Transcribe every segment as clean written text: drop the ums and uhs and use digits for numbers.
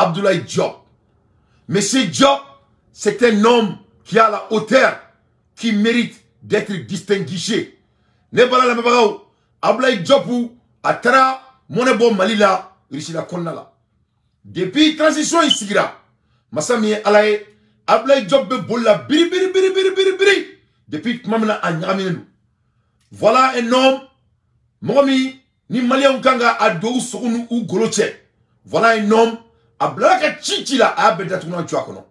Abdoulaye Diop. Monsieur Diop, c'est un homme qui a la hauteur, qui mérite d'être distingué. Ne bala la mabagaw, Abdoulaye Diop a taara mɔnɛ bɔ Mali la, Russie la kɔnɔna la. Depuis transition in sigira, masa min ye Ala ye, Abdoulaye Diop bɛ boli la biri biri biri biri biri biri. Depuis tuma min na a ɲagaminen don. Voilà un homme, mɔgɔ min ni Maliyɛnw kan ka a don u sogo n'u golo cɛ. Voilà un homme, a bilala ka ci ci la, a y'a bɛɛ datugulan cu a kɔnɔ.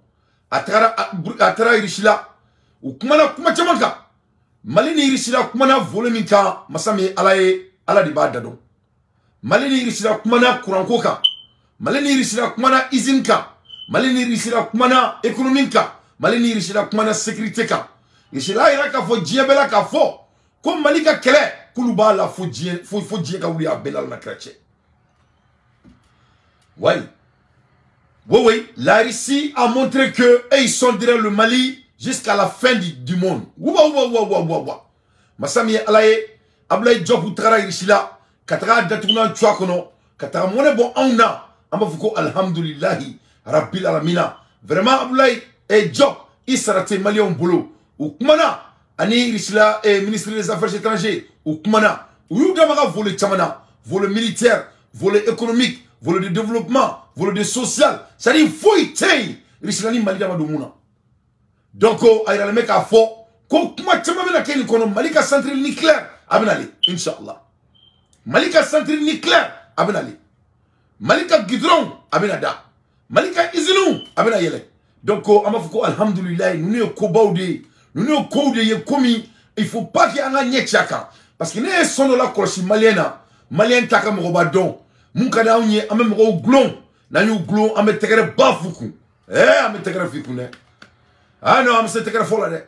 A taara Russie la, u kumana kuma caman kan. Mali ni Russie la kumana volet min kan, masa min ye Ala ye, Ala de b'a da dɔn. Mali ni Russie la kumana kuranko kan. Mali ni Russie la kumana usine kan. Mali ni Russie la kumana économie kan. Mali ni Russie la kumana sécurité kan. Russie la yira k'a fɔ diɲɛ bɛɛ la k'a fɔ ko Mali ka kɛlɛ k'olu b'a la fo diɲɛ fo diɲɛ ka wuli a bɛɛ la na kira cɛ. Oui. Oui, oui, la Russie a montré que eux, ils sont derrière le Mali jusqu'à la fin du monde. Ouah, ouah, ouah, ouah, ouah, ouah. Masa min ye Ala ye, Abdoulaye Diop tagara Russie la, ka taga datugulan cu a kɔnɔ, ka taga mɔnɛ bɔ anw na. An b'a fɔ ko alhamdulilahi rabbil alamina. Vraiment Abdoulaye Diop, i sara tɛ Maliyɛnw bolo. U kumana ani Russie la ministre des Affaires étrangères, u kumana. U y'u dama ka volet caman na, volet militaire, volet économique, volet de développement, volet de social. C'est-à-dire foyi tɛ yen Russie la ni Mali dama don mun na. Donc a yiralen bɛ k'a fɔ ko kuma caman bɛna kɛ nin kɔnɔ. Mali ka centre nucléaire a bɛ nalen, inshallah. Mali ka centre nucléaire a bɛ nalen. Mali ka goudron a bɛna da. Mali ka usine a bɛna yɛlɛ. Donc an b'a fɔ ko alhamdulilayi, ninnu ye kobaw de ye. Ninnu ye kow de ye komi il faut pas que an ka ɲɛ ci a kan. Parce que ne ye sɔn dɔ la kɔlɔsi Maliyɛn na, Maliyɛn t'a ka mɔgɔba dɔn. Mun ka di anw ye, an bɛ mɔgɔw gulon. N'an y'u gulon, an bɛ tɛgɛrɛ ba f'u kun. An bɛ tɛgɛrɛ f'i kun dɛ. Ah non, an bɛ se tɛgɛrɛ fɔ la dɛ.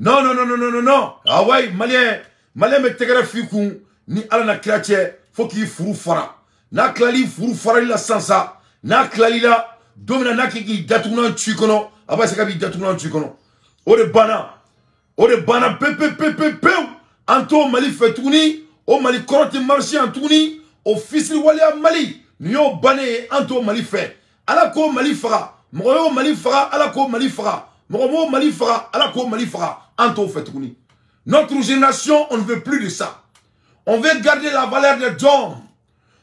Non, non, non, non, non, non, non. Ah ouais, Maliyɛn, Maliyɛn bɛ tɛgɛrɛ f'i kun ni Ala na kira cɛ fo k'i furu fara. N'a tilal'i furu farali la sisan sa, n'a tilal'i la, don min na n'a k'i datugulan cu i kɔnɔ, a b'a se k'a b'i datugulan cu i kɔnɔ. O de banna. O de banna pe pe pe pe pewu. An t'o Mali fɛ tuguni, o Mali kɔrɔ tɛ marché yan tuguni, o fisiriwaleya Mali, nin y'o bannen ye, an t'o Mali fɛ. Ala k'o Mali faga, mɔgɔ y'o Mali faga, Ala k'o Mali faga, mɔgɔ m'o Mali faga, Ala k'o Mali faga, an t'o fɛ tuguni. Notre génération, on ne veut plus de ça. On veut garder la valeur des hommes.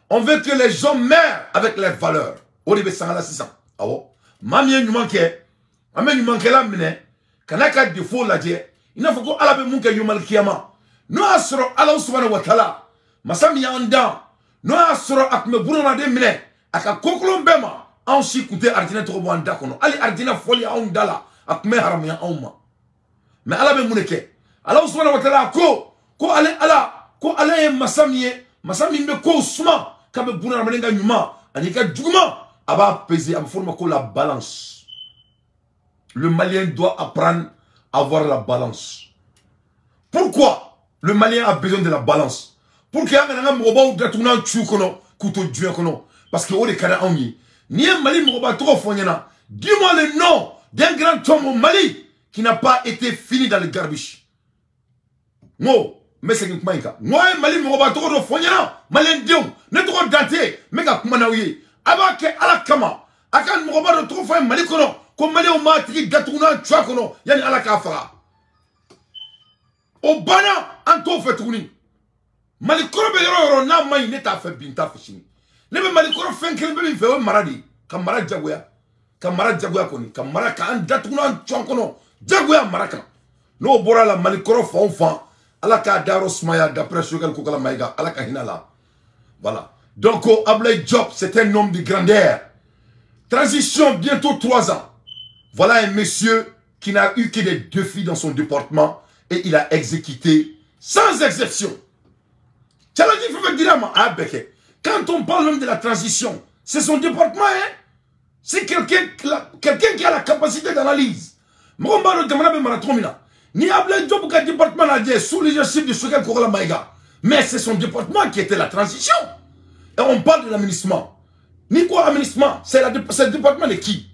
On veut que les gens meurent avec leurs valeurs. O de bɛ sanga la sisan. Awɔ. Maa min ye ɲuman kɛ, an bɛ ɲumankɛla minɛ, ka n'a ka défaut lajɛ, i n'a fɔ ko Ala bɛ mun kɛ yomal kiyama. N'o y'a sɔrɔ Ala subahana wa taala, masa min y'an dan, n'o y'a sɔrɔ a tun bɛ bunadamaden minɛ, a ka kokolon bɛɛ ma, anw si tun tɛ arijinɛ tɔgɔ bɔ an da kɔnɔ. Hali arijinɛ fɔli anw da la, a tun bɛ haramuya anw ma. Mais Ala bɛ mun de kɛ? Ala subahana wa taala ko ale Ala, ko ale ye masa min ye, masa min bɛ kow suma, k'a bɛ bunadamaden ka ɲuman ani ka juguman, a b'a peser, a bɛ fɔ o ma ko la balance. Le Malien doit apprendre à avoir la balance. Pourquoi le Malien a besoin de la balance? Pour que an kana an ka mɔgɔbaw datugulan cu kɔnɔ k'u to diɲɛ kɔnɔ. Parce que o de ka di anw ye. N'i ye Mali mɔgɔba tɔgɔ fɔ n ɲɛna, dis-moi le nom d'un grand homme au Mali qui n'a pas été fini dans le garbage. N ko, n bɛ segin kuma in kan. N ko a ye Mali mɔgɔba tɔgɔ dɔ fɔ n ɲɛna, Maliyɛn denw, ne tɔgɔ Dante, n bɛ ka kuma n'aw ye. A b'a kɛ Ala kama, a ka mɔgɔba dɔ tɔgɔ fɔ n ye Mali kɔnɔ, ko Maliyɛnw m'a tigi datugulan cu a kɔnɔ yanni Ala k'a faga. O banna, an t'o fɛ tuguni. Mali kɔrɔ bɛ yɔrɔ o yɔrɔ n'a ma ɲi, ne t'a fɛ bi, n t'a fɛ sini. Ne bɛ Mali kɔrɔ fɛn kelen bɛ min fɛ, o ye mara de ye. Ka mara jagoya. Ka mara jagoya kɔni. Ka mara k'an datugulan cu an kɔnɔ. Jagoya mara kan. N'o bɔra la, Mali kɔrɔ fan o fan, Ala k'a dayɔrɔ sumaya d'après Choguel Kokala Maïga, Ala ka hinɛ la. Voilà. Donc, Abdoulaye Diop, c'est un homme de grandeur. Transition, bientôt 3 ans. Voilà un monsieur qui n'a eu que des défis dans son département et il a exécuté sans exception. Quand on parle même de la transition, c'est son département, hein? C'est quelqu'un qui a la capacité d'analyse. Ni Abdoulaye Diop ka département sous le leadership de Choguel Kokala Maïga. Mais c'est son département qui était la transition. Et on parle de l'aménagement. Ni quoi aménagement? C'est le département de qui?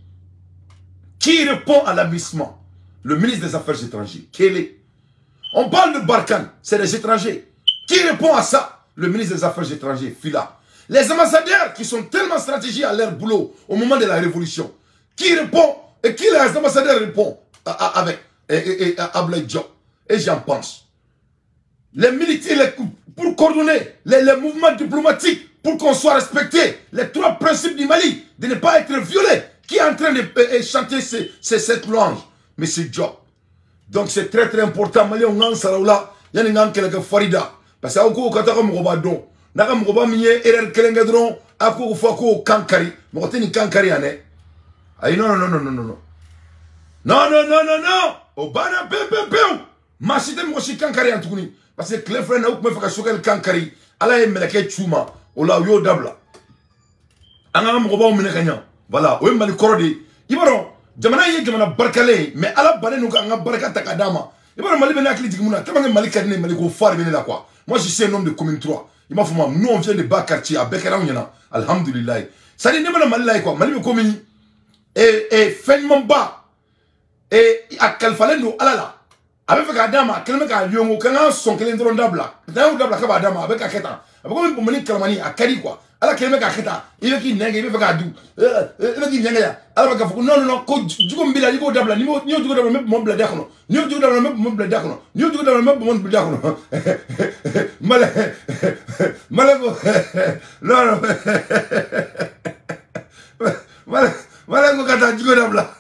Qui répond à l'aménagement? Le ministre des Affaires étrangères. Quel est? On parle de Barkhane, c'est les étrangers. Qui répond à ça? Le ministre des Affaires étrangères, Fila. Les ambassadeurs qui sont tellement stratégiques à leur boulot au moment de la révolution, qui répond et qui les ambassadeurs répondent avec Abdoulaye Diop. Et j'en pense. Les militaires, pour coordonner les mouvements diplomatiques, pour qu'on soit respecté, les trois principes du Mali, de ne pas être violé, qui est en train de chanter cette louange. Mais c'est Diop. Donc c'est très très important. Mali, on a Saraoula, il y a quelques Farida. Parce que on n'a mɔgɔba min ye erreur kelen kɛ dɔrɔn a ko fɔ ko kankari mɔgɔ tɛ nin kankari yan dɛ ayi non non non non non non non non non non o banna pewu pewu pewu maa si tɛ mɔgɔ si kankari yan tuguni parce que tile filɛ nin na u tun bɛ fɛ ka Sogɛli kankari ala ye mɛlɛkɛ c'u ma o la u y'o dabila an k'an ka mɔgɔbaw minɛ ka ɲa voilà o ye Mali kɔrɔ de ye i b'a dɔn jamana in ye jamana barikalen ye mais ala bannen don k'an ka barika ta k'a d'a ma i b'a dɔn Mali bɛ ne hakili jigin mun na tellement que Mali ka di ne ye Mali ko fa de bɛ ne la quoi moi je suis un homme de commune 3. Il m'a fait moi, nous on vient de bas quartier à Bekerang, alhamdulillah. Ça dit, ne Mali là quoi, Mali comme et fainement bas et à quel fallait nous alala. Avec Adama, quel mec a lion, quand son kelen dron dabla. D'ailleurs dabla ka Adama avec aketa. Avec comme pour mener Kalamani à Kali quoi. Ala quel mec aketa, il veut qu'il nègre, il veut faire dou. Il veut qu'il nègre. Ala ka non non non ko jugo mbila ni ko dabla ni jugo dabla même mon blada kono. Ni jugo dabla même mon blada kono. Ni jugo dabla même mon blada kono. Mal mal non non. Mal mal ko kata jugo dabla.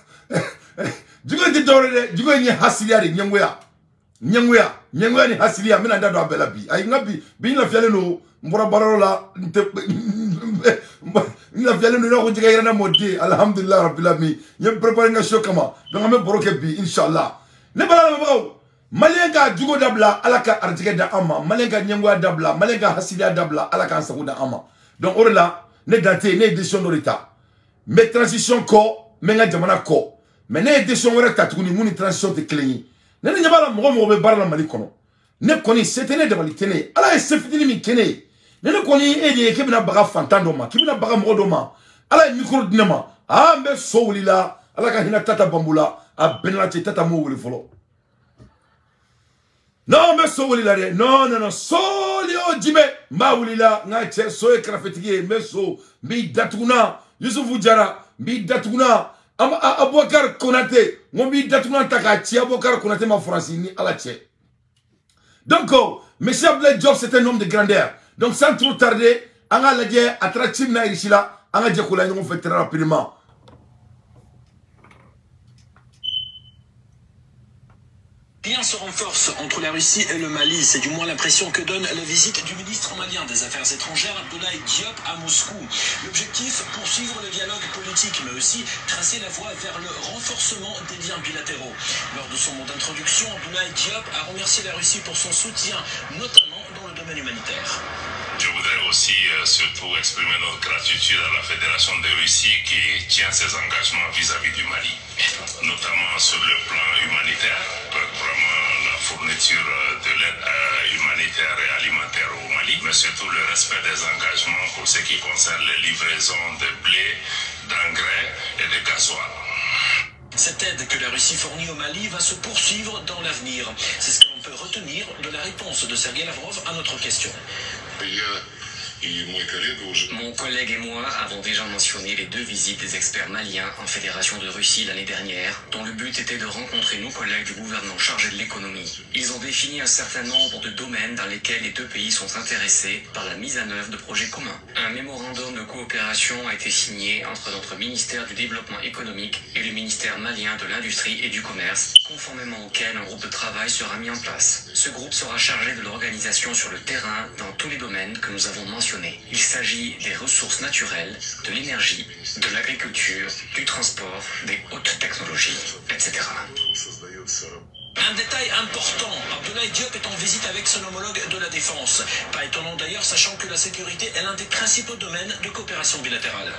Jugo ti tore de jugo ni hasilia de nyengoya. Nyengoya, nyengoya ni hasilia mina ndado abela bi. Ay ngabi bi la fiale no mbora baroro la la fiale no ko jiga irana modé alhamdulillah rabbil alamin. Nyem préparer nga show kama. Donc am boroke bi inshallah. Ne bala ma bagaw. Malien ka jugo dabla ala ka arjige da amma. Malien ka nyengoya dabla, malien ka hasilia dabla ala ka sago da amma. Donc orela ne date ne décision d'État. Mais transition ko, mais nga jamana ko. Mais ne décision wɛrɛ ta tuguni mun ni transition tɛ kelen ye ne ne ɲɛ b'a la mɔgɔ mɔgɔ bɛ baara la Mali kɔnɔ ne kɔni se tɛ ne dabali tɛ ne ye ala ye se fitinin min kɛ ne ye ne ne kɔni e de ye k'e bɛna baga fantan dɔ ma k'i bɛna baga mɔgɔ dɔ ma ala ye micro di ne ma aa n bɛ so wuli la ala ka hinɛ Tata Bambu la a bɛnna cɛ Tata m'o wuli fɔlɔ non n bɛ so wuli la dɛ non non non soli o jimɛ n b'a wuli la n ka cɛ so ye kɛrɛfɛtigi ye n bɛ so n b'i datugu na Yusufu Jara n b'i datugu na Aboubacar Konaté, on b'i datugu ta k'a ci Aboubacar Konaté ma Faransi ni ala cɛ. Donc, monsieur Abdoulaye Diop, c'est un homme de grandeur. Donc, sans trop tarder, an ka lajɛ a taara ci min na Russie la, an ka jɛ k'o la ɲɔgɔn fɛ très rapidement. Lien se renforce entre la Russie et le Mali. C'est du moins l'impression que donne la visite du ministre malien des Affaires étrangères, Abdoulaye Diop, à Moscou. L'objectif, poursuivre le dialogue politique, mais aussi tracer la voie vers le renforcement des liens bilatéraux. Lors de son mot d'introduction, Abdoulaye Diop a remercié la Russie pour son soutien, notamment dans le domaine humanitaire. Je voudrais aussi surtout exprimer notre gratitude à la Fédération de Russie qui tient ses engagements vis-à-vis du Mali, notamment sur le plan humanitaire, vraiment la fourniture de l'aide humanitaire et alimentaire au Mali, mais surtout le respect des engagements pour ce qui concerne les livraisons de blé, d'engrais et de gasoil. Cette aide que la Russie fournit au Mali va se poursuivre dans l'avenir. C'est ce que l'on peut retenir de la réponse de Sergueï Lavrov à notre question. Mon collègue et moi avons déjà mentionné les deux visites des experts maliens en Fédération de Russie l'année dernière, dont le but était de rencontrer nos collègues du gouvernement chargé de l'économie. Ils ont défini un certain nombre de domaines dans lesquels les deux pays sont intéressés par la mise en œuvre de projets communs. Un mémorandum de coopération a été signé entre notre ministère du Développement économique et le ministère malien de l'Industrie et du Commerce, conformément auquel un groupe de travail sera mis en place. Ce groupe sera chargé de l'organisation sur le terrain dans tous les domaines que nous avons mentionnés. Il s'agit des ressources naturelles, de l'énergie, de l'agriculture, du transport, des hautes technologies, etc. Un détail important, Abdoulaye Diop est en visite avec son homologue de la Défense. Pas étonnant d'ailleurs, sachant que la sécurité est l'un des principaux domaines de coopération bilatérale.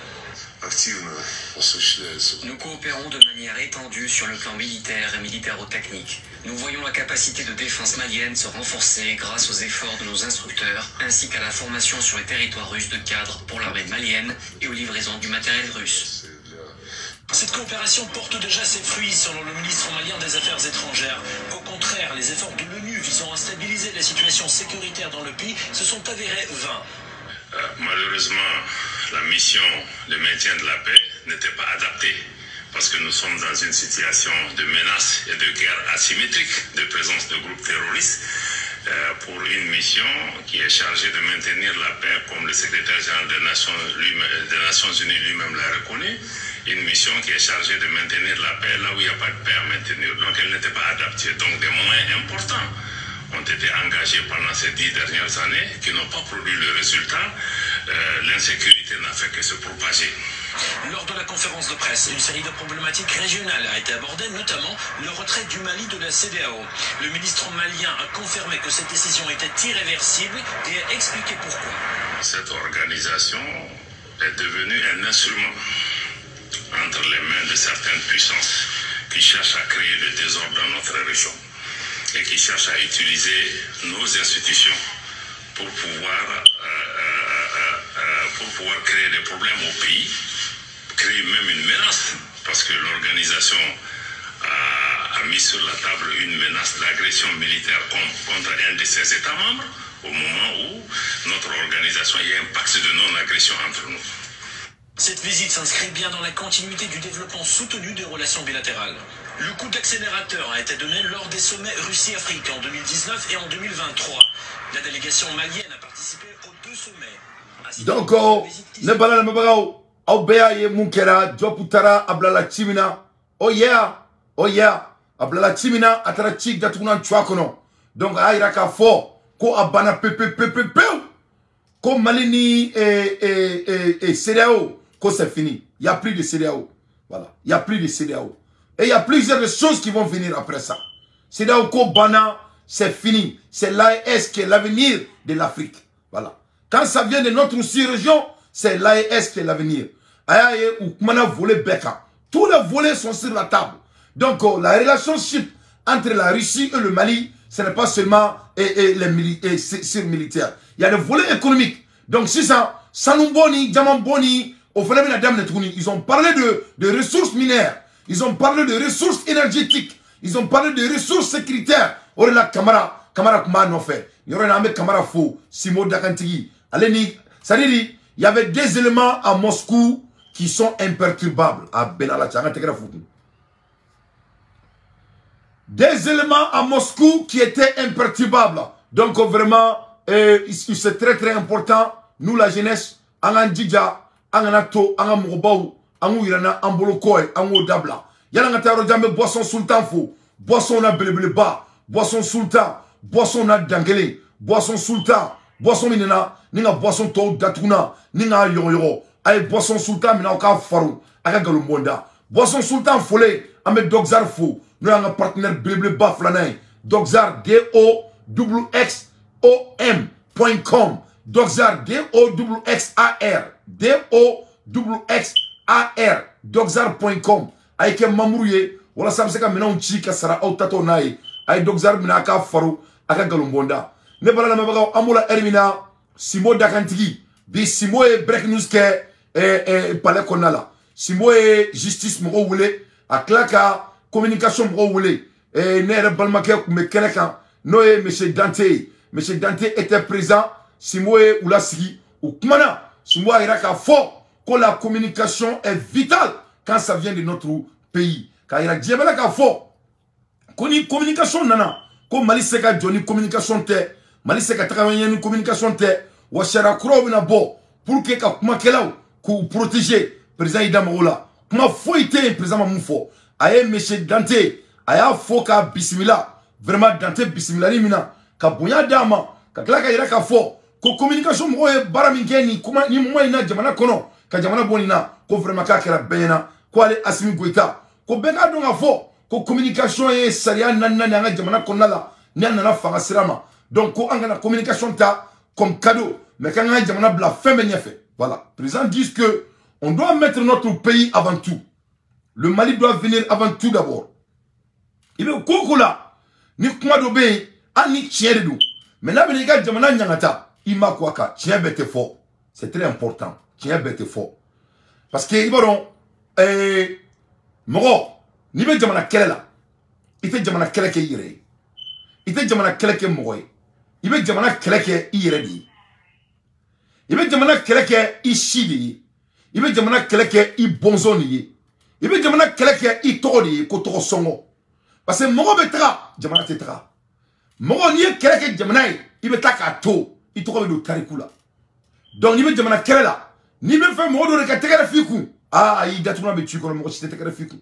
Nous coopérons de manière étendue sur le plan militaire et militaro-technique. Nous voyons la capacité de défense malienne se renforcer grâce aux efforts de nos instructeurs, ainsi qu'à la formation sur les territoires russes de cadres pour l'armée malienne et aux livraisons du matériel russe. Cette coopération porte déjà ses fruits, selon le ministre malien des Affaires étrangères. Au contraire, les efforts de l'ONU visant à stabiliser la situation sécuritaire dans le pays se sont avérés vains. Malheureusement, la mission de maintien de la paix n'était pas adaptée parce que nous sommes dans une situation de menace et de guerre asymétrique, de présence de groupes terroristes, pour une mission qui est chargée de maintenir la paix, comme le secrétaire général des Nations Unies lui-même l'a reconnu, une mission qui est chargée de maintenir la paix là où il n'y a pas de paix à maintenir. Donc elle n'était pas adaptée. Donc des moyens importants ont été engagés pendant ces 10 dernières années qui n'ont pas produit le résultat. L'insécurité n'a fait que se propager. Lors de la conférence de presse, une série de problématiques régionales a été abordée, notamment le retrait du Mali de la CEDEAO. Le ministre malien a confirmé que cette décision était irréversible et a expliqué pourquoi. Cette organisation est devenue un instrument entre les mains de certaines puissances qui cherchent à créer le désordre dans notre région et qui cherchent à utiliser nos institutions pour pouvoir créer des problèmes au pays, créer même une menace, parce que l'organisation a mis sur la table une menace d'agression militaire contre un de ses États membres, au moment où notre organisation, il y a un pacte de non-agression entre nous. Cette visite s'inscrit bien dans la continuité du développement soutenu des relations bilatérales. Le coup d'accélérateur a été donné lors des sommets Russie-Afrique en 2019 et en 2023. La délégation malienne a participé aux deux sommets. Donc, ne bala mabagao, aw bɛɛ ye mun kɛra Diop taara a bilala ci min na. Oh yeah, oh yeah, a bilala ci min na, a taara ci datugulan cuwa kɔnɔ. Donc a y'a yira k'a fɔ ko a banna pe pe pe pe pewu, ko Mali ni CEDEAO, ko c'est fini. Il y a plus de CEDEAO. Voilà, il y a plus de CEDEAO. Et il y a plusieurs choses qui vont venir après ça. CEDEAO ko banna, c'est fini. C'est l'AES qui est l'avenir de l'Afrique. Voilà. Quand ça vient de notre région, c'est l'AES qui est l'avenir. Aïe, ou kumana volet beka. Tous les volets sont sur la table. Donc, la relationship entre la Russie et le Mali, ce n'est pas seulement les militaires. Il y a des volets économiques. Donc, si ça, Sanouboni, Diamamboni, ils ont parlé de ressources minières. Ils ont parlé de ressources énergétiques. Ils ont parlé de ressources sécuritaires. Orela Kamara, Kamara kuma nɔfɛ. Yɔrɔ in na an bɛ Kamara fo, Simo Dakantigi. Ale ni, c'est-à-dire, il y avait des éléments à Moscou qui sont imperturbables. À Benala, an ka tɛgɛrɛ fo kun. Des éléments à Moscou qui étaient imperturbables. Donc vraiment, c'est très très important. Nous, la jeunesse, an k'an jija, an kana to, an ka mɔgɔbaw, an k'u yira n na an bolo kɔ ye, an k'o dabila. Yanni an ka taa yɔrɔ jan, an bɛ Boisson Sultan fo. Boisson na belebeleba, Boisson Sultan, Boisson na dankelen, Boisson Sultan, Boisson min nana ni ka boisson tɔw datugunna, ni k'a yɔgɔyɔgɔ. A ye Boisson Sultan minɛ aw k'a faro, a ka nkalon bɔ n da. Boisson Sultan folen, an bɛ Doxar fo, n'o y'an ka partenaire belebeleba filanan ye. Doxar, DOXXOM.com. Doxar, DOXXAR, DOXXAR, Doxar.com. A ye kɛ membre ye walasa a bɛ se ka minɛnw ci ka sara aw tatɔ n'a ye. A ye Doxar minɛ a k'a faro, a ka nkalon bɔ n da. Ne bala lamɛnbagaw, an b'o la ɛri min na, Simo Dakantigi bi, Simo ye break news kɛ palais kɔnɔna la. Simo ye justice mɔgɔw wele, a tila ka communication mɔgɔw wele. Ne yɛrɛ balimakɛ tun bɛ kɛnɛ kan, n'o ye monsieur Dante ye. Monsieur Dante était présent. Simo ye u lasigi, u kumana. Simo a yira k'a fɔ ko la communication est vitale quand ça vient de notre pays. K'a yira diɲɛ bɛɛ la k'a fɔ ko ni communication nana, ko Mali se ka jɔ ni communication tɛ, Mali se ka taga ɲɛ ni communication tɛ. Wa sariya kuraw bɛna bɔ pour que ka kumakɛlaw k'u protéger. Président y'i da mago la, kuma foyi tɛ yen président ma mun fɔ. A ye monsieur Dante, a y'a fɔ k'a bisimila. Vraiment, Dante bisimilali min na ka bonya d'a ma, ka tila ka yira k'a fɔ ko communication mɔgɔw ye baara min kɛ nin kuma ni moment in na jamana kɔnɔ, ka jamana bɔ nin na, ko vraiment k'a kɛra bɛɛ ɲɛna, ko ale Assimi Goïta, ko bɛɛ k'a dɔn k'a fɔ ko communication ye sariya naaninan ye an ka jamana kɔnɔna la ni an nana fanga sira ma. Donc ko an kana communication ta comme cadeau, mais k'an ka jamana bila fɛn bɛɛ ɲɛfɛ. Voilà, président dit que on doit mettre notre pays avant tout. Le Mali doit venir avant tout d'abord. I bɛ ko o ko la, ni kuma dɔ bɛ yen, hali ni tiɲɛ de don, mais n'a bɛna i ka jamana ɲangata, i ma ko a kan, tiɲɛ bɛɛ tɛ fɔ. C'est très important, tiɲɛ bɛɛ tɛ fɔ, parce que i b'a dɔn, mɔgɔ n'i bɛ jamana kɛlɛ la, i tɛ jamana kɛlɛ kɛ i yɛrɛ ye, i tɛ jamana kɛlɛ kɛ mɔgɔ ye, i bɛ jamana kɛlɛ kɛ i yɛrɛ de ye. I bɛ jamana kɛlɛ kɛ i si de ye. I bɛ jamana kɛlɛ kɛ i bɔnsɔn de ye. I bɛ jamana kɛlɛ kɛ i tɔgɔ de ye ko tɔgɔ sɔngɔ. Parce que mɔgɔ bɛ taga, jamana tɛ taga. Mɔgɔ n'i ye kɛlɛ kɛ jamana ye, i bɛ taa k'a to i tɔgɔ bɛ don tariku la. Donc n'i bɛ jamana kɛlɛ la, n'i bɛ fɛ mɔgɔ dɔ de ka tɛgɛrɛ f'i kun, aa ayi datugulan bɛ ci i kɔnɔ, mɔgɔ si tɛ tɛgɛrɛ f'i kun.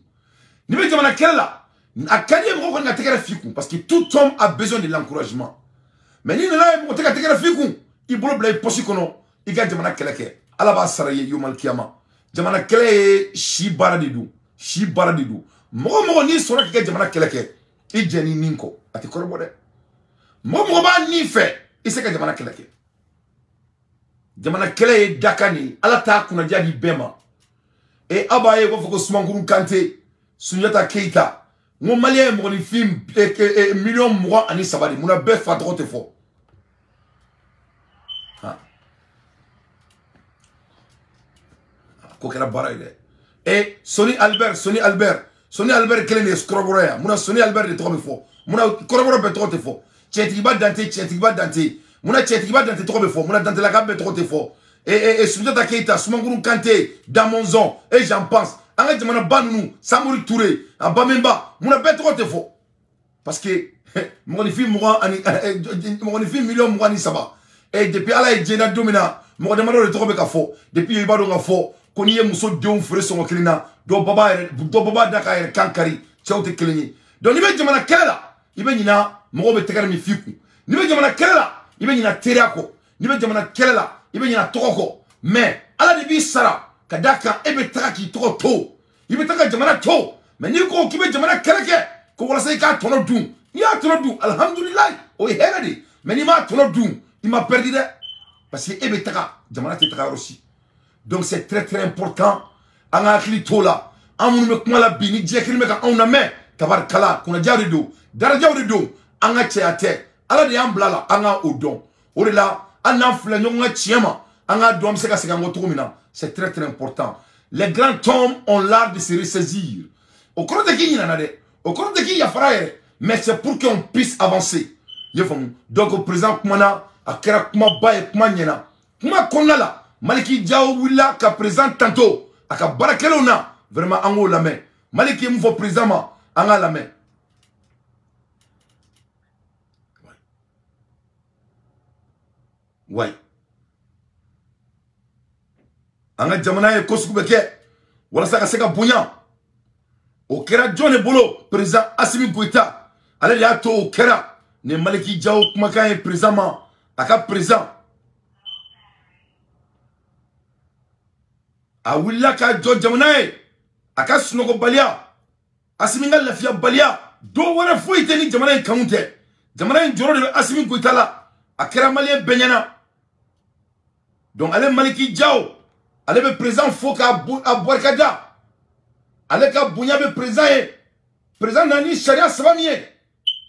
N'i bɛ jamana kɛlɛ la, a ka di ye mɔgɔ kɔni ka tɛgɛrɛ f'i kun, parce que tout homme a besoin de l'encouragement. Mais n'i nana ye mɔgɔ tɛ ka tɛgɛrɛ f'i kun, i bolo bila i poche kɔnɔ, i ka jamana kɛlɛ kɛ. Ala b'a sara i ye yomal kiyama. Jamana kɛlɛ ye si baara de don, si baara de don. Mɔgɔ mɔgɔ n'i sɔnna k'i ka jamana kɛlɛ kɛ, i jɛ ni nin kɔ, a tɛ kɔrɔbɔ dɛ. Mɔgɔ mɔgɔ b'a nin fɛ, i se ka jamana kɛlɛ kɛ. Jamana kɛlɛ ye dakan de ye, Ala t'a kunnaja di bɛɛ ma. E aw b'a ye u b'a fɔ ko Sumankuru Kante, Sunjata Keita, n ko Maliyɛn ye mɔgɔninfin 23 millions de, munna bɛɛ fa tɔgɔ tɛ fɔ? Ko kɛra baara ye dɛ. E Soni Albert, Soni Albert, Soni Albert kelen de ye kɔrɔbɔrɔ ye, munna Soni Albert de tɔgɔ bɛ fɔ? Munna kɔrɔbɔrɔ bɛɛ tɔgɔ tɛ fɔ? Cɛtigiba Dante, Cɛtigiba Dante, munna Cɛtigiba Dante tɔgɔ bɛ fɔ? Munna Dantelaka bɛɛ tɔgɔ tɛ fɔ? E Sunjata Keita, Sumankuru Kante, Damonzon, et j'en passe. An ka jamanaba ninnu, Samori Touré, a Bamenba, munna bɛɛ tɔgɔ tɛ fɔ? Parce que mɔgɔninfin mugan ani mɔgɔninfin 23 millions. Et depuis Ala ye diɲɛ da don min na, mɔgɔ damadɔ de tɔgɔ bɛ ka fɔ. Depuis i b'a dɔn ka fɔ ko n'i ye muso denw feere sɔngɔ kelen na, dɔ baba yɛrɛ, dɔ baba da k'a yɛrɛ kan kari, cɛw tɛ kelen ye. Donc n'i bɛ jamana kɛlɛ la, i bɛ ɲina mɔgɔw bɛ tɛgɛrɛ min f'i kun. N'i bɛ jamana kɛlɛ la, i bɛ ɲina teriya kɔ. N'i bɛ jamana kɛlɛ la, i bɛ ɲina tɔgɔ kɔ. Mais Ala de b'i sara ka d'a kan e bɛ taga k'i tɔgɔ to, i bɛ taga jamana to. Mais n'i ko k'i bɛ jamana kɛlɛ kɛ ko walasa i k'a tɔnɔ dun, n'i y'a tɔnɔ dun, alihamudulilayi, o ye hɛrɛ de ye. Mais n'i m'a tɔnɔ dun, i ma perdu dɛ, parce que e bɛ taga, jamana tɛ taga yɔrɔ si. Donc c'est très très important, an ka hakili t'o la. An minnu bɛ kuma la bi, ni diɲɛ kelen bɛ ka anw lamɛn, tabarikala, kunnaja de don, darajaw de don, an ka cɛya tɛ, Ala de y'an bila la, an ka o dɔn. O de la hali n'an filɛ ɲɔgɔn ka tiɲɛ ma, an k'a dɔn an bɛ se ka segin an kɔ cogo min na. C'est très très important. Les grands hommes ont l'art de se ressaisir. O kɔrɔ tɛ k'i ɲinɛna dɛ, o kɔrɔ tɛ k'i yafara yɛrɛ, mais c'est pour qu'on puisse avancer. I ye faamu? Donc président kumana, a kɛra kumaba ye, kuma ɲɛna. Kuma kɔnɔna la, Maliki Diaw wulila ka président tanto a ka baarakɛlaw na. Vraiment, an k'o lamɛn. Maliki ye mun fɔ président ma, an k'a lamɛn. Wayi, an ka jamana ye ko sugu bɛ kɛ walasa ka se ka bonya. O kɛra jɔn de bolo? Président Assimi Goïta, ale de y'a to o kɛra. Nin Maliki Diaw kumakan ye président ma, a ka président a wulila k'a jɔ jamana ye, a ka sunɔgɔbaliya, Asimi ka lafiyabaliya, dɔw wɛrɛ foyi tɛ ni jamana in kanu tɛ. Jamana in jɔyɔrɔ de bɛ Asimi Goïta la, a kɛra Maliyɛn bɛɛ ɲɛna. Donc ale Maliki Diaw, ale bɛ président fo k'a barikada. Ale ka bonya bɛ président ye. Président nana ni sariya saba min ye,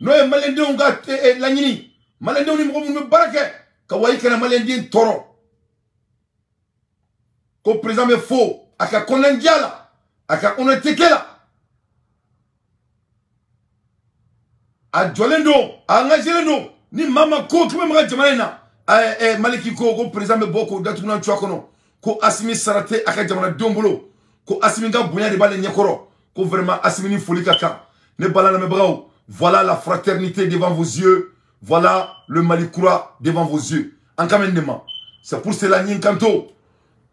n'o ye maliyɛndenw ka laɲini, maliyɛndenw ni mɔgɔ minnu bɛ baara kɛ ka wa i kana maliyɛnden tɔɔrɔ, ko président bɛ fo a ka kɔnɔnajɛya la, a ka honnêteté la, a jɔlen don, a engagé don. Ni maa ma ko k'i bɛ maga jamana in na, Maliki ko ko président bɛ bɔ k'o datugulan cogoya kɔnɔ, ko Asimi sara tɛ a ka jamanadenw bolo, ko Asimi ka bonya de b'ale ɲɛkɔrɔ, ko vraiment Asimi ni foli ka kan. Ne bala lamɛnbagaw, voilà la fraternité devant vos yeux, voilà le Mali kura devant vos yeux. An ka mɛn de ma. C'est pour cela n ye n kanto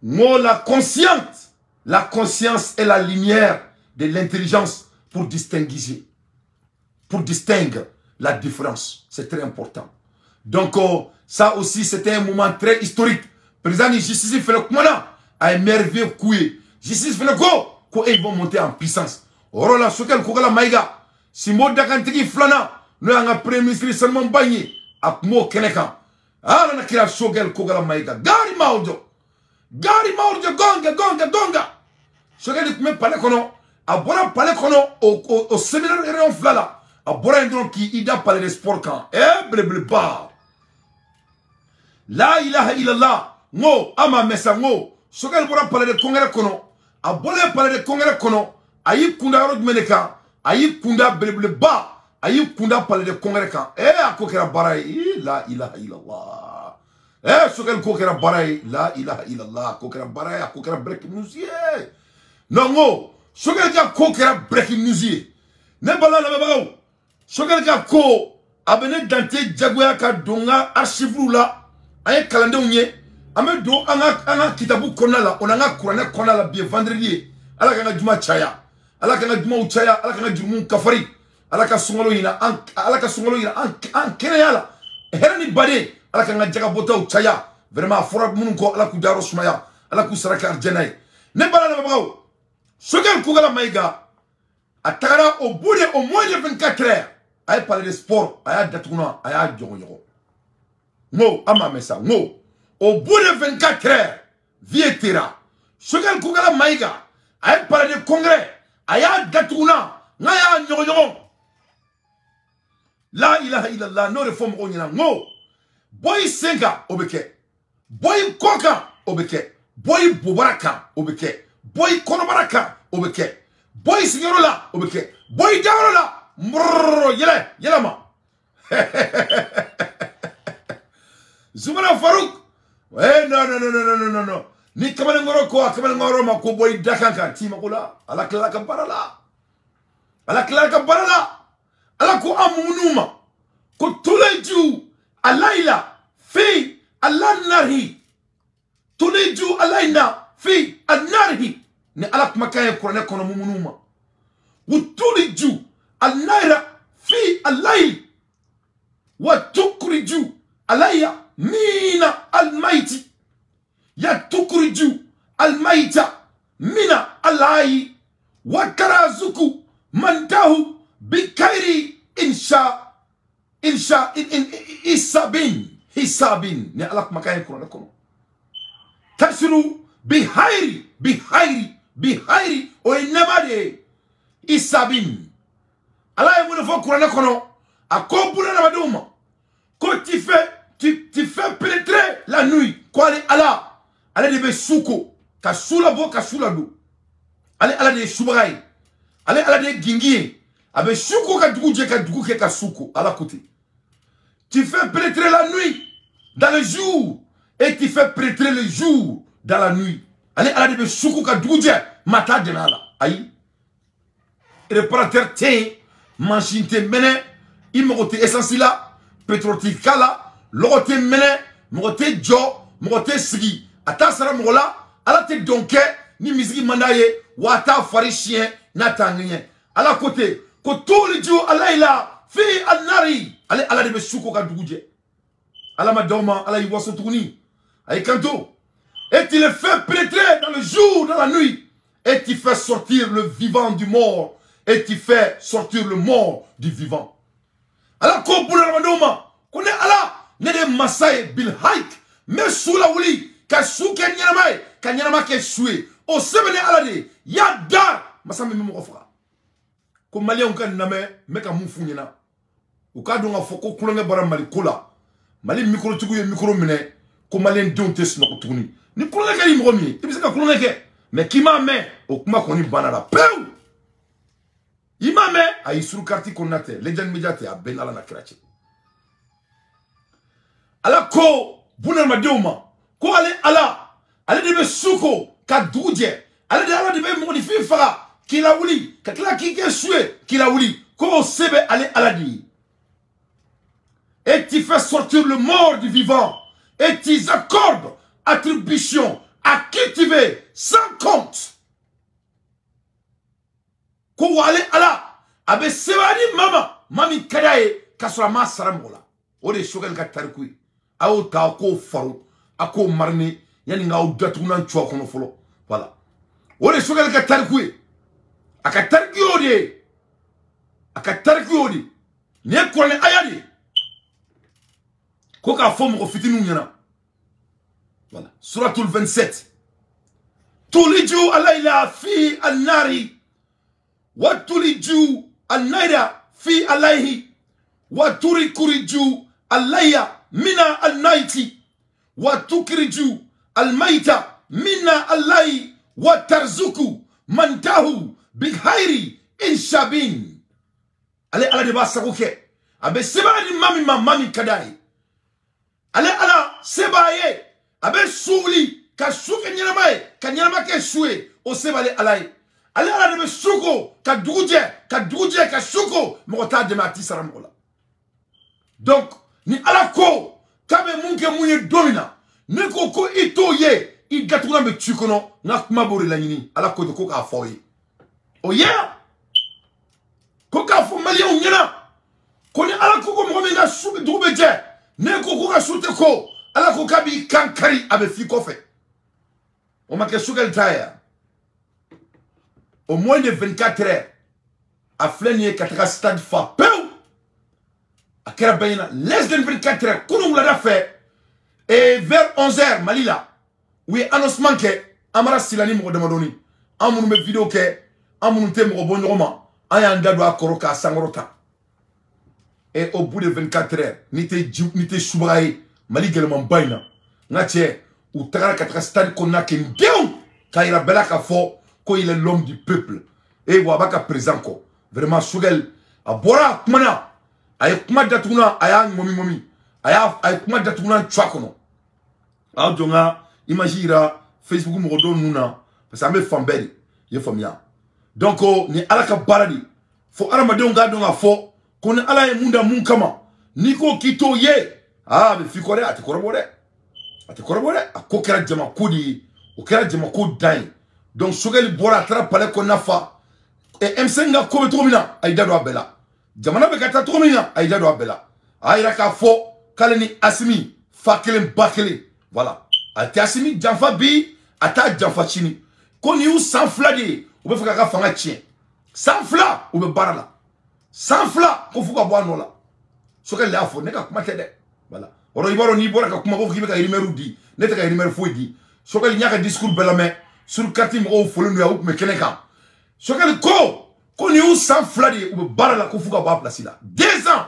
n ko la conscience, la conscience est la lumière de l'intelligence pour distinguer la différence. C'est très important. Donc ça aussi, c'était un moment très historique. Président ni justice fɛnɛ kumana, a ye merveille k'u ye. Justice fɛnɛ ko ils vont monter en puissance. O yɔrɔ la, Choguel Kokalla Maïga, Simbo dakantigi filanan, n'o y'an ka premier ministre sanumanba in ye, a kun b'o kɛnɛ kan. Ala na kira Choguel Kokalla Maïga, gari mawjo, gari mawjo, gonga gonga gonga. Choguel tun bɛ palais kɔnɔ, a bɔra palais kɔnɔ o séminaire réunion fila la, a bɔra yen dɔrɔn k'i da palais de sport kan. Belebeleba, la ilaha illallah. N ko a ma mɛn sa, n ko Choguel bɔra palais de congrès kɔnɔ. A bɔlen palais de congrès kɔnɔ, a y'i kunda yɔrɔ jumɛn de kan? A y'i kunda belebeleba, a y'i kunda palais de congrès kan. A ko kɛra baara ye. La ilaha illallah. Choguel ko kɛra baara ye, la ilaha illallah, ko kɛra baara ye, ko kɛra breaking news ye. Non ko Choguel ka ko kɛra breaking news ye. Ne balima lamɛnbagaw, Choguel ka ko a bɛ ne dante jagoya ka don n ka archive la. An ye kalandenw ye, an bɛ don an ka kitabu kɔnɔna la, o n'an ka kuranɛ kɔnɔna la. Bi ye vendredi ye, Ala k'an ka juma caya, Ala k'an ka jumaw caya, Ala k'an ka jurumuw kafari, Ala ka sunkalo ɲina an, Ala ka sunkalo ɲina an kɛnɛya la, hɛrɛ ni baden, Ala k'an ka jagabɔtaw caya. Vraiment a fɔra minnu kɔ, Ala k'u dayɔrɔ sumaya, Ala k'u sara kɛ arijɛnɛ ye. Ne balima lamɛnbagaw, Choguel Kokalla Maïga a tagara au bout de au moins de 24 heures, a ye palais de sport a y'a datugu, a y'a jɔgɔnjɔgɔ. N ko an m'a mɛn sa, n ko au bout de 24 heures, vie tera. Choguel Kokalla Maïga a ye palais de congrès a y'a datugu, n'a y'a ɲɔgɔnɲɔgɔn. La ilaha illallah, n'o de fɔ mɔgɔw ɲɛna, n ko bɔ i sen kan o bɛ kɛ, bɔ i kɔ kan o bɛ kɛ, bɔ i bobara kan o bɛ kɛ, bɔ i kɔnɔbara kan o bɛ kɛ, bɔ i sigiyɔrɔ la o bɛ kɛ, bɔ i dayɔrɔ la, mbrrr, yɛlɛ yɛlɛma. Zumana Farouk, eh non non non non non non non, ni kamalenkɔrɔ ko a kamalenkɔrɔ ma ko bɔ i da kan kan t'i mako la. Ala tilala ka baara la, Ala tilala ka baara la. Ala ko an mumunu ma ko tuleju alayla fi alanarhi, tuleju alayna fi anarhi. Ni Ala kumakan ye kuranɛ kɔnɔ mumunu ma, wa tuliju alayra fi alayli wa tukriju alayya mina almaiti, ya tukriju almaita mina alayi wa tarazuku mantahu bikairi insha insha in isabin hisabin. Ni Ala kumakan ye kuranɛ kɔnɔ, tasiru bihairi bihairi bihairi, o ye nɛɛma de ye, isabin. Ala ye mun de fɔ kuranɛ kɔnɔ? A ko bunadamadenw ma ko tu fais pénétrer la nuit, ko ale Ala, ale de bɛ su ko ka su labɔ ka su ladon. Ale Ala de ye subaga ye, ale Ala de ye gingi ye, a bɛ su ko ka dugu jɛ ka dugu kɛ ka su ko. Ala ko ten, tu fais pénétrer la nuit dans le jour et tu fais pénétrer le jour dans la nuit. Ale Ala de bɛ su ko ka dugu jɛ, maa t'a dɛmɛ a la. Ayi, réparateur tɛ yen, mansin tɛ mɛnɛ, i mago tɛ essence la, pétrole tɛ k'a la, lɔgɔ tɛ mɛnɛ, mɔgɔ tɛ jɔ, mɔgɔ tɛ sigi, a t'a sara mɔgɔ la. Ala tɛ dɔn kɛ ni misigi man d'a ye, wa a t'a fari siɲɛ n'a t'a ŋɛɲɛ. Ala ko ten ko tuliju alayla fi anari, ale Ala de bɛ su ko ka dugu jɛ. Ala ma d'aw ma, Ala y'i waso tuguni, a y'i kanto, et tu le fais pénétrer dans le jour, dans la nuit, et tu fais sortir le vivant du mort, et tu fais sortir le mort du vivant. Ala ko bunadamadenw ma ko ne Ala, ne de masa ye bilhaik, n bɛ su lawuli ka su kɛ ɲɛnama ye, ka ɲɛnama kɛ su ye, o sɛbɛn ne Ala de ye. Ya dar masa min bɛ mɔgɔ faga. Ko maliyɛnw ka lamɛn, n bɛ ka mun f'u ɲɛna, u k'a dɔn k'a fɔ ko kulonkɛ bɔra Mali ko la. Mali microtigiw ye micro minɛ ko maliyɛn denw tɛ sunɔgɔ tuguni. Ni kulonkɛ kɛ ni mɔgɔ min ye, i bɛ se ka kulonkɛ kɛ, mɛ k'i m'a mɛn, o kuma kɔni banna la pewu. I m'a mɛn, ayi, suru kariti kɔnɔna tɛ, lejani media tɛ, a bɛɛ n'Ala na kira cɛ. Ala ko bunadamadenw ma ko ale Ala, ale de bɛ su ko ka dugu jɛ, ale de Ala de bɛ mɔgɔninfin faga k'i lawuli ka tila k'i kɛ su ye k'i lawuli, ko o se bɛ ale Ala de ye. Et tu fais sortir le mort du vivant, et tu accordes attribution à qui tu veux sans compte. Ko wale Ala a bɛ sebaaya di maa ma, maa min ka d'a ye k'a sɔrɔ a ma sara mɔgɔ la. O de ye Choguel ka tariku ye. A y'o ta, a k'o faro, a k'o mariner yanni k'aw datugulan cu a kɔnɔ fɔlɔ. Voilà, o de ye Choguel ka tariku ye. A ka tariku y'o de ye, a ka tariku y'o de ye. Nin ye kuranɛ aya de ye ko k'a fɔ mɔgɔ fitininw ɲɛna. Voilà, suratul 27, tuliju alayla fi annari wa tuliju annaira fi alayhi wa turikuriju alayya mina annaiti wa tukriju almaita mina alayi wa tarzuku mantahu bighairi inshabin. Ale Ala de b'a sago kɛ, a bɛ sebaaya di maa min ma, maa min ka d'a ye. Ale Ala se b'a ye a bɛ su wuli ka su kɛ ɲɛnama ye ka ɲɛnama kɛ su ye o se b'ale Ala ye. Ale Ala de bɛ su ko ka dugu jɛ ka dugu jɛ ka su ko mɔgɔ t'a dɛmɛ a t'i sara mɔgɔ la. Donc ni Ala ko k'a bɛ mun kɛ mun ye don min na ne ko ko i t'o ye i datugulan bɛ ci kɔnɔ n ka kuma b'o de laɲini Ala ko ten ko k'a fɔ aw ye. O ye ko k'a fɔ maliyɛnw ɲɛna ko ni Ala ko ko mɔgɔ min ka su dugu bɛ jɛ ne ko ko ka su tɛ ko Ala ko k'a b'i kan kari a bɛ f'i kɔfɛ. O ma kɛ Choguel ta ye. Au moins de 24 heures a filɛ nin ye ka taga stade fa pewu a kɛra bɛɛ ɲɛna less than 24 heures kunun wulada fɛ et vers 11 heures Mali la u ye annoncement kɛ Amara Sila ni mɔgɔ damadɔni an minnu bɛ vidéo kɛ an minnu tɛ mɔgɔ bɔ ɲɔgɔn ma an y'an da don a kɔrɔ k'a sankɔrɔ ta. Et au bout de 24 heures n'i tɛ subaga ye Mali gɛlɛmanba in na n ka cɛ u tagara ka taga stade kɔnɔna kɛ n denw k'a yira bɛɛ la k'a fɔ ko il est l'homme du peuple et wa a b'a ka président kɔ. Vraiment Choguel a bɔra a kumana a ye kuma datugunan a y'a ŋɔmi ŋɔmi a ye kuma datugunan cu a kɔnɔ. A y'aw jɔ n ka image yira Facebook mɔgɔ dɔw ninnu na parce que an bɛ fan bɛɛ de i ye faamuya. Donc ni Ala ka baara de fo hadamadenw k'a dɔn k'a fɔ ko ni Ala ye mun da mun kama n'i ko k'i t'o ye a bɛ f'i kɔ dɛ a tɛ kɔrɔbɔ dɛ a tɛ kɔrɔbɔ dɛ a ko kɛra jamako de ye o kɛra jamako dan ye. Donc Choguel bɔra a taara palais kɔnɔna fa M5 ka ko bɛ cogo min na a y'i da don a bɛɛ la jamana bɛ ka taa cogo min na a y'i da don a bɛɛ la a y'a yira k'a fɔ k'ale ni Assimi fa kelen ba kelen voilà a tɛ Assimi janfa bi a t'a janfa sini ko nin y'u san 2 de ye u bɛ fɛ k'a ka fanga tiɲɛ san 2 u bɛ baara la san 2 ko f'u ka bɔ a nɔ la. Choguel y'a fɔ ne ka kuma tɛ dɛ voilà. O i b'a dɔn n'i bɔra ka kuma ko k'i bɛ ka rumeur di ne tɛ ka rumeur foyi di. Choguel y'a ka discours bɛɛ lamɛn sur carte mɔgɔw folen don yan u tun bɛ kɛnɛ kan. Choguel ko nin y'u san 2 de ye u bɛ baara la ko f'u ka bɔ a place la 2 ans.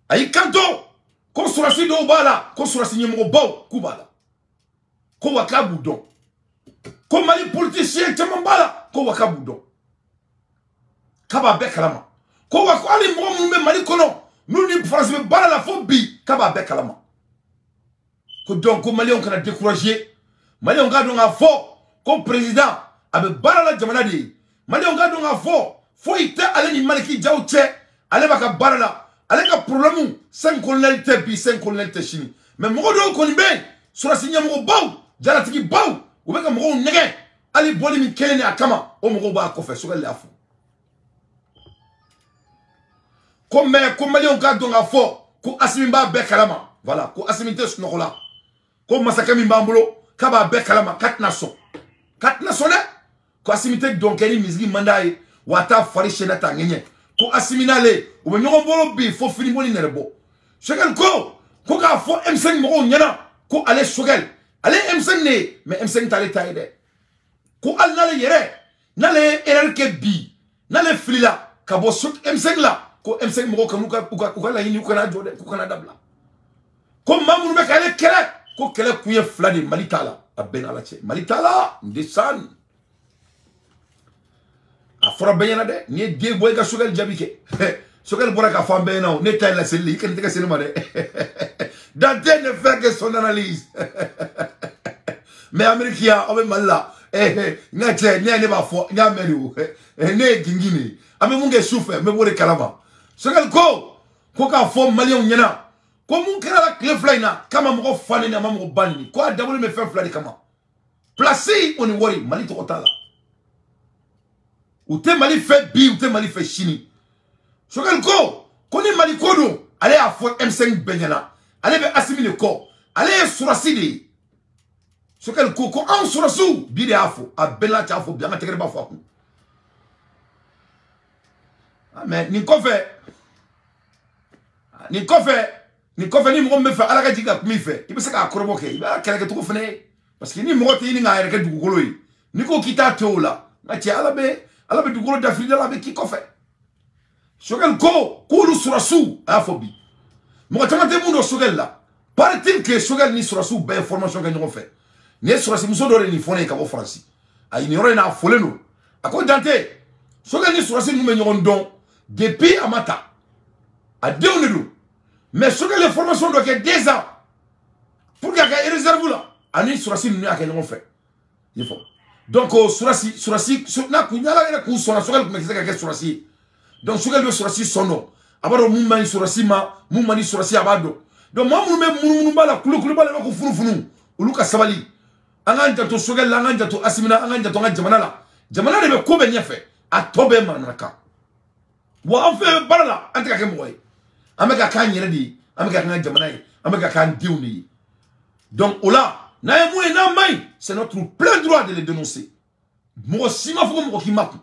A y'i kanto ko sɔrɔsi dɔw b'a la ko sɔrɔsi ɲɛmɔgɔbaw k'u b'a la ko wa k'a b'u dɔn ko Mali politicien caman b'a la ko wa k'a b'u dɔn k'a b'a bɛɛ kalama ko wa ko hali mɔgɔ minnu bɛ Mali kɔnɔ n'u ni Faransi bɛ baara la fo bi k'a b'a bɛɛ kalama ko donc ko maliyɛnw kana décourager maliyɛnw k'a dɔn k'a fɔ ko président a bɛ baara la jamana de ye maliyɛnw k'a dɔn k'a fɔ foyi tɛ ale ni Maliki Jaw cɛ ale b'a ka baara la ale ka problème 5 colonel tɛ bi 5 colonel tɛ sini mais mɔgɔ dɔw kɔni bɛ yen sɔrɔsi ɲɛmɔgɔbaw jalatigibaw u bɛ ka mɔgɔw nɛgɛ hali bɔli min kɛlen a kama o mɔgɔw b'a kɔfɛ. Choguel y'a fɔ ko mais ko maliyɛnw k'a dɔn k'a fɔ ko Assimi b'a bɛɛ kalama voilà ko Assimi tɛ sunɔgɔ la ko masakɛ min b'an bolo k'a b'a bɛɛ kalama k'a tɛna sɔn k'a tɛna sɔn dɛ ko Assimi tɛ dɔn kɛ ni misigi man d'a ye wa a t'a fari sɛnɛ t'a ŋɛɲɛ ko Assimi n'ale u bɛ ɲɔgɔn bolo bi fo finibɔ ni nɛrɛbɔ. Choguel ko k'a fɔ M5 mɔgɔw ɲɛna ko ale Choguel ale ye M5 de ye mais M5 t'ale ta ye dɛ ko hali n'ale yɛrɛ n'ale ye erreur kɛ bi n'ale filila ka bɔ M5 la ko M5 mɔgɔw kan'u ka u ka laɲini u kana jɔ dɛ k'u kana dabila ko maa minnu bɛ k'ale kɛlɛ ko kɛlɛ kun ye 2 de Mali t'a la a bɛɛ n'Ala cɛ Mali t'a la n desan a fɔra bɛɛ ɲɛna dɛ n'i ye den bɔ i ka Choguel jaabi kɛ. Choguel bɔra k'a fɔ an bɛɛ ɲɛna o ne ta ye laseli i kana tɛgɛ se ne ma dɛ. Dante ne fait que son analyse. Mais Amérique ya aw bɛ Mali la n ka cɛ ne ne b'a fɔ n y'a mɛn de o ne ye gingin de ye an bɛ mun kɛ su fɛ n bɛ b'o de kalama. Choguel ko k'a fɔ maliyɛnw ɲɛna ko mun kɛra la tile 2 in na k'a ma mɔgɔ fa neni a ma mɔgɔ ba neni ko a dabɔlen bɛ fɛn 2 de kama place o ni wari Mali tɔgɔ t'a la u tɛ Mali fɛ bi u tɛ Mali fɛ sini. Choguel ko ni Mali ko don ale y'a fɔ M5 bɛɛ ɲɛna ale bɛ Assimi de kɔ ale ye sɔrɔsi de ye. Choguel ko anw sɔrɔsiw bi de y'a fɔ a bɛɛ n'a cɛ fɔ bi an ka tɛgɛrɛ b'a fɔ a kun. Mais nin kɔfɛ ni mɔgɔ min bɛ fɛ Ala ka jigin ka kuma i fɛ i bɛ se k'a kɔrɔbɔ kɛ i b'a kɛlɛ kɛcogo fana ye parce que ni mɔgɔ tɛ ɲini k'a yɛrɛ kɛ dugukolo ye n'i ko k'i t'a to o la n ka cɛ Ala bɛ dugukolo dafiri da la a bɛ k'i kɔfɛ. Choguel ko k'olu sɔrɔsiw a y'a fɔ bi mɔgɔ caman tɛ mun dɔn Choguel la paraît-il que Choguel ni sɔrɔsiw bɛɛ ye formation kɛ ɲɔgɔn fɛ nin ye sɔrɔsimuso dɔ de nin fɔ ne ye ka bɔ Faransi a nin yɔrɔ in na a folen don a ko Dante Choguel ni sɔrɔsi ninnu bɛ ɲɔgɔn dɔn depuis a ma ta a denw de don mais Choguel ye formation dɔ kɛ 2 ans Pour que a ka réserve la ani surasi ninnu y'a kɛ ɲɔgɔn fɛ. I fɔ. Donc surasi n'a kun ala yɛrɛ k'u sɔnna Choguel tun bɛ se ka kɛ surasi ye. Donc Choguel bɛ surasi sɔn dɔn. A b'a dɔn mun man ɲi surasi ma, mun man di surasi a b'a dɔn. Donc maa minnu bɛ munumunu b'a la kulukulu b'a la i b'a ko funufunu olu ka sabali. An k'an janto Choguel la, an k'an janto Assimi na, an k'an janto an ka jamana la. Jamana de bɛ ko bɛɛ ɲɛfɛ, a tɔ bɛɛ manamanakan. Wa an fɛn bɛ baara la, an tɛ ka kɛ mɔgɔ ye. An bɛ ka k'an yɛrɛ de ye, an bɛ ka k'an ka jamana ye, an bɛ ka k'an denw de ye. Donc o la, n'an ye mun ye n'an man ɲi, c'est notre plein droit de le dénoncer. Mɔgɔ si ma fɔ ko mɔgɔ k'i makun.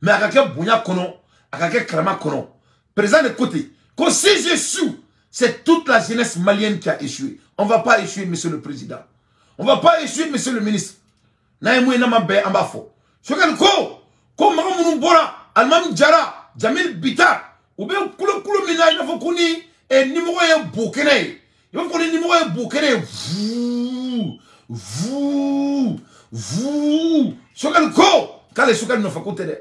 Mais a ka kɛ bonya kɔnɔ, a ka kɛ karama kɔnɔ. Président de côté, ko si j'échoue, c'est toute la jeunesse malienne qui a échoué. On ne va pas échouer, monsieur le président. On ne va pas échouer, monsieur le ministre. N'a ye mun ye n'a ma bɛn, an b'a fɔ. Choguel ko, ko mɔgɔ minnu bɔra, Alimami Jara, Jamil Bita, u bɛ kulo min na i n'a fɔ ko ni nimɔgɔ ye bo kɛnɛ ye. I b'a fɔ ko ni nimɔgɔ ye bo kɛnɛ ye, vuu, vuu, vuu. Choguel ko, k'ale Choguel nɔfɛ ko tɛ dɛ.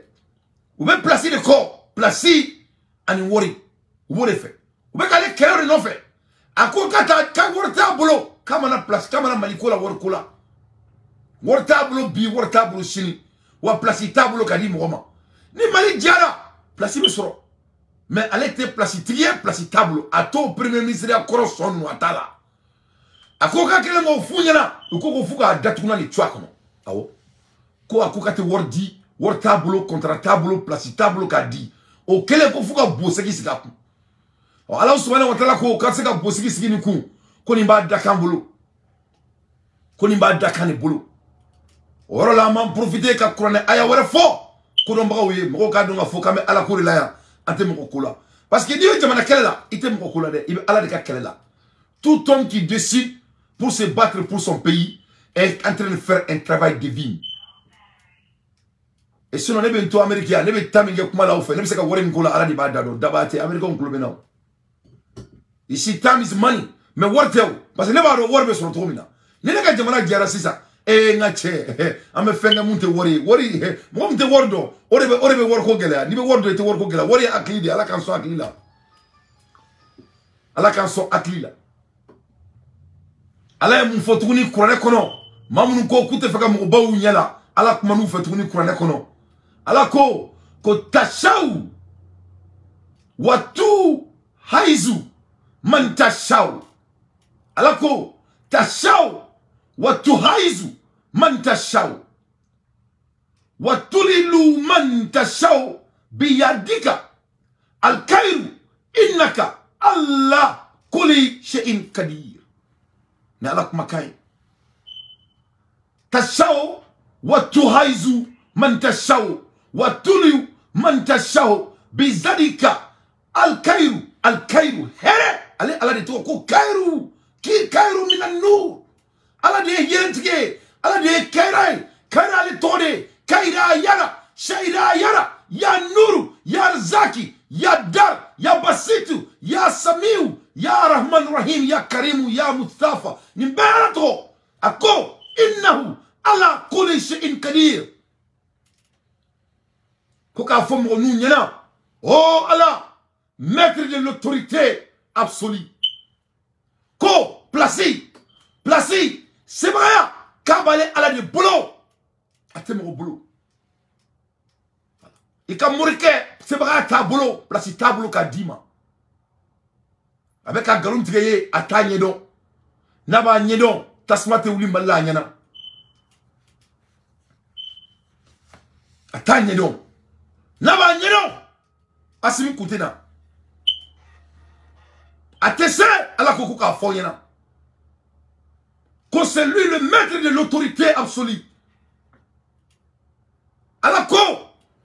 U bɛ place de kɔ, place ani wari, u b'o de fɛ. U bɛ k'ale kɛlɛ o de nɔfɛ. A ko k'a ta, k'a wari t'a bolo, k'a mana place, k'a mana Mali ko la wari ko la. Wari t'a bolo bi, wari t'a bolo sini. Wa place t'a bolo ka di mɔgɔ ma. Ni Mali diyara, place bɛ sɔrɔ. Mais ale tɛ place tigi ye, place t'a bolo. A t'o premier ministre ya kɔrɔ sɔn ninnu, a t'a la. A ko k'a kɛlen k'o f'u ɲɛna, u ko ko f'u k'a datugu n'a nin cogoya kɔnɔ. Awɔ. Ko a ko k'a tɛ wari di, wari t'a bolo, contrat t'a bolo, place t'a bolo k'a di. O kɛlen ko f'u ka bosegi sigi a kun. Ɔ Ala subahana wa taala ko k'a tɛ se ka bosegi sigi nin kun, ko nin b'a dakan bolo. Ko nin b'a dakan de bolo. O yɔrɔ la an b'an profiter ka kuranɛ aya wɛrɛ fɔ kodɔnbagaw ye, mɔgɔw k'a dɔn k'a fɔ k'an bɛ Ala ko de la yan, an tɛ mɔgɔ ko la. Parce que n'i bɛ jamana kɛlɛ la, i tɛ mɔgɔ ko la dɛ, i bɛ Ala de ka kɛlɛ la. Tout homme qui décide pour se battre pour son pays est en train de faire un travail divin. Et sinon ne bɛ n to Amérique yan, ne bɛ taa min kɛ kuma la aw fɛ, ne bɛ se ka wari min k'o la, Ala de b'a da dɔn. Daba tɛ, Américains tulo bɛ n na o. Ici time is money, mais wari tɛ o. Parce que ne b'a dɔn wari bɛ sɔrɔ cogo min na. Ni ne ka jamana jɛra sisan, n ka cɛ, an bɛ fɛn kɛ mun tɛ wari ye. Wari, mɔgɔ min tɛ wari dɔn, o de bɛ wariko gɛlɛya. N'i bɛ wari dɔn, i tɛ wariko gɛlɛya. Wari ye hakili de ye, Ala k'an sɔn hakili la. Ala k'an sɔn hakili la. Ala ye mun fɔ tuguni kuranɛ kɔnɔ, maa minnu ko k'u tɛ fɛ ka mɔgɔbaw ɲɛ la, Ala kuma n'u fɛ tuguni kuranɛ kɔnɔ. Ala ko ko tashaw watu haizu man tashaw. Ala ko tashaw watu haizu man tashaw watulilu man tashaw biyadika alkhairu innaka alla kulli shay'in qadir. Ni Ala kuma kai. Tashaw watu haizu man tashaw watulilu man tashaw bizadika alkhairu alkhairu here ale Ala de tɔgɔ ko khairu ki khairu minan nur. Ala de ye yɛlɛntigi ye, Ala de ye kayira ye, kayira ale tɔgɔ de ye kayira yara shayira yara ya nuru ya razaki ya dar ya basitu ya samiu ya rahman rahim ya karimu ya mustafa. Nin bɛɛ Ala tɔgɔ. A ko innahu ala kulli shay'in qadir. Ko k'a fɔ mɔgɔ ninnu ɲɛna, oh Ala, maître de l'autorité absolue. Ko place place sebagaya k'a b'ale Ala de bolo, a tɛ mɔgɔ bolo. I ka morikɛ sebagaya t'a bolo, place t'a bolo k'a d'i ma. A bɛ ka nkalon tigɛ ye, a t'a ɲɛdɔn. N'a b'a ɲɛdɔn, tasuma tɛ wuli Mali la a ɲɛna. A t'a ɲɛdɔn. N'a b'a ɲɛdɔn, Assimi kun tɛ na. A tɛ se, Ala ko ko k'a fɔ ɲɛna. Ko c'est lui le maître de l'autorité absolue. Ala ko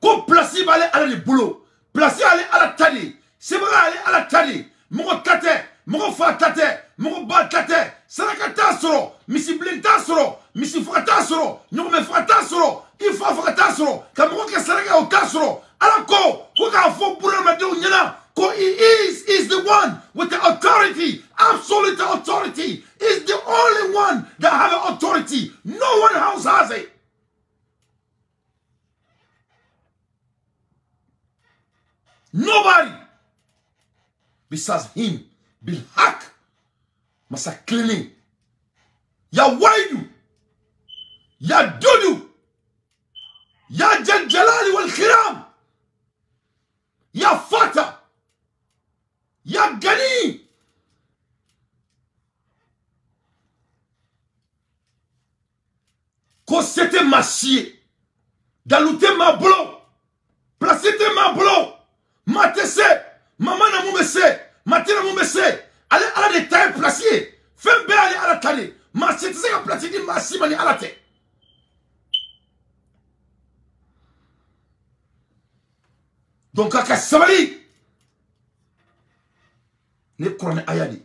ko place b'ale Ala de bolo. Place ale Ala ta de ye. Sebaga ale Ala ta de ye. Mɔgɔ ta tɛ, mɔgɔ fa ta tɛ, mɔgɔ ba ta tɛ. Saraka t'a sɔrɔ, misibilen t'a sɔrɔ, misi faga t'a sɔrɔ, ɲɔgɔmɛ faga t'a sɔrɔ, i fa faga t'a sɔrɔ, ka mɔgɔ kɛ saraka o t'a sɔrɔ. Ala ko ko k'a fɔ bunadamadenw ɲɛna ko he is the one with the authority, absolute authority. Is the only one that have authority. No one else has it. Nobody besides him. Bilhak masa cleaning. Ya Waidu, Ya Dudu, Ya Jal Jalali wal Kiram, Ya Fata, Ya Gani. Ko c'était ma chier, dalouté ma bolo, placé ma bolo, ma tessé, maman na moumessé, ma tena moumessé, allez à la détail placé, fais bien aller à la tale, ma tessé a placé dit ma simani à la tête. Donc à Sabali, ne croyez ayadi.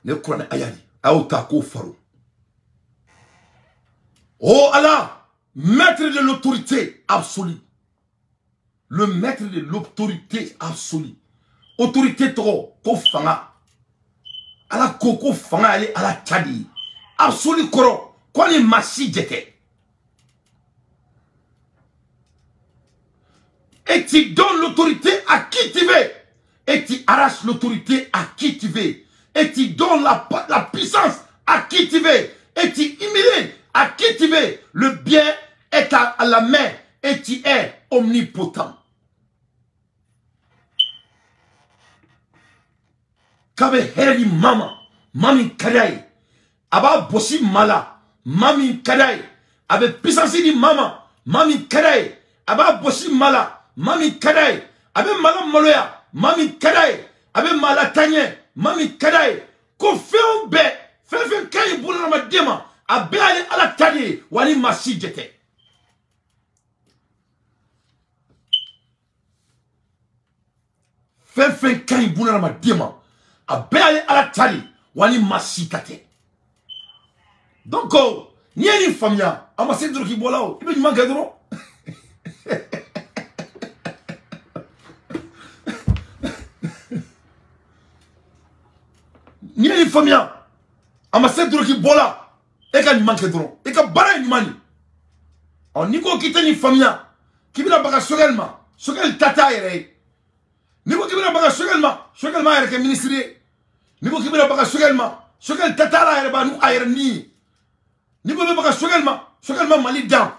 Ne croyez ayadi. Aotako faro. Oh Allah, maître de l'autorité absolue. Le maître de l'autorité absolue. Autorité trop, ko fanga. Allah koko fanga ali ala tadi. Absolu koro. Quoi les massi j'étais. Et tu donnes l'autorité à qui tu veux. Et tu arraches l'autorité à qui tu veux. Et tu donnes la puissance à qui tu veux. Et tu humilies à qui tu veux. Le bien est à la main. Et tu es omnipotent. Kabe heri mama. Mami kadai. Aba bosi mala. Mami kadai. Abe puissance di mama. Mami kadai. Aba bosi mala. Mami kadai. Abe mala maloya. Mami kadai. Abe mala tanye. Mami kadai. Ko fɛn bɛɛ fɛn fɛn ka ɲi bunadamaden ma a bɛɛ y'ale ala ta de ye wa ni maa si jɛ tɛ. Fɛn fɛn ka ɲi bunadamaden ma a bɛɛ y'ale ala ta de ye wa ni maa si ta tɛ. Donc n'i ye nin faamuya a ma se dɔrɔn k'i bɔla o i bɛ ɲuman kɛ dɔrɔn. N'i ye nin faamuya a ma se dɔrɔn k'i bɔla e ka ɲuman kɛ dɔrɔn e ka baara ye ɲuman de. Ɔ n'i ko k'i tɛ nin faamuya k'i bɛna baga Sogɛli ma, Sogɛli ta t'a yɛrɛ ye. N'i ko k'i bɛna baga Sogɛli ma, Sogɛli m'a yɛrɛ kɛ minisiri ye. N'i ko k'i bɛna baga Sogɛli ma, Sogɛli ta t'a la yɛrɛ ba n'u a yɛrɛ ni ye. N'i ko i bɛ baga Sogɛli ma, Sogɛli ma Mali dan.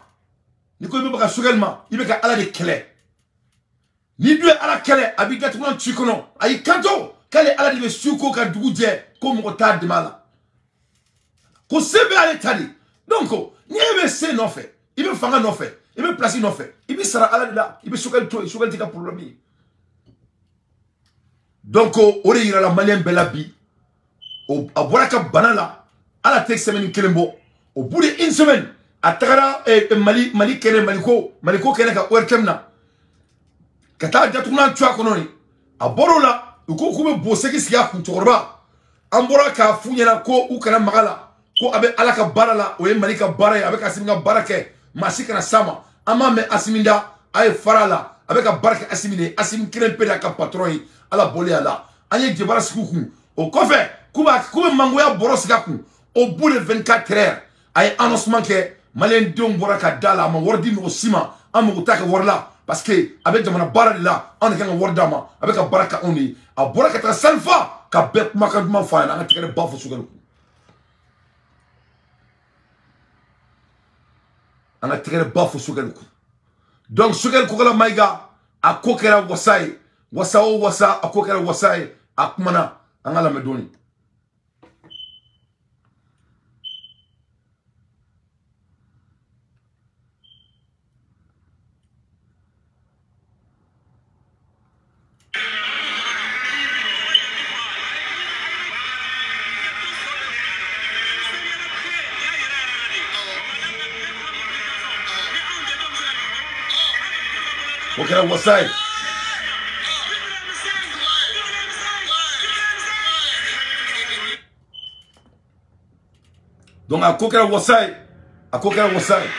N'i ko i bɛ baga Sogɛli ma, i bɛ ka Ala de kɛlɛ. N'i dun ye Ala kɛlɛ, a b'i datugulan ci kɔnɔ. A y'i kanto k'ale Ala de bɛ su ko ka dugu jɛ ko mɔgɔ t'a dɛmɛ a la. Ko se bɛ ale ta de. Donc ni e bɛ se nɔfɛ, i bɛ fanga nɔfɛ, i bɛ place nɔfɛ, i bɛ sara Ala de la, i bɛ Sogɛli to yen, Sogɛli t'i ka problème ye. Donc o de yirala maliyɛn bɛɛ la bi. A bɔra ka bana la, Ala tɛ semaine kelen bɔ. Au bout d'une semaine, a tagara Mali kɛnɛ Maliko kɛnɛ ka ORTM na. Ka taa datugulan tu a kɔnɔ nin. A bɔr'o la, u ko k'u bɛ bosegi sigi a kun cɛkɔrɔba. An bɔra k'a f'u ɲɛna ko u kana maga la, ko a bɛ Ala ka baara la, o ye Mali ka baara ye, a bɛ ka Asimi ka baara kɛ, maa si kana s'a ma. An m'a mɛn Asimi da, a ye fara a la, a bɛ ka baara kɛ Asimi de ye, Asimi kelen pe de y'a ka patron ye, Ala bɔlen a la. An ye jebara sigi u kun. O kɔfɛ, k'u bɛ mangoya bɔrɔ sigi a kun. Au bout de 24 heures, a ye annoncement kɛ, maliyɛn denw bɔra ka da la, a ma wari di mɔgɔ si ma, an mago t'a ka wari la. Parce que a bɛ jamana baara de la, anw de kan ka wari d'a ma, a bɛ ka baara kɛ anw de ye. A bɔra ka taga Salifa ka bɛɛ kumakan duman fɔ a ɲɛna, an ka tɛgɛrɛ ba fɔ Sogɛli kun. An ka tɛgɛrɛ ba fɔ Sogɛli kun. Donc Sogɛli Kokala Mayiga, a ko kɛra wasa ye, wasa o wasa, a ko kɛra wasa ye, a kumana, an ka lamɛn dɔɔni. O kɛra wasa ye. Donc a ko kɛra wasa ye, a ko kɛra wasa ye.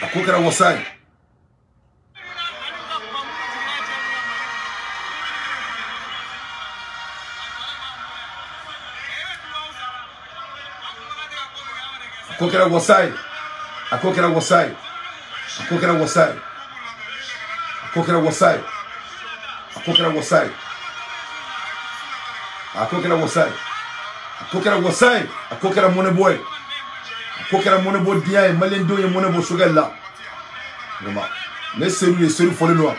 A ko kɛra wasa ye. A ko kɛra wasa ye. A ko kɛra wasa ye. A ko kɛra wasa ye. A ko kɛra wasa ye. A ko kɛra wasa ye. A ko kɛra wasa ye. A ko kɛra wasa ye. A ko kɛra mɔnɛbɔ ye. A ko kɛra mɔnɛbɔ diya ye. Maliyɛndenw ye mɔnɛbɔ Choguel la. Vraiment. Ne seru ye seru fɔlen don wa.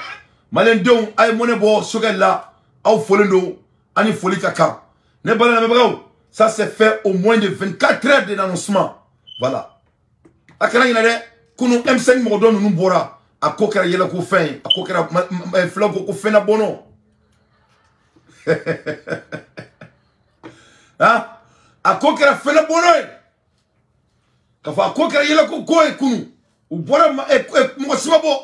Maliyɛndenw a ye mɔnɛbɔ Choguel la. Aw fɔlen don. Ani foli ka kan. Ne balima lamɛnbagaw, ça s'est fait au moins de 24 heures de l'annoncement. Voilà. A kana ɲinɛ dɛ. Kunu M5 mɔgɔ dɔ ninnu bɔra. A ko kɛra yɛlɛko fɛn ye. A ko kɛra filaw ko ko fɛn na bɔnɔ. Hein? A ko kɛra fɛn na bɔnɔ ye. K'a fɔ a ko kɛra yɛlɛko ko ye kunu. U bɔra mɔgɔ si ma bɔ.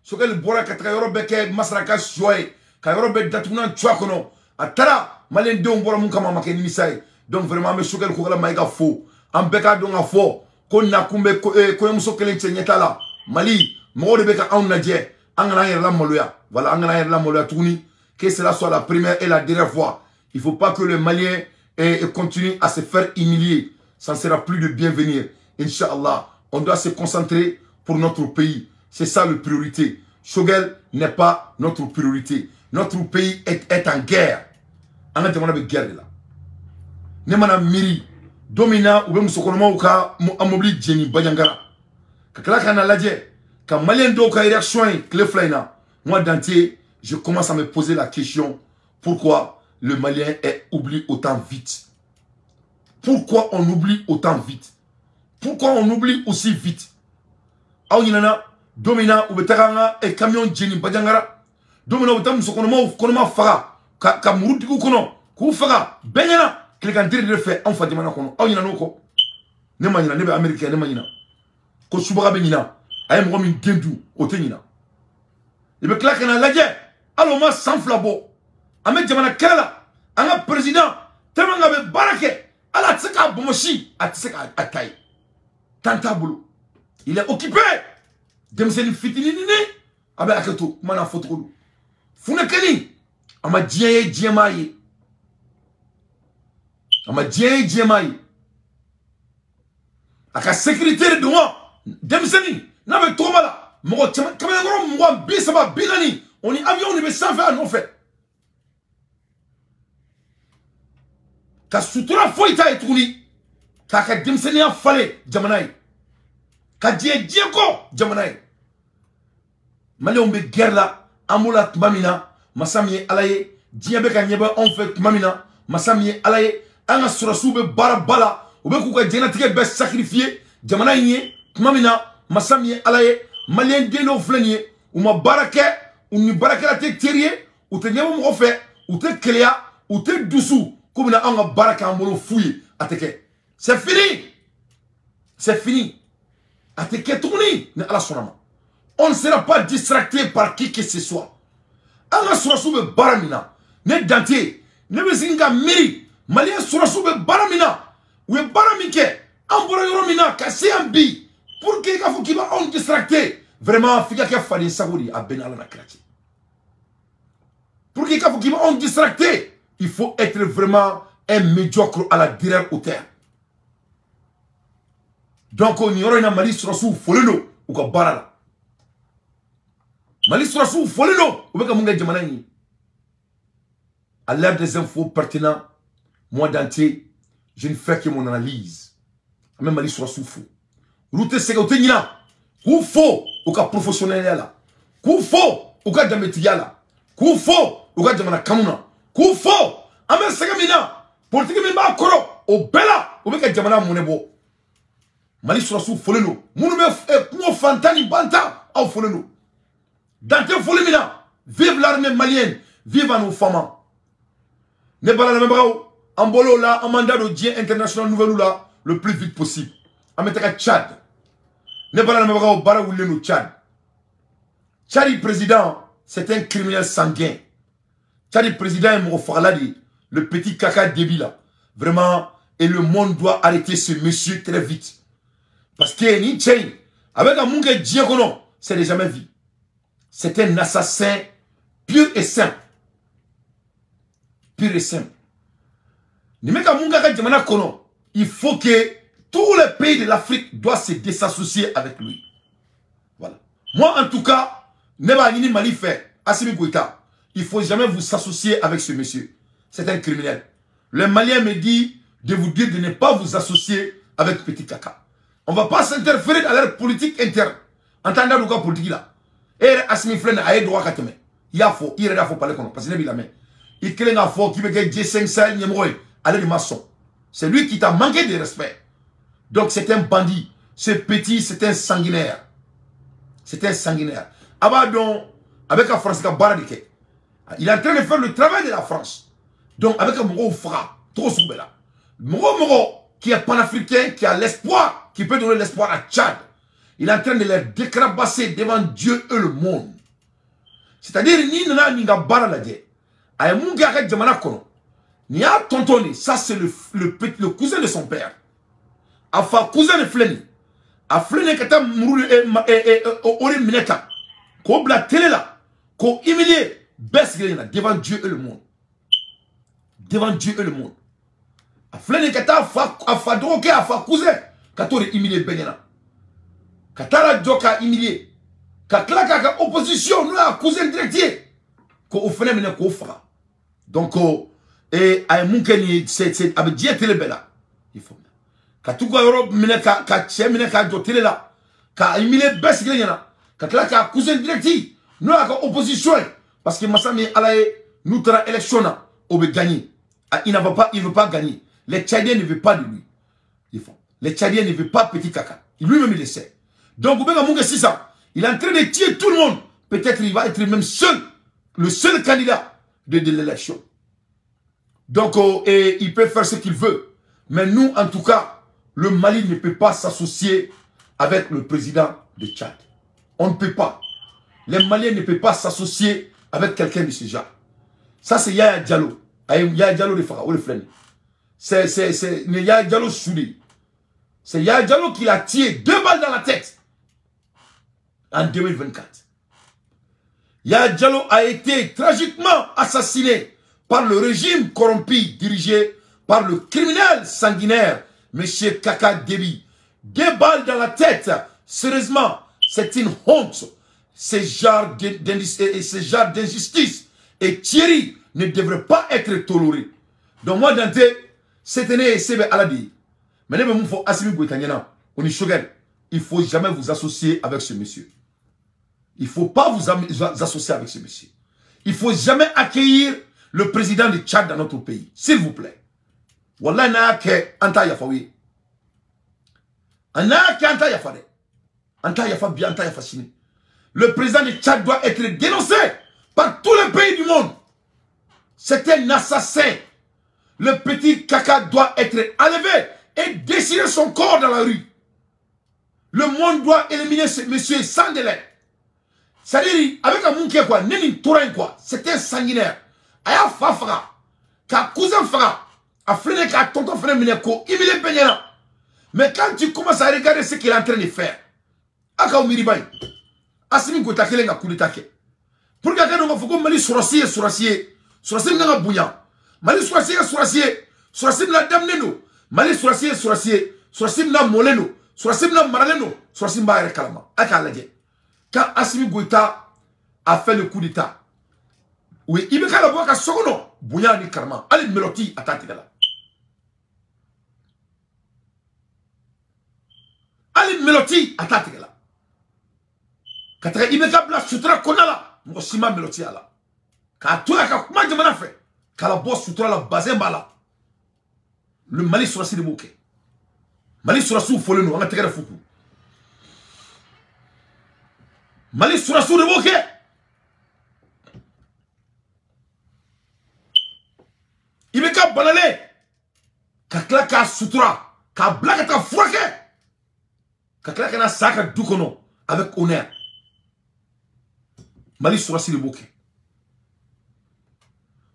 Choguel bɔra ka taga yɔrɔ bɛɛ kɛ masaraka sɔ ye. Ka yɔrɔ bɛɛ datugunan cuwa kɔnɔ. A taara maliyɛndenw bɔra mun kama a ma kɛ nimisa ye. Donc vraiment an bɛ Choguel Kokalla Maïga fo. An bɛɛ k'a dɔn k'a fɔ ko nakun bɛ kɔɲɔmuso kelen cɛ ɲɛta la. Mali mɔgɔw de bɛ ka anw lajɛ. An kana an yɛrɛ lamaloya. Voilà, an kana an yɛrɛ lamaloya tuguni. Que cela soit la première et la dernière fois. Il faut pas que le Malien continue à se faire humilier. Ça ne sera plus de bienvenir. Inch'Allah, on doit se concentrer pour notre pays. C'est ça la priorité. Choguel n'est pas notre priorité. Notre pays est en guerre. An ka jamana bɛ guerre de la. Ne mana miiri don min na u bɛ musokɔnɔmaw ka mobili jeni Bandiagara. Ka tila ka na lajɛ ka maliyɛn dɔw ka réaction ye tile fila in na. Moi Dante, je commence à me poser la question, pourquoi le Malien est oublié autant vite? Pourquoi on oublie autant vite? Pourquoi on oublie aussi vite? Aw ɲinana don min na u bɛ taga an ka camion jeni Bandiagara. Don min na u bɛ taa musokɔnɔmaw kɔnɔma faga. Ka muru digi u kɔnɔ k'u faga bɛɛ ɲɛna tilegan de fɛ anw fa jamana kɔnɔ. Aw ɲinɛ n'o kɔ. Ne ma ɲinɛ, ne bɛ Amérique ne ma ɲinɛ. Ko subaga bɛ ɲinɛ, a ye mɔgɔ min den dun o tɛ ɲinɛ. I bɛ tila ka na lajɛ hali o ma san 2 bɔ. An bɛ jamana kɛlɛ la, an ka président tellement a bɛ baara kɛ, hali a tɛ se k'a bɔnbɔsi, a tɛ se k'a ta ye. Temps t'a bolo. Il est occupé. Denmisɛnnin fitinin a bɛ hakɛ to kuma n'a fɔcogo don. Funɛkɛni a ma diɲɛ ye diɲɛ m'a ye. A ma diɲɛ ye diɲɛ m'a ye. A ka sécurité de don wa. Denmisɛnnin n'a bɛ tɔgɔma la mɔgɔ caman kamalenkɔrɔ 20 30 40 o ni avion de bɛ sanfɛ a nɔfɛ. Ka sutura foyi t'a ye tuguni. K'a ka denmisɛnninya falen jamana ye. Ka diɲɛ diɲɛ kɔ jamana ye. Maliyɛnw bɛ guerre la an b'o la tuma min na. Masa min ye Ala ye, diɲɛ bɛ ka ɲɛbɔ anw fɛ tuma min na. Masa min ye Ala ye, an ka sɔrɔsiw bɛ baaraba la, u bɛ k'u ka diɲɛlatigɛ bɛɛ sacrifier jamana in ye tuma min na. Masa min ye Ala ye, maliyɛn den dɔw filɛ nin ye, u ma baara kɛ, u ni baarakɛla tɛ teri ye, u tɛ ɲɛbɔ mɔgɔ fɛ, u tɛ keleya, u tɛ dusu, k'u bɛna anw ka baara kɛ an bolo fu ye, a tɛ kɛ. C'est fini, c'est fini, a tɛ kɛ tuguni ni Ala sɔnna ma. On ne sera pas distracté par qui que ce soit. An ka sɔrɔsiw bɛ baara min na, ne Dante, ne bɛ sin ka miiri maliyɛn sɔrɔsiw bɛ baara min na, u ye baara min kɛ, an bɔra yɔrɔ min na ka se yan bi, pour que i k'a fɔ k'i bɛ anw distracté, vraiment f'i ka kɛ faden sago de ye, a bɛɛ ni Ala na kira cɛ. Pour que i k'a fɔ k'i bɛ anw distracté, il faut être vraiment un médiocre à la dernière hauteur. Donc nin yɔrɔ in na Mali sɔrɔsiw folen don u ka baara la. Mali sɔrɔsiw folen don u bɛ ka mun kɛ jamana in ye. À l'heure des infos pertinentes, moi Dante, je ne fais que mon analyse. An bɛ Mali sɔrɔsiw fo. Olu tɛ sɛgɛn, u tɛ ɲinɛ. K'u fo u ka professionnel la. K'u fo u ka danbetigiya la. K'u fo u ka jamana kanu na. K'u fo an bɛ sɛgɛn min na, politique min b'a kɔrɔ, o bɛɛ la u bɛ ka jamana mɔnɛ bɔ. Mali sɔrɔsiw folen don. Minnu bɛ kungo fantan ni bantan, aw folen don. Dante foli min na, vive l'armée malienne, vive à nos femmes. Ne bala lamɛnbagaw, an bɔl'o la, an b'an da don diɲɛ international nouvelle la le plus vite possible. An bɛ taga Tchad. Ne bala lamɛnbagaw, baara wulilen don Tchad. Tchad président, c'est un criminel sanguin. Tchad président ye mɔgɔ fagala de ye, le petit caca débile là. Vraiment, et le monde doit arrêter ce monsieur très vite. Parce que ni cɛ in, a bɛ ka mun kɛ diɲɛ kɔnɔ, c'est de jamais vu. C'est un assassin pur et simple. Pur et simple. Ni mɛ ka mun k'a ka jamana kɔnɔ, il faut que Tous les pays de l'Afrique doivent se désassocier avec lui. Voilà. Moi, en tout cas, ne b'a Mali fait, Assimi Goïta, il ne faut jamais vous associer avec ce monsieur. C'est un criminel. Le Malien me dit de vous dire de ne pas vous associer avec Petit Kaka. On ne va pas s'interférer dans leur politique interne. Entendez le cas politique là. Et Assimi Flen a droit à teme. Il a faux, il a faux parler parce qu'il a mis. Il crée un faux qui veut que G5 Sahel Nyemroy, allez du maçon. C'est lui qui t'a manqué de respect. Donc c'est un bandit. Ce petit, c'est un sanguinaire. C'est un sanguinaire. Abadon, avec la France, il est en train de faire le travail de la France. Donc avec un moro fra, trop soubela. Moro qui est panafricain, qui a l'espoir, qui peut donner l'espoir à Tchad. Il est en train de les décrabasser devant Dieu et le monde. C'est-à-dire, ni nana ni ngabara la dje. Aye munga ka jamana kono. Ni a tontoni, ça c'est le cousin de son père. Afa cousin de Fleni. A Fleni kata muru e ori mineta. Ko bla télé la, ko humilier bes devant Dieu et le monde. Devant Dieu et le monde. A Fleni kata afa droke afa cousin katori humilier benyana. Katara joka humilier. Kaklaka ka opposition nous a cousin direct. Ko ofene mene ko fra. Donc et ay munkeni c'est avec Dieu télé bela. Il faut. Katuka Europe mene ka ka mene ka jo télé la. Ka humilier bes benyana. Kaklaka cousin direct. Nous a opposition parce que Massami Alaye nous tra élection au be gagner. Il ne va pas, il veut pas gagner. Les Tchadiens ne veulent pas de lui. Il faut. Les Tchadiens ne veulent pas Petit Kaka. Lui-même il le sait. Donc il est en train de tuer tout le monde. Peut-être il va être même seul, le seul candidat de l'élection. Donc et il peut faire ce qu'il veut. Mais nous, en tout cas, le Mali ne peut pas s'associer avec le président de Tchad. On ne peut pas. Les Maliens ne peuvent pas s'associer avec quelqu'un de ce genre. Ça, c'est Yaya Diallo. Yaya Diallo de Fara, ou le Fleni. C'est Yaya Diallo Souli. C'est Yaya Diallo qui l'a tiré 2 balles dans la tête en 2024. Yaya Diallo a été tragiquement assassiné par le régime corrompu dirigé par le criminel sanguinaire, M. Kaka Déby. 2 balles dans la tête. Sérieusement, c'est une honte. Ce genre d'injustice et Thierry ne devrait pas être toléré. Donc moi, Dante, cette année, c'est Aladi. Mais il faut Assimi Goïta, on est choqué. Il ne faut jamais vous associer avec ce monsieur. Il ne faut pas vous associer avec ce monsieur. Il ne faut jamais accueillir le président du Tchad dans notre pays. S'il vous plaît. Wallah n'a que anta yafawi. Ana ke anta yafade. Anta yafa bien, anta yafa sini. Le président du Tchad doit être dénoncé par tous les pays du monde. C'est un assassin. Le petit Kaka doit être enlevé et déchirer son corps dans la rue. Le monde doit éliminer ce monsieur sans délai. C'est-à-dire, avec un mouké quoi, Néni Tourain quoi, c'est un sanguinaire. Aya Fafra, ka cousin Fra, a freiné ka tonton frère Mineko, il me. Mais quand tu commences à regarder ce qu'il est en train de faire, aka umiribai, Assimi Goïta kelen ka coup d'état kɛ. Pour que quelqu'un faut que Mali sorcier sorcier, sorcier nga bouyan. Mali sorcier sorcier, sorcier na damne no. Mali sorcier sorcier, sorcier na moleno, sorcier na maraleno, sorcier mba yɛrɛ kalama. Aka lajɛ. Quand Assimi Goïta a fait le coup d'état, oui, il me kala bɔ ka sogono, bouyan ni karama. Ali meloti ata tigala. Ali meloti ata tigala. Kataka ibeka bla sutura konala moko sima meloti ala. Ka toya ka kuma jamana fɛ kala bɔ sutura la bazin b'a la. Le Mali sɔrɔsi de b'o kɛ. Mali sɔrɔsiw fɔlen don an ka tɛgɛrɛ fu kun. Mali sɔrɔsiw de b'o kɛ. Ibeka banalen ka tila k'a sutura k'a bila ka taa furakɛ ka tila ka na sa ka du kɔnɔ avec honneur. Mali sɔrɔsi de b'o kɛ.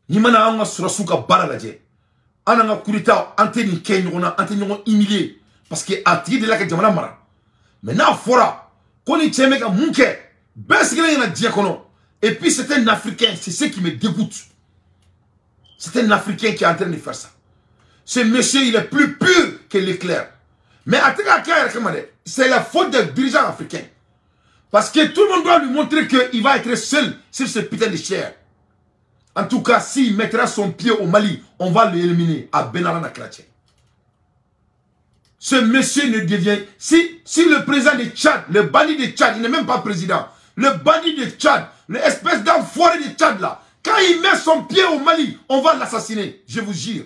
N'i mana an ka sɔrɔsiw ka baara lajɛ, an n'an ka coup d'état an tɛ nin kɛ ɲɔgɔn na, an tɛ ɲɔgɔn humilier parce que a tigi delila ka jamana mara. Mais n'a fɔra ko ni cɛ bɛ ka mun kɛ, bɛɛ sigilen ɲɛna diɲɛ kɔnɔ. Et puis c'est un Africain, c'est ce qui me dégoûte. C'est un Africain qui est en train de faire ça. Ce monsieur, il est plus pur que l'éclair. Mais c'est la faute des dirigeants africains. Parce que tout le monde doit lui montrer qu'il va être seul sur ce putain de chair. En tout cas, s'il mettra son pied au Mali, on va l'éliminer à Benalla Kratché. Ce monsieur ne devient... Si le président de Tchad, le bandit de Tchad, il n'est même pas président, le bandit de Tchad, l'espèce d'enfoiré de Tchad là, quand il met son pied au Mali, on va l'assassiner. Je vous jure.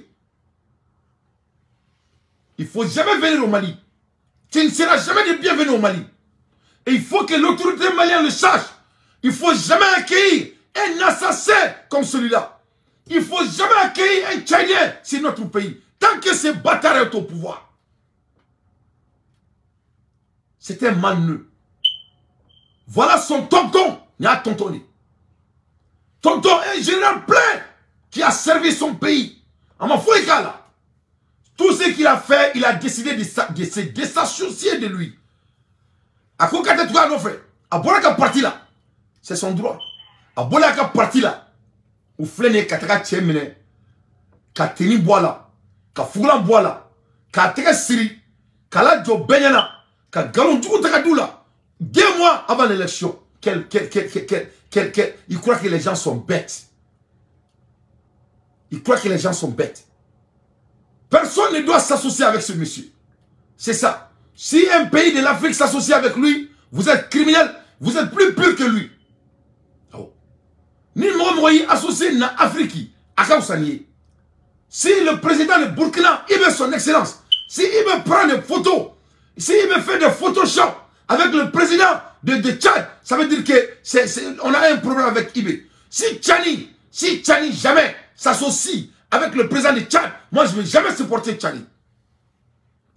Il ne faut jamais venir au Mali. Tu ne seras jamais de bienvenu au Mali. Et il faut que l'autorité malienne le sache. Il ne faut jamais accueillir un assassin comme celui-là. Il ne faut jamais accueillir un Tchadien sur notre pays. Tant que ce bâtard est au pouvoir. C'est un malneux. Voilà son tonton. Il y a tonton. Tonton, un général plein qui a servi son pays. En ma foi, là. Tout ce qu'il a fait, il a décidé de se désassocier de lui. À quoi tu as fait? À Bolaka parti là. C'est son droit. À Bolaka parti là. Ou flene kataka tchemene. Kateni boila. Kafoulan boila. Katre siri. Kala jo benyana. Ka galon djou takadoula. 2 mois avant l'élection. Quel, il croit que les gens sont bêtes. Il croit que les gens sont bêtes. Personne ne doit s'associer avec ce monsieur. C'est ça. Si un pays de l'Afrique s'associe avec lui, vous êtes criminel, vous êtes plus pur que lui. Oh. Ni Momoyi associé na Afrique, à Kausanier. Si le président de Burkina, il veut son excellence, si il veut prendre des photos, si il veut faire des Photoshop avec le président de Tchad, ça veut dire que on a un problème avec IB. Si Tchani jamais s'associe avec le président de Tchad, moi je ne vais jamais supporter Tchani.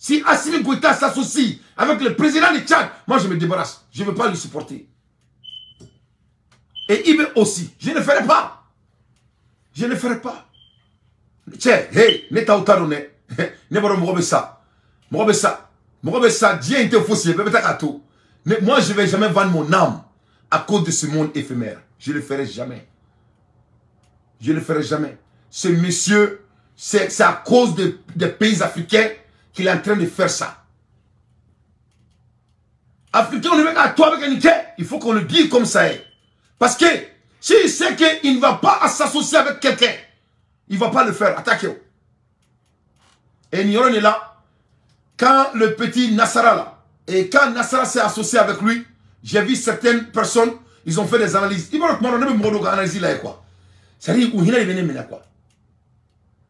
Si Assimi Goïta s'associe avec le président de Tchad, moi je me débarrasse. Je ne veux pas le supporter. Et IB aussi. Je ne ferai pas. Je ne ferai pas. Tiens, hey, ne t'as autant donné. Ne m'en ça. M'en ça. M'en ça. Dieu était faussé. Moi je ne vais jamais vendre mon âme à cause de ce monde éphémère. Je ne le ferai jamais. Je ne le ferai jamais. Ce monsieur, c'est à cause des pays africains qu'il est en train de faire ça. Africain, on est à toi avec un Niger. Il faut qu'on le dise comme ça est. Parce que s'il sait qu'il ne va pas s'associer avec quelqu'un, il ne va pas le faire. Attaquez. Et Nyoron est là. Quand le petit Nassara là, et quand Nassara s'est associé avec lui, j'ai vu certaines personnes, ils ont fait des analyses. Ils vont analyser là quoi. C'est-à-dire, où il est venu maintenant quoi.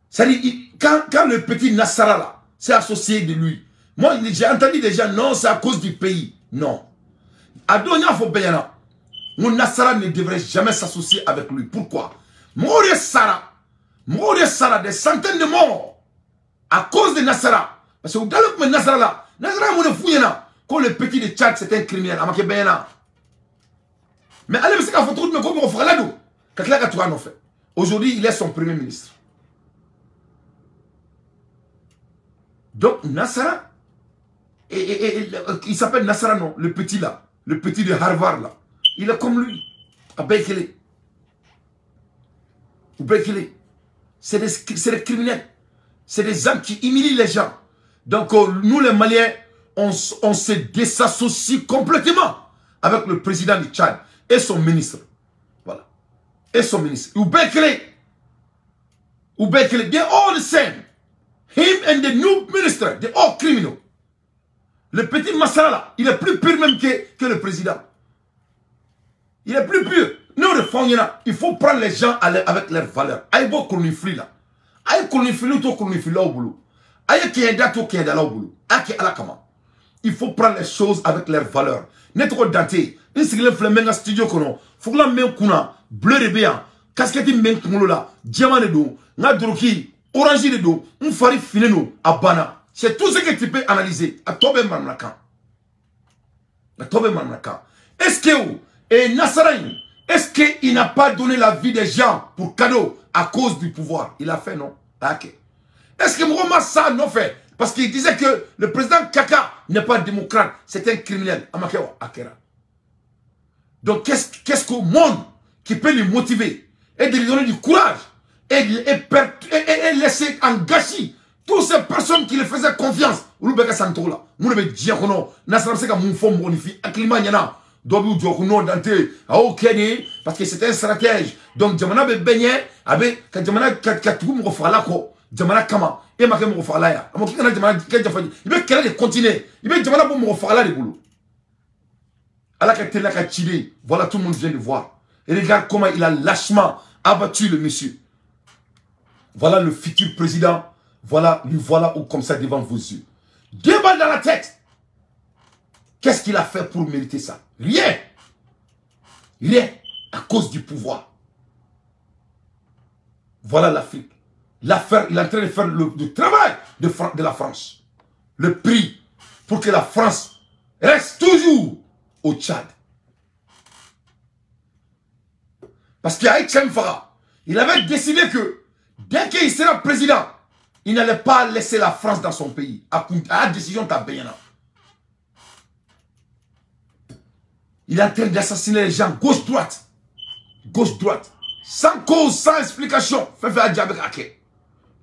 C'est-à-dire, quand le petit Nassara là s'est associé de lui, moi j'ai entendu des gens, non, c'est à cause du pays. Non. Adonia Fobeyana, mon Nassara ne devrait jamais s'associer avec lui. Pourquoi? Mourir Sara, des centaines de morts à cause de Nassara. Parce que dans le Nassara là, Nassara mon fouillena, quand le petit de Tchad c'est un criminel, Amake Beyana. Mais allez, mais c'est qu'à faut trouver comme on fera là d'où? Aujourd'hui, il est son premier ministre. Donc, Nassara, il s'appelle Nassara, non, le petit là, le petit de Harvard là. Il est comme lui, à Bekele. Ou Bekele. C'est des criminels. C'est des hommes qui humilient les gens. Donc, nous les Maliens, on se désassocie complètement avec le président du Tchad et son ministre. Voilà. Et son ministre. Ou Bekele. Ou Bekele. They're all the same. Him and the new minister, they're all criminals. Le petit Massara là, il est plus pur même que le président. Il est plus pur. Nous, il faut prendre les gens avec leurs valeurs. Aïe, bon, kolonifli là. Aïe, kolonifli to kolonifli là au boulot. Aïe, kenda to kenda là au boulot. Aïe, ala kama. Il faut prendre les choses avec leurs valeurs. Netro Dante, il s'est le studio kono. Faut que la main kuna, bleu de béant, casquette main kuno là, diamant de dos, na droki, orange de dos, un fari fileno, abana. C'est tout ce que tu peux analyser. À Tobe Marnakan. À Tobe Marnakan. Est-ce que, et Nassaraï, est-ce qu'il n'a pas donné la vie des gens pour cadeau à cause du pouvoir? Il a fait, non? Ok. Est-ce que Mouroma ça non fait? Parce qu'il disait que le président Kaka n'est pas démocrate, c'est un criminel. Amakewa, Akera. Donc qu'est-ce qu'au monde qui peut lui motiver et de lui donner du courage et laisser en gâchis toutes ces personnes qui lui faisaient confiance Olu bɛɛ ka san cogo la. Mun de bɛ diɲɛ kɔnɔ? N'a sera bɛ se ka mun fɔ mɔgɔninfin hakilima ɲɛna? Dɔw b'u jɔ ko non Dante a y'o kɛ nin parce que c'est un stratège. Donc jamana bɛ bɛɛ ɲɛ, a bɛ ka jamana ka tugu mɔgɔ fagala kɔ jamana kama. E ma kɛ mɔgɔ fagala ya? A ma k'i kana jamana kɛ jafa, i bɛ kɛlɛ de continuer, i bɛ jamana bɔ mɔgɔ fagala de bolo. Ala ka teliya ka ciden. Voilà, tout le monde vient de voir. Et regarde comment il a lâchement abattu le monsieur. Voilà le futur président. Voilà, lui voilà ou comme ça devant vos yeux. 2 balles dans la tête. Qu'est-ce qu'il a fait pour mériter ça? Rien. Rien. À cause du pouvoir. Voilà l'Afrique. L'affaire, il est en train de faire le travail de la France. Le prix pour que la France reste toujours au Tchad. Parce qu'Aïk Farah, il avait décidé que dès qu'il sera président, il n'allait pas laisser la France dans son pays. À la décision de. Il est en train d'assassiner les gens gauche-droite. Gauche-droite. Sans cause, sans explication.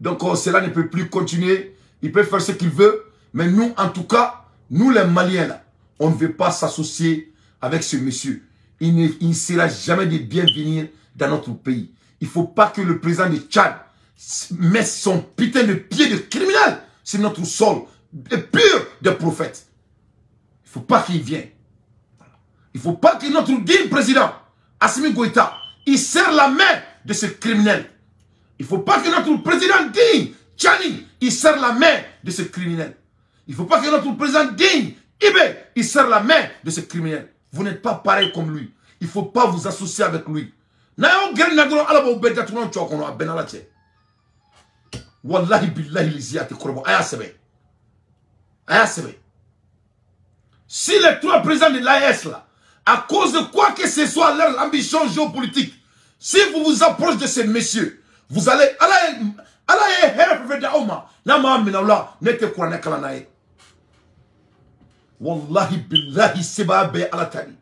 Donc cela ne peut plus continuer. Il peut faire ce qu'il veut. Mais nous, en tout cas, nous les Maliens, là, on ne veut pas s'associer avec ce monsieur. Il ne sera jamais de bienvenir dans notre pays. Il ne faut pas que le président de Tchad mette son putain de pied de criminel sur notre sol pur de prophètes. Il ne faut pas qu'il vienne. Il ne faut pas que notre digne président, Assimi Goïta, il serre la main de ce criminel. Il ne faut pas que notre président digne, Tchani, il serre la main de ce criminel. Il ne faut pas que notre président digne, Ibé, il serre la main de ce criminel. Vous n'êtes pas pareil comme lui. Il ne faut pas vous associer avec lui. Wallahi billahi liziyati korbo. Aya sebe. Aya sebe. Si les 3 présidents de l'AES là, à cause de quoi que ce soit leur ambition géopolitique, si vous vous approchez de ces messieurs, vous allez Wallahi billahi seba be alatani.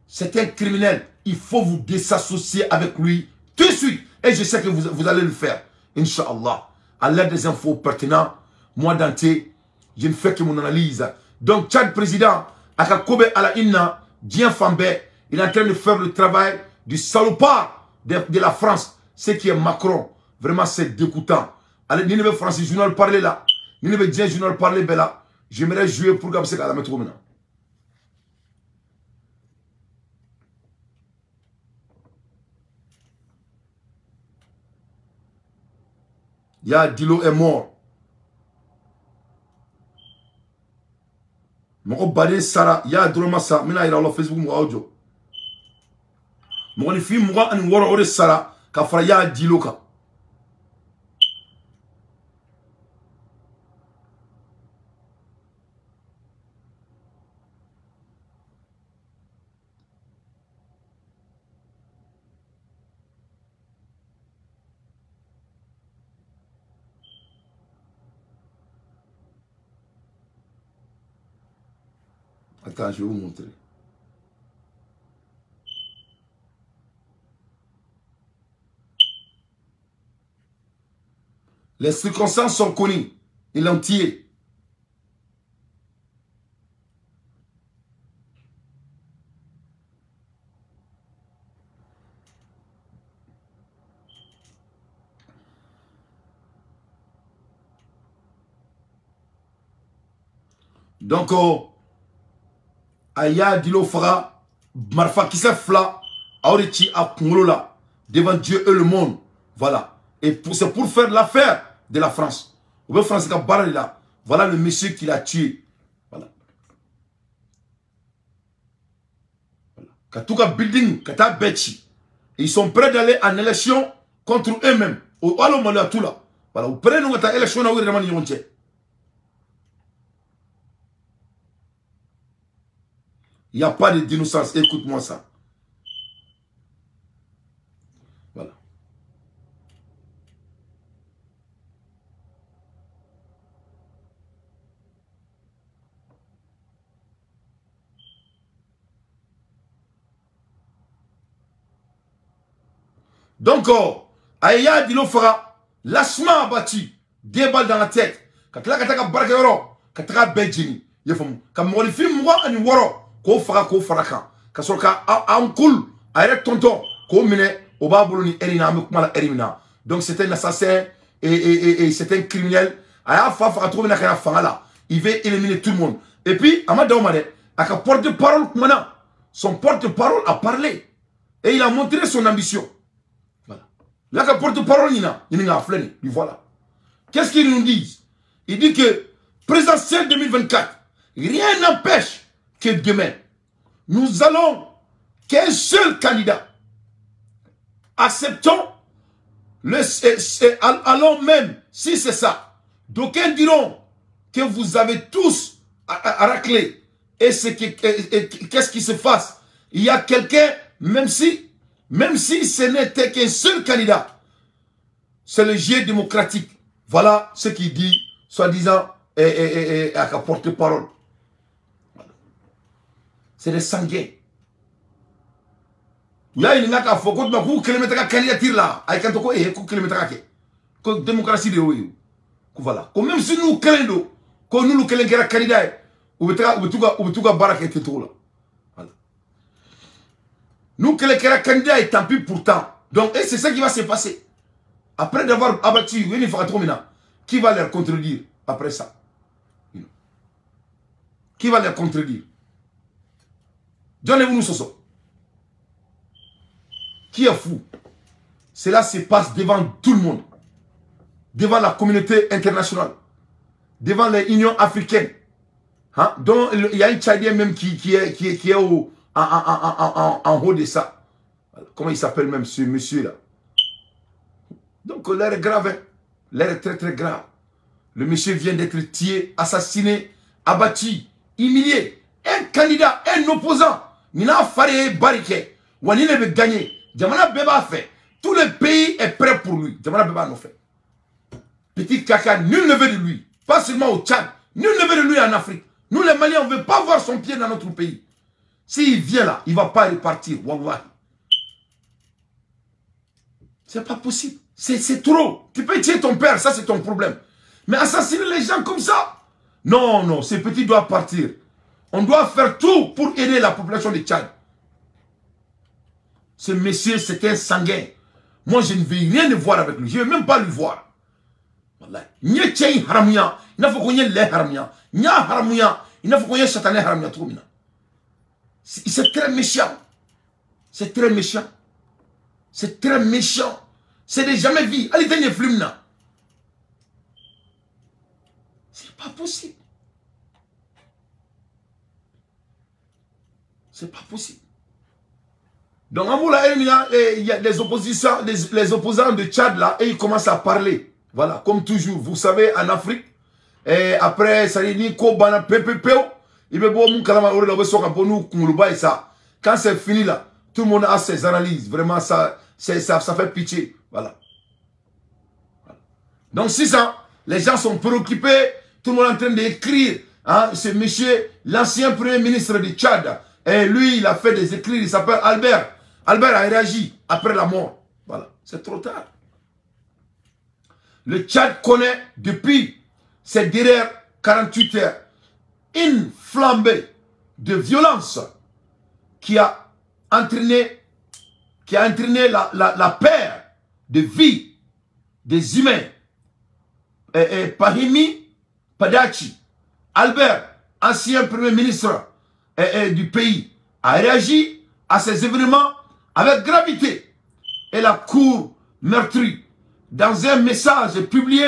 C'est un criminel. Il faut vous désassocier avec lui tout de suite. Et je sais que vous allez le faire. Inch'Allah. À l'aide des infos pertinentes, moi Dante, je ne fais que mon analyse. Donc, Tchad président, Akakobe Ala Inna, Dien Fambe, il est en train de faire le travail du salopard de la France. Ce qui est Macron. Vraiment, c'est dégoûtant. Allez, ni ne veut Francis Journal parler là. Ni ne veut Dien Journal parler là. J'aimerais jouer pour Gabsek à la mettre maintenant. Ya Dilo est mort. Mɔgɔ baden sara ya dɔrɔn sa n bɛna yira aw la Facebook mɔgɔ aw jɔ. Mɔgɔninfin 26 o de sara ka fara ya Dilo kan. Attends, je vais vous montrer. Les circonstances sont connues. Ils l'ont tué. Donc, Aya Dilo Fara, Marfa Kissa Fla, Aurichi a Kongolo devant Dieu et le monde. Voilà. Et c'est pour faire l'affaire de la France. Ou France là. Voilà le monsieur qui l'a tué. Voilà. Voilà. Katuka building, Kata Bechi. Ils sont prêts d'aller en élection contre eux-mêmes. Voilà. Voilà. Vous prenez nous élection na Il n'y a pas d'innocence. Écoute-moi ça. Voilà. Donc, Aya Dilo Fara, lâchement abattu 2 balles dans la tête. Ka tila ka taga baarakɛyɔrɔ ka taga bɛɛ jeni. I y'a faamu ka mɔgɔninfin 26 k'o faga k'o fara kan ka sɔrɔ ka an kul a yɛrɛ tonton k'o minɛ o b'a bolo ni heure in na an bɛ kuma la heure min na. Donc c'est un assassin et c'est un criminel. A y'a fa faga cogo min na ka na fanga la, il veut éliminer tout le monde. Et puis a ma dan o ma dɛ, a ka porte-parole kumana, son porte-parole a parlé et il a montré son ambition. Voilà. Là ka porte-parole ɲina ɲininka a filɛ nin lui voilà. Qu'est-ce qu'ils nous disent? Il dit que présidentielle 2024, rien n'empêche que demain, nous allons qu'un seul candidat. Acceptons, allons même, si c'est ça. D'aucuns diront que vous avez tous à racler. Et qu'est-ce qui se passe? Il y a quelqu'un, même si ce n'était qu'un seul candidat, c'est le jeu démocratique. Voilà ce qu'il dit, soi-disant, et à porte-parole. Voilà. C'est des sanguins. Il y a une candidature là. Démocratie de voilà. Même si nous créons, nous créons candidat, ou tout. Voilà. Nous créons candidat et tant pis pourtant. Donc, et c'est ça qui va se passer. Après d'avoir abattu, qui va les contredire après ça? Qui va les contredire? Donnez-vous nous ce. Qui est fou? Cela se passe devant tout le monde. Devant la communauté internationale. Devant l'Union africaine. Hein? Donc, il y a un Tchadien même qui est au, en haut de ça. Comment il s'appelle même ce monsieur-là? Donc l'air est grave. Hein? L'air est très très grave. Le monsieur vient d'être tué, assassiné, abattu, humilié. Un candidat, un opposant. Nina Faré Barike. Wanine veut gagner. Jamana Beba fait. Tout le pays est prêt pour lui. Jamana Beba nous fait. Petit caca, nul ne veut de lui. Pas seulement au Tchad. Nul ne veut de lui en Afrique. Nous les Maliens, on ne veut pas voir son pied dans notre pays. S'il vient là, il ne va pas repartir. Wallahi. C'est pas possible. C'est trop. Tu peux tuer ton père, ça c'est ton problème. Mais assassiner les gens comme ça? Non, non, ces petits doivent partir. On doit faire tout pour aider la population de Tchad. Ce monsieur, c'est un sanguin. Moi, je ne veux rien voir avec lui. Je ne veux même pas lui voir. Wallahi. Nye tchè haramouya. Il n'a faut qu'on y ait les haramouya. Nya haramouya. Il n'a faut qu'on y ait chatané haramouya. C'est très méchant. C'est très méchant. C'est très méchant. C'est de jamais vu. Allez, tenez film là. C'est pas possible. C'est pas possible. Donc, en il y a des oppositions, les opposants de Tchad là, et ils commencent à parler. Voilà, comme toujours. Vous savez, en Afrique, et après, ça dit Kobana PPP, il me bon et ça. Quand c'est fini là, tout le monde a ses analyses. Vraiment, ça, ça fait pitié. Voilà. Donc, si ça, les gens sont préoccupés, tout le monde est en train d'écrire. Hein, ce monsieur, l'ancien premier ministre du Tchad, et lui, il a fait des écrits, il s'appelle Albert. Albert a réagi après la mort. Voilà, c'est trop tard. Le Tchad connaît depuis ces dernières 48 heures une flambée de violence qui a entraîné la perte de vie des humains. Et Pahimi Padachi, Albert, ancien premier ministre du pays, a réagi à ces événements avec gravité et la cour meurtrie dans un message publié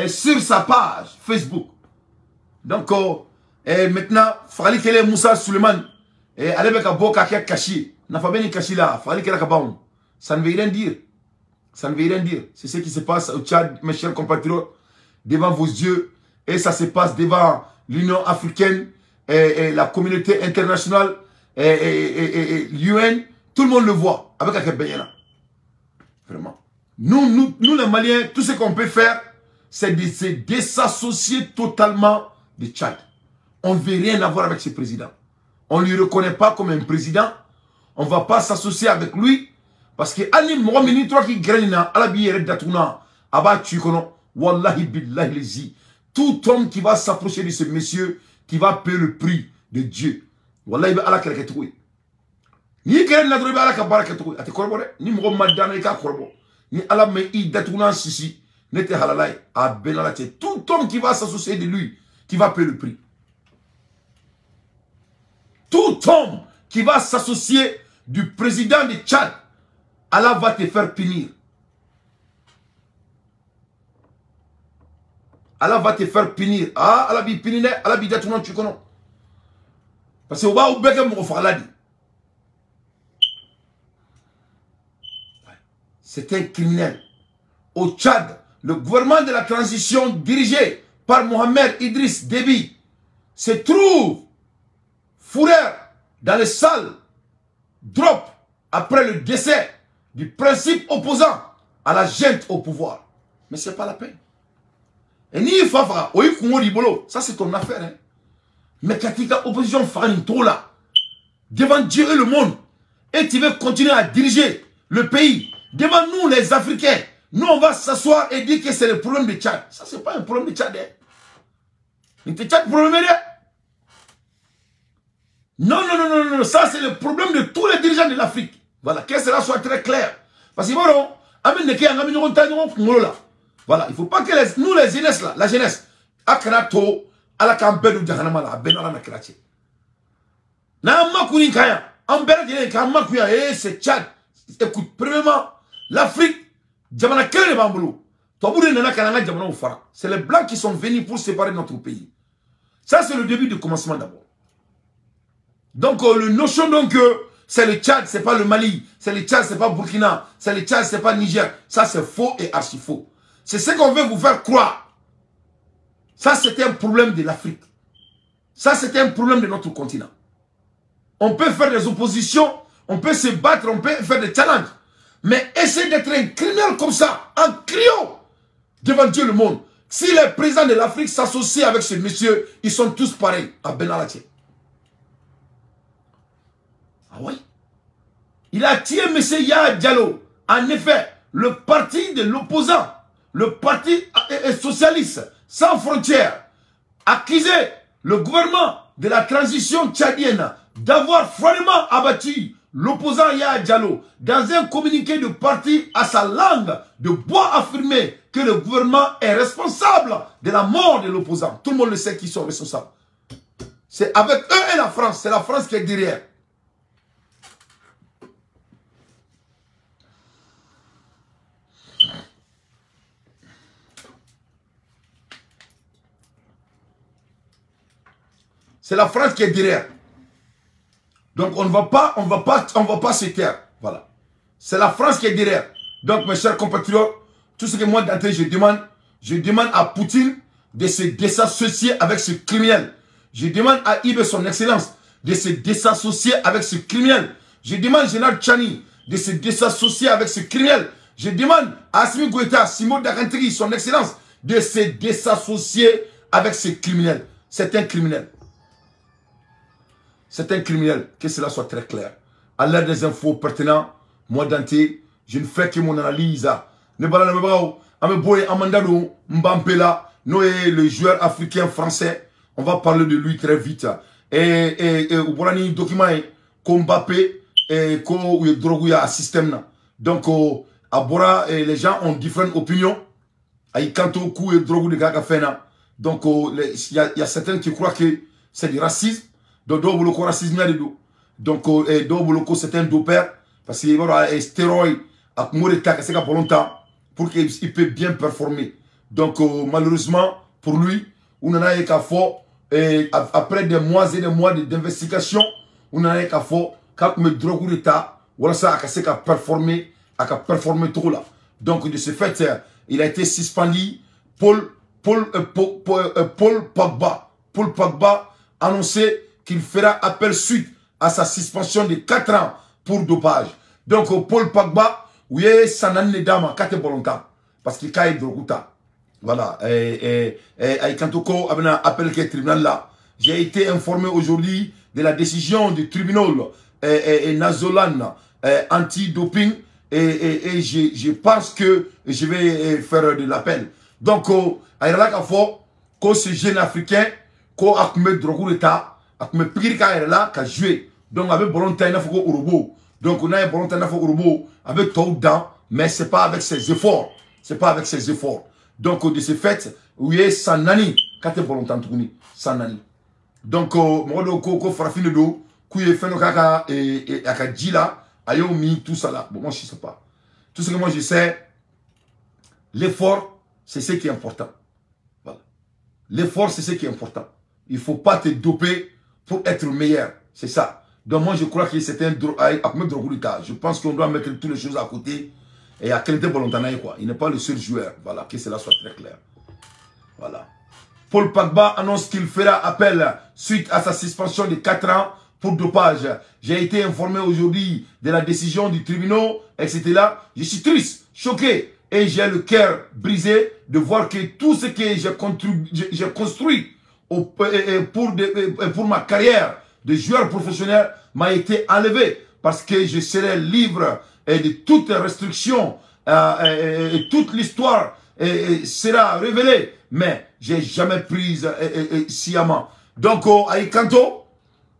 sur sa page Facebook. Donc, et maintenant, Fali Kele Moussa Suleiman, et allez avec Boka Kashi, n'a pas bien Kashi là, Fali Kele Kabaoum. Ça ne veut rien dire. Ça ne veut rien dire. C'est ce qui se passe au Tchad, mes chers compatriotes, devant vos yeux. Et ça se passe devant l'Union africaine et la communauté internationale et l'UN. Tout le monde le voit avec Akebeyana. Vraiment. Nous, les Maliens, tout ce qu'on peut faire, c'est de se désassocier totalement du Tchad. On ne veut rien avoir avec ce président. On ne lui reconnaît pas comme un président. On ne va pas s'associer avec lui. Parce que Ali Mohammed trois qui graine à la bière d'Atouna, Abba tu connais, Wallahi billahi lezi. Tout homme qui va s'approcher de ce monsieur, qui va payer le prix de Dieu. Wallahi ala kɛlɛ kɛcogo ye. N'i kɛra nin na dɔrɔn i bɛ ala ka baara kɛcogo ye. A tɛ kɔrɔbɔ dɛ. Ni mɔgɔ ma dan i k'a kɔrɔbɔ. Ni ala ma i datugulan sisi, ne tɛ halala ye. A bɛɛ n'ala cɛ. Tout homme qui va s'associer de lui, qui va payer le prix. Tout homme qui va s'associer du président de Tchad, Allah va te faire punir. Allah va te faire punir. Ah, Allah bi punir, Allah bi datugulan tu connais. Parce que au bas où dit. C'est un criminel. Au Tchad, le gouvernement de la transition dirigé par Mohamed Idriss Déby se trouve fourreur dans les salles drop après le décès du principe opposant à la junte au pouvoir. Mais c'est pas la peine. Et ni Fafra, ça c'est ton affaire. Hein. Mais quand opposition fera là, devant Dieu et le monde, et tu veux continuer à diriger le pays, devant nous les Africains, nous on va s'asseoir et dire que c'est le problème de Tchad. Ça c'est pas un problème de Tchad. Hein. Tchad problème. Non, non, non, non, non, ça c'est le problème de tous les dirigeants de l'Afrique. Voilà, que cela soit très clair. Parce que voilà, il ne faut pas que nous les jeunesses là, la jeunesse, Akrato, ala kan bɛɛ don jahanama la a bɛɛ n'ala na kira cɛ n'an ma kun nin kan yan an bɛɛ lajɛlen k'an ma kun yan eh c'est Tchad. Écoute, premièrement, l'Afrique jamana kelen de b'an bolo. Tubabu de nana ka na an ka jamanaw fara. C'est les blancs qui sont venus pour séparer notre pays. Ça c'est le début du commencement d'abord. Donc le notion donc c'est le Tchad, c'est pas le Mali, c'est le Tchad, c'est pas Burkina, c'est le Tchad, c'est pas Niger. Ça c'est faux et archi faux. C'est ce qu'on veut vous faire croire. Ça, c'était un problème de l'Afrique. Ça, c'était un problème de notre continent. On peut faire des oppositions, on peut se battre, on peut faire des challenges. Mais essayer d'être un criminel comme ça, en criant devant Dieu le monde. Si les présidents de l'Afrique s'associent avec ce monsieur, ils sont tous pareils à Benalaché. Ah oui? Il a tué M. Yaya Diallo. En effet, le parti de l'opposant, le parti socialiste, sans frontières, accusé le gouvernement de la transition tchadienne d'avoir froidement abattu l'opposant Yaya Diallo. Dans un communiqué de parti à sa langue de bois affirmé que le gouvernement est responsable de la mort de l'opposant. Tout le monde le sait qu'ils sont responsables. C'est avec eux et la France. C'est la France qui est derrière. C'est la France qui est derrière. Donc on ne va pas se taire. Voilà. C'est la France qui est derrière. Donc mes chers compatriotes, tout ce que moi d'entrée je demande à Poutine de se désassocier avec ce criminel. Je demande à Ibe son excellence de se désassocier avec ce criminel. Je demande à Général Tchani de se désassocier avec ce criminel. Je demande à Assimi Goïta, Simo Dakantri, son excellence, de se désassocier avec ce criminel. C'est un criminel. C'est un criminel, que cela soit très clair. À l'heure des infos pertinentes, moi Dante, je ne fais que mon analyse. Noé, le joueur africain français, on va parler de lui très vite. Et au document, Mbappé, et ko drogue système. Donc, à Bora, les gens ont différentes opinions. Aïkanto, coup et drogue de Gagafena. Donc, il y a certains qui croient que c'est du racisme. Donc, racisme, donc, c'est un dopeur. Parce qu'il y a un stéroïde à pour longtemps pour qu'il puisse bien performer. Donc, malheureusement, pour lui, on en a eu qu'à fort, et après des mois et des mois d'investigation, on en a eu qu'à fort, quand me drogue d'État, voilà ça, a performer, a performé trop là. Donc, de ce fait, il a été suspendu. Paul Pogba. Paul Pogba annoncé qu'il fera appel suite à sa suspension de 4 ans pour dopage. Donc, Paul Pogba, oui, ça n'a pas de volonté. Parce qu'il a droguta. Voilà. Et Kantoko a appelé le tribunal là. J'ai été informé aujourd'hui de la décision du tribunal et Nazolan anti-doping. Et je pense que je vais faire de l'appel. Donc a yɛrɛ la k'a fɔ ko ce jeune africain ko a tun bɛ drogue de ta, a tun bɛ pikiri k'a yɛrɛ la ka jouer. Donc a bɛ ballon ta i n'a fɔ ko robot. Donc n'a ye ballon ta i n'a fɔ robot, a bɛ tɔw dan, mais c'est pas avec ses efforts, c'est pas avec ses efforts. Donc de ce fait, u ye san 4 k'a tɛ ballon tan tuguni, san 4. Donc mɔgɔ dɔw ko ko farafin de don, k'u ye fɛn dɔ k'a ka a ka ji la, a y'o min, tout ça là. Bon, moi je sais pas. Tout ce que moi je sais, l'effort, c'est ce qui est important. Voilà. L'effort, c'est ce qui est important. Il faut pas te doper pour être meilleur. C'est ça. Donc moi je crois que c'est un drogue. Je pense qu'on doit mettre toutes les choses à côté. Et à quel temps quoi. Il n'est pas le seul joueur. Voilà, que cela soit très clair. Voilà. Paul Pogba annonce qu'il fera appel suite à sa suspension de 4 ans pour dopage. J'ai été informé aujourd'hui de la décision du tribunal, etc. Je suis triste, choqué et j'ai le cœur brisé de voir que tout ce que j'ai construit pour ma carrière de joueur professionnel m'a été enlevé parce que je serai libre et de toute restriction et toute l'histoire sera révélée. Mais j'ai jamais prise sciemment. Donc, ayi kanto,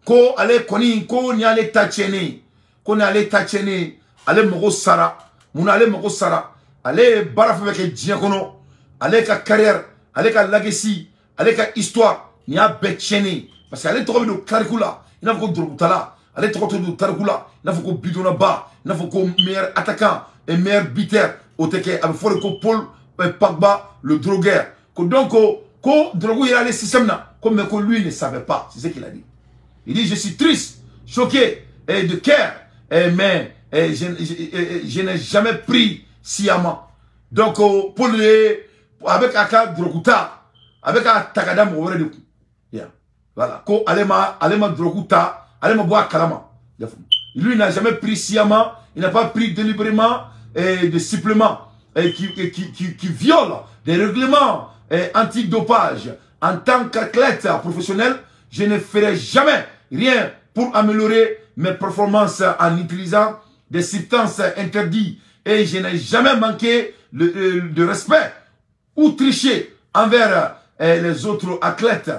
ko ale koni, ko ni ale ta tiɲɛnen, ko ni ale ta tiɲɛnen, ale mago sara, mun ale mago sara, ale baara fɛn fɛn kɛ diɲɛ kɔnɔ, ale ka carrière, ale ka legacy, ale ka histoire, nin y'a bɛɛ tiɲɛnen. Parce que ale tɔgɔ bɛ don tariku la, i n'a fɔ ko dorogutala, ale tɔgɔ tɛ don tariku la, i n'a fɔ ko bidonnaba, i n'a fɔ ko meilleur attaquant et meilleur buteur, o tɛ kɛ, a bɛ fɔ de ko Paul Pogba, le drogueur. Donc, ko drogue yɛrɛ ale système na, ko mais ko lui ne savait pas, c'est ce qu'il a dit. Il dit, je suis triste, choqué et de cœur, mais je n'ai jamais pris sciemment. Donc, pour les, avec aka droguta, avec un tagada mɔgɔ wɛrɛ de kun. Voilà. Ko ale ma drogue ta, ale ma bɔ a kalama. Lui n'a jamais pris sciemment, il n'a pas pris délibérément et de suppléments et qui viole des règlements antidopage. En tant qu'athlète professionnel, je ne ferai jamais rien pour améliorer mes performances en utilisant des substances interdites et je n'ai jamais manqué de respect ou triché envers les autres athlètes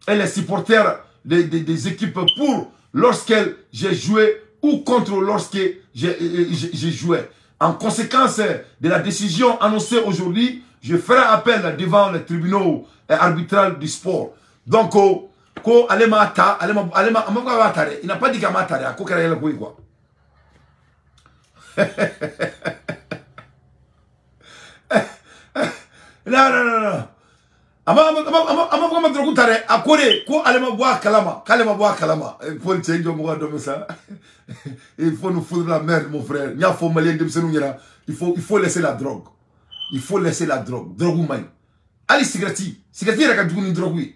et les supporters des équipes pour lorsque j'ai joué ou contre lorsque j'ai joué. En conséquence de la décision annoncée aujourd'hui, je ferai appel devant les tribunaux arbitrales du sport. Donc, ko ale ma ta, ale ma il n'a pas dit qu'il m'a ta, ko kɛra yɛlɛ ko ye quoi. Non non non non. A ma fɔ ma drogue ta dɛ, a ko de ko ale ma bɔ a kalama, k'ale ma bɔ a kalama. Paul cɛ jɔ mɔgɔ dɔ bɛ sa. Il faut nous foutre la merde mon frère. N y'a fɔ malien denmisɛnninw ɲɛna, il faut laisser la drogue. Il faut laisser la drogue. Drogue man ɲi. Hali cigarette, cigarette yɛrɛ ka jugu ni drogue ye.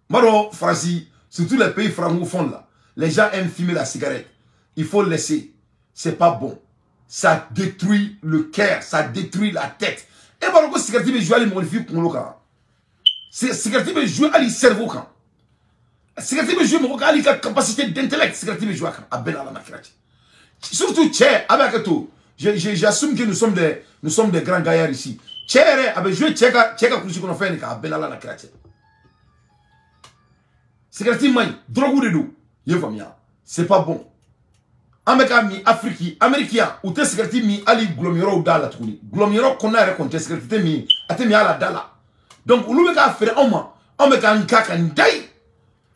Maro, Franci, surtout les pays francophones là, les gens aiment fumer la cigarette. Il faut laisser. C'est pas bon. Ça détruit le cœur, ça détruit la tête. Et par contre, cigarette bɛ jouer hali mɔgɔninfin kunkolo kan. Cigarette bɛ jouer hali cerveau kan. Cigarette bɛ jouer mɔgɔ kan hali ka capacité d'intellect. Cigarette bɛ jouer a kan. A bɛɛ n'Ala ma kira cɛ. Surtout cɛ, a bɛ hakɛ to. J'assume que nous sommes des grands gaillards ici. Cɛ yɛrɛ a bɛ jouer cɛ ka kulusi kɔnɔ fɛn de kan. A bɛɛ n'Ala na kira cɛ. Cigarette man ɲi, drogue de don. I ye faamuya? C'est pas bon. An bɛ k'a min Afrique, Amérique yan, u tɛ cigarette min hali gulɔmiyɔrɔw da la tuguni. Gulɔmiyɔrɔ kɔnɔna yɛrɛ kɔni tɛ cigarette tɛ min, a tɛ min hali a da la. Donc olu bɛ k'a feere anw ma, anw bɛ k'an ka n da ye.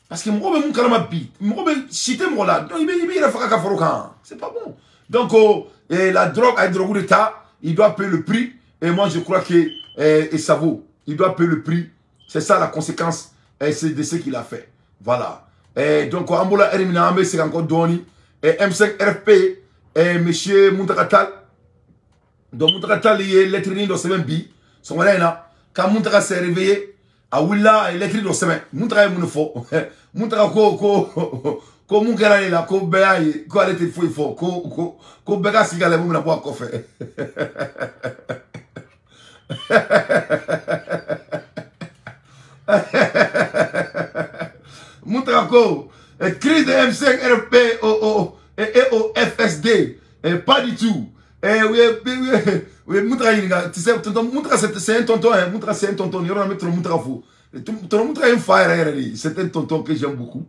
Parce que mɔgɔ bɛ mun kalama bi, mɔgɔ bɛ si tɛ mɔgɔ la, donc i b'i yɛrɛ faga ka fara o kan. C'est pas bon. Donc et la drogue, a ye drogue de ta, il doit payer le prix. Et moi je crois que et ça vaut. Il doit payer le prix. C'est ça la conséquence et c'est de ce qu'il a fait. Voilà. Et donc, en bola Erimina, c'est encore Doni. Et M5 RFP, et monsieur Mountaga Tall. Donc, Mountaga Tall, il est lettre dans semaine B. Son là, quand Mountaga s'est réveillé, à Willa, il est lettre dans semaine. Mountaga est mon faux. Mountaga, ko, ko, Mountaga, là, ko, Béa, ko, elle était fou, il faut, ko, ko, Béa, si, elle est mon bois, ko, fait. Mountaga ko, crise de M5 RFP et au FSD, et pas du tout. Eh oui, oui, Mountaga ɲininka, tu sais, tonton Mountaga, c'est un tonton, hein, Mountaga c'est un tonton, yɔrɔ la n bɛ tonton Mountaga fo. Tonton Mountaga ye n fa yɛrɛ yɛrɛ de ye, c'est un tonton que j'aime beaucoup.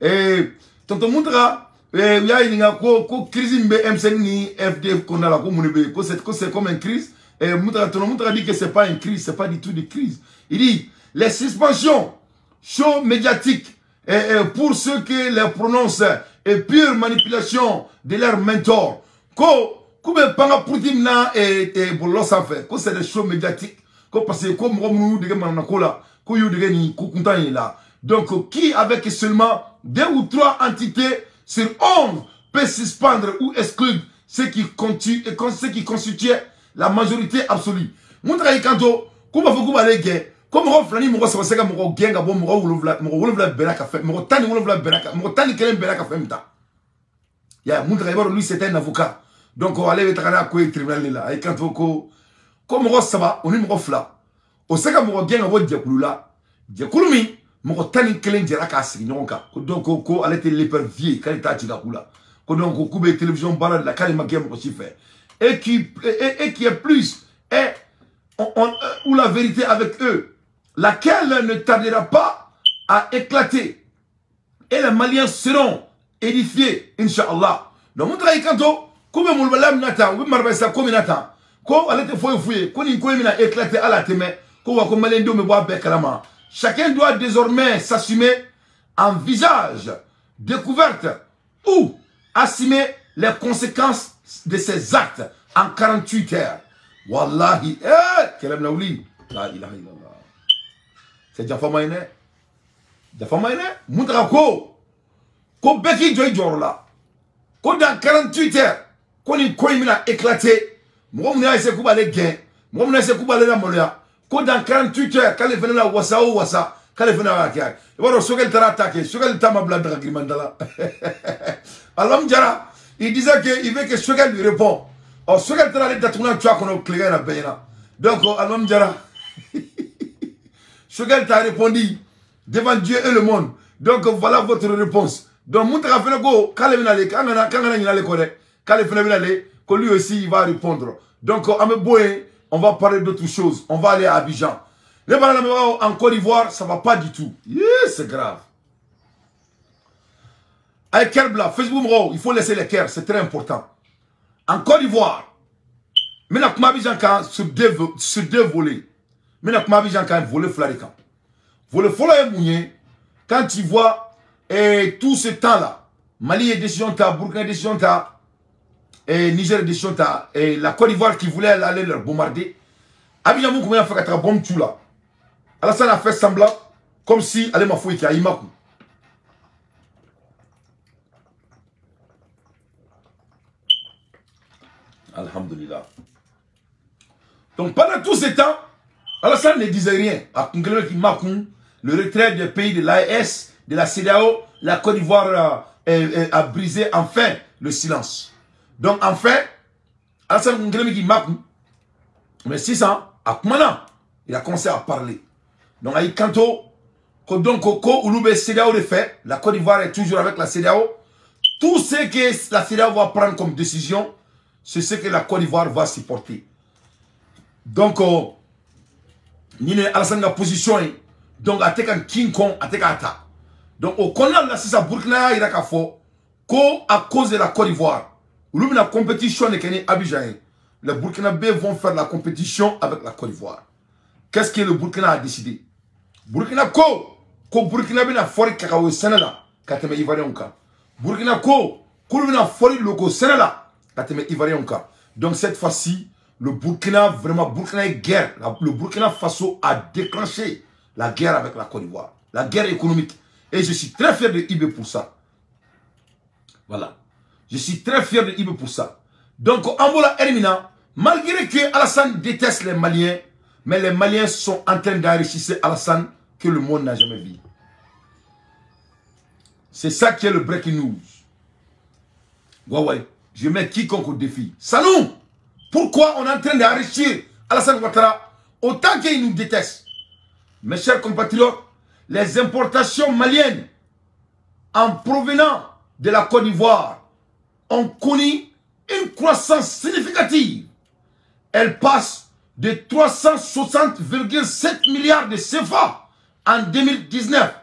Eh, tonton Mountaga, u y'a ɲininka ko crise min bɛ M5 ni FD kɔnɔna la, ko mun de bɛ yen, ko c'est comme une crise. Et Mountaga, tonton Mountaga dit que c'est pas une crise, c'est pas du tout une crise. Il dit, les suspensions, show médiatique, et pour ceux qui les prononcent, et pure manipulation de leur mentor. Ko, k'u bɛ panga puruti min na bɔlɔlɔ sanfɛ, ko c'est des shows médiatiques, ko parce que ko mɔgɔ minnu y'u dege manamana la, k'u y'u dege nin ko kuntan in la. Donc qui avec seulement 2 ou 3 entités sur 11 peut suspendre ou exclure ce qui constituait la majorité absolue. Mountaga y'i kanto k'u b'a fɔ k'u b'ale gɛn, ko mɔgɔ 2 ni mɔgɔ 3 se ka mɔgɔ gɛn ka bɔ mɔgɔ 7, mɔgɔ 7 bɛnna ka fɛn, mɔgɔ 17 bɛnna ka, mɔgɔ 11 bɛnna ka fɛn min ta. Ya Mountaga, i b'a dɔn, lui c'est un avocat. Donc ale bɛ taga n'a ko ye tribunal de la. A y'i kanto ko mɔgɔ 3 o ni mɔgɔ 2 o se ka mɔgɔ gɛn ka bɔ jɛkulu la, jɛkulu min mɔgɔ 11 jɛra k'a sigi ɲɔgɔn kan. Ko donc ko ale tɛ l'épervier, k'ale t'a ci ka k'u la. Ko donc k'u bɛ télévision baara de la, k'ale ma gɛn mɔgɔ si fɛ. Et qui est plus est ou la vérité avec eux, laquelle ne tardera pas à éclater, et les Maliens seront édifiés, Inch'Allah. Donc Mountaga y'i kanto k'u bɛ molobaliya min na tan, u bɛ marabasa ko min na tan, ko ale tɛ foyi f'u ye, ko nin ko in bɛna éclater hali a tɛ mɛn, ko wa ko maliyɛndenw bɛ bɔ a bɛɛ kalama. Chacun doit désormais s'assumer en visage découverte ou assumer les conséquences de ses actes en 48 heures. Wallahi, eh, kɛlɛ bɛna wuli. La ilaha illallah. C'est janfa ma ye dɛ. Janfa ma ye dɛ. Mountaga ko bɛɛ k'i jɔ i jɔyɔrɔ la. Ko dans 48 heures, ko nin ko in bɛna éclater. Mɔgɔ minnu y'a essayé k'u b'ale gɛn, mɔgɔ minnu y'a essayé k'u b'ale lamaloya, ko dans 48 heures k'ale fana la wasa o wasa, k'ale fana b'a kɛ. I b'a dɔn Choguel taara ta kɛ, Choguel ta ma bila daga girimanda la. Alam Jara, il disait qu'il veut que Choguel lui réponde. Ɔ, Choguel taara ale datugulan tu a kɔnɔ tilegan in na bɛɛ ɲɛna. Donc Alam Jara, Choguel t'a répondu devant Dieu et le monde. Donc voilà votre réponse. Donc Mountaga fana ko k'ale bɛna ale, k'an kana ɲinɛ ale kɔ dɛ, k'ale fana bɛna ale, que lui aussi il va répondre. Donc an bɛ bɔ yen, on va parler d'autre chose. On va aller à Abidjan. Les en Côte d'Ivoire, ça va pas du tout. Yeah, c'est grave. Avec cœur blanc, Facebook, il faut laisser les cœurs, c'est très important. En Côte d'Ivoire, maintenant, kuma Abidjan kan sur deux volets. Maintenant, kuma Abidjan kan volet fila de kan. Volet fɔlɔ ye mun ye? Quand tu vois et tout ce temps-là, Mali ye décision ta, Burkina décision ta, et Niger décision ta, et la Côte d'Ivoire qui voulait aller leur bombarder. Abidjan mun kun bɛ fɛ ka taga bombe tu la. Alassane a fait semblant comme si ale ma foyi kɛ, a y'i makun. Alhamdulillah. Donc pendant tout ce temps, Alassane ne disait rien. A kun kɛlen bɛ k'i makun, le retrait des pays de l'AES, de la CEDEAO, la Côte d'Ivoire a brisé enfin le silence. Donc enfin, Alassane kun kɛlen bɛ k'i makun. Mais sisan, a kumana, il a commencé à parler. Donc a y'i kanto ko donc ko olu bɛ CEDEAO de fɛ, la Côte d'Ivoire est toujours avec la CEDEAO. Tout ce que la CEDEAO va prendre comme décision, c'est ce que la Côte d'Ivoire va supporter. Donc, ni ne Alassane ka position ye, donc a tɛ ka kin kɔn, a tɛ k'a ta. Donc o kɔnɔna la sisan, Burkina y'a yira k'a fɔ ko à cause de la Côte d'Ivoire, olu bɛna compétition de kɛ ni Abidjan ye. Les Burkinabés vont faire la compétition avec la Côte d'Ivoire. Qu'est-ce que le Burkina a décidé? Burkina ko Burkina bɛna fɔri cacao sɛnɛ la ka tɛmɛ Ivoirien kan. Burkina ko k'olu bɛna fɔri loko sɛnɛ la ka tɛmɛ Ivoirien kan. Donc cette fois-ci, le Burkina, vraiment, Burkina est guerre. Le Burkina Faso a déclenché la guerre avec la Côte d'Ivoire. La guerre économique. Et je suis très fier de IB pour ça. Voilà. Je suis très fier de IB pour ça. Donc, Ambola Hermina, malgré que Alassane déteste les Maliens, mais les Maliens sont en train d'enrichir Alassane que le monde n'a jamais vu. C'est ça qui est le breaking news. Ouais. Je mets quiconque au défi. Salut! Pourquoi on est en train d'enrichir Alassane Ouattara autant qu'il nous déteste? Mes chers compatriotes, les importations maliennes en provenant de la Côte d'Ivoire ont connu Une croissance significative. Elle passe de 360,7 milliards de CFA en 2019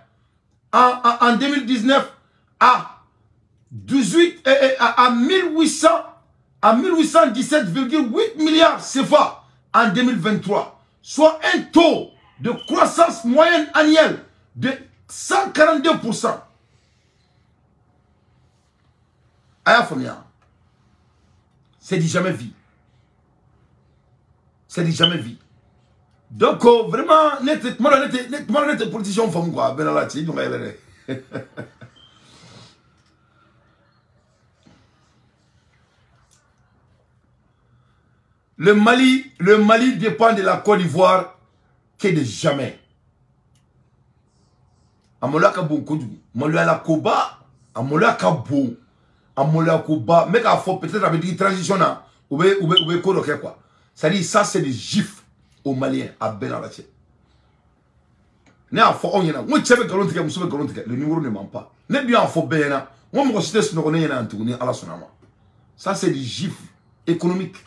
en 2019 à 18 à 1817,8 milliards CFA en 2023, soit un taux de croissance moyenne annuelle de 142%. Aya c'est du jamais vu. C'est du jamais vu. Donc, vraiment, net, politicien, quoi. Ben là, tu Le Mali dépend de la Côte d'Ivoire que de jamais. Amola ka bon kodu, maloya la koba, amola ka bon, amola koba. Mais qu'à faut peut-être avec une transition là, ou bien quoi. C'est-à-dire ça c'est des gifs aux Maliens à Ben la tête. Ne a fo on yena, moi tchebe galon tike muso galon tike, le numéro ne ment pas. Ne bien fo ben moi mo cité sino ne yena antuni ala sonama. Ça c'est des gifs économiques.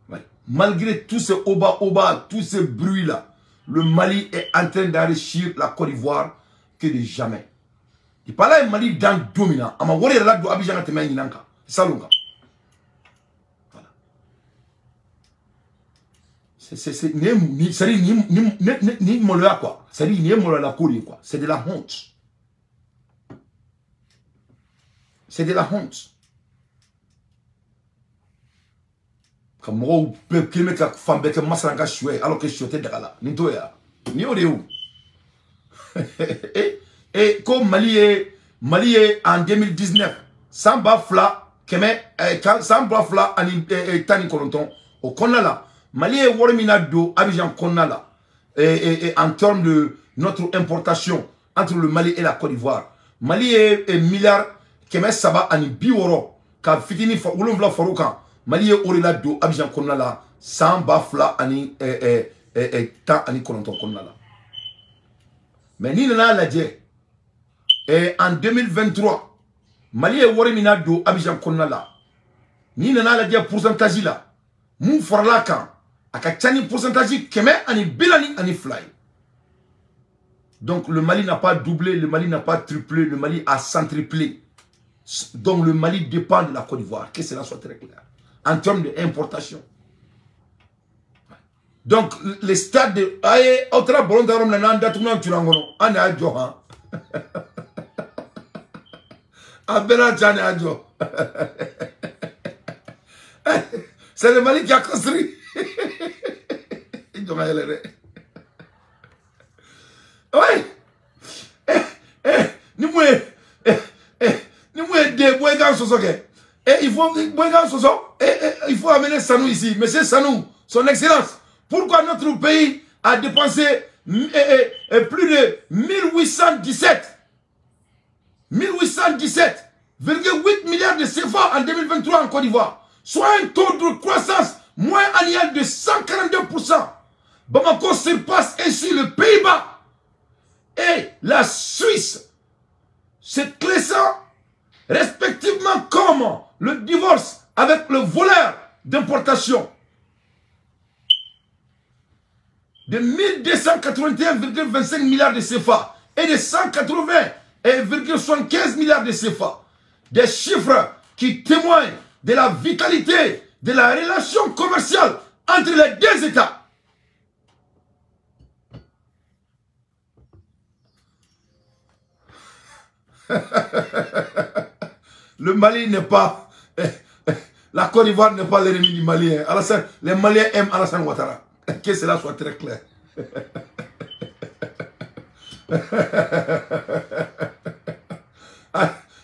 Ouais. Malgré tous ces oba, tous ces bruits là, le Mali est en train d'enrichir la Côte d'Ivoire que de jamais. Il parle Mali dans dominant. Ama wori la do Abidjan teme nyinanka. Salonga. Voilà. C'est ni moloya quoi. C'est ni moloya la Côte quoi. C'est de la honte. C'est de la honte. Comme moi, peut mettre la femme bête masranga choué alors que je suis là. Ni toi ni odéo. Et comme Mali est en 2019, Samba Fla, Keme, Samba Fla, ani Tani Kolonton, au Konala, Mali est Warmina do Abidjan Konala, et en termes de notre importation entre le Mali et la Côte d'Ivoire, Mali est milliard, Keme Saba, ani Biworo, ka fitini Wulumvla Faroukan, Mali est Orela do Abidjan Konala, Samba Fla, ani Tani Kolonton Konala. Mais ni nana lajɛ et en 2023 Mali ye wari min na don Abidjan kɔnɔna la ni nana lajɛ pourcentage la mun farala kan a ka ca ni pourcentage 142 ye. Donc le Mali n'a pas doublé, le Mali n'a pas triplé, le Mali a centriplé. Donc le Mali dépend de la Côte d'Ivoire, que cela soit très clair en termes d'importation. Donc, les stades de... Aïe, autra bolon darom na nanda tunan turangono. Ana ajo ha. Abena tchane ajo. C'est le Mali qui a construit. Oui. Ni moué. Ni moué de bouégan sosoke. Et il faut bouégan soso. Il faut amener Sanou ici. Monsieur Sanou, son excellence. Pourquoi notre pays a dépensé plus de 1817,8 milliards de CFA en 2023 en Côte d'Ivoire, soit un taux de croissance moyen annuel de 142%. Bamako surpasse ainsi le Pays-Bas et la Suisse, se classant respectivement comme le divorce avec le voleur d'importation de 1281,25 milliards de CFA et de 180,75 milliards de CFA. Des chiffres qui témoignent de la vitalité de la relation commerciale entre les deux États. Le Mali n'est pas... La Côte d'Ivoire n'est pas l'ennemi du Mali. Alassane, les Maliens aiment Alassane Ouattara. Que cela soit très clair.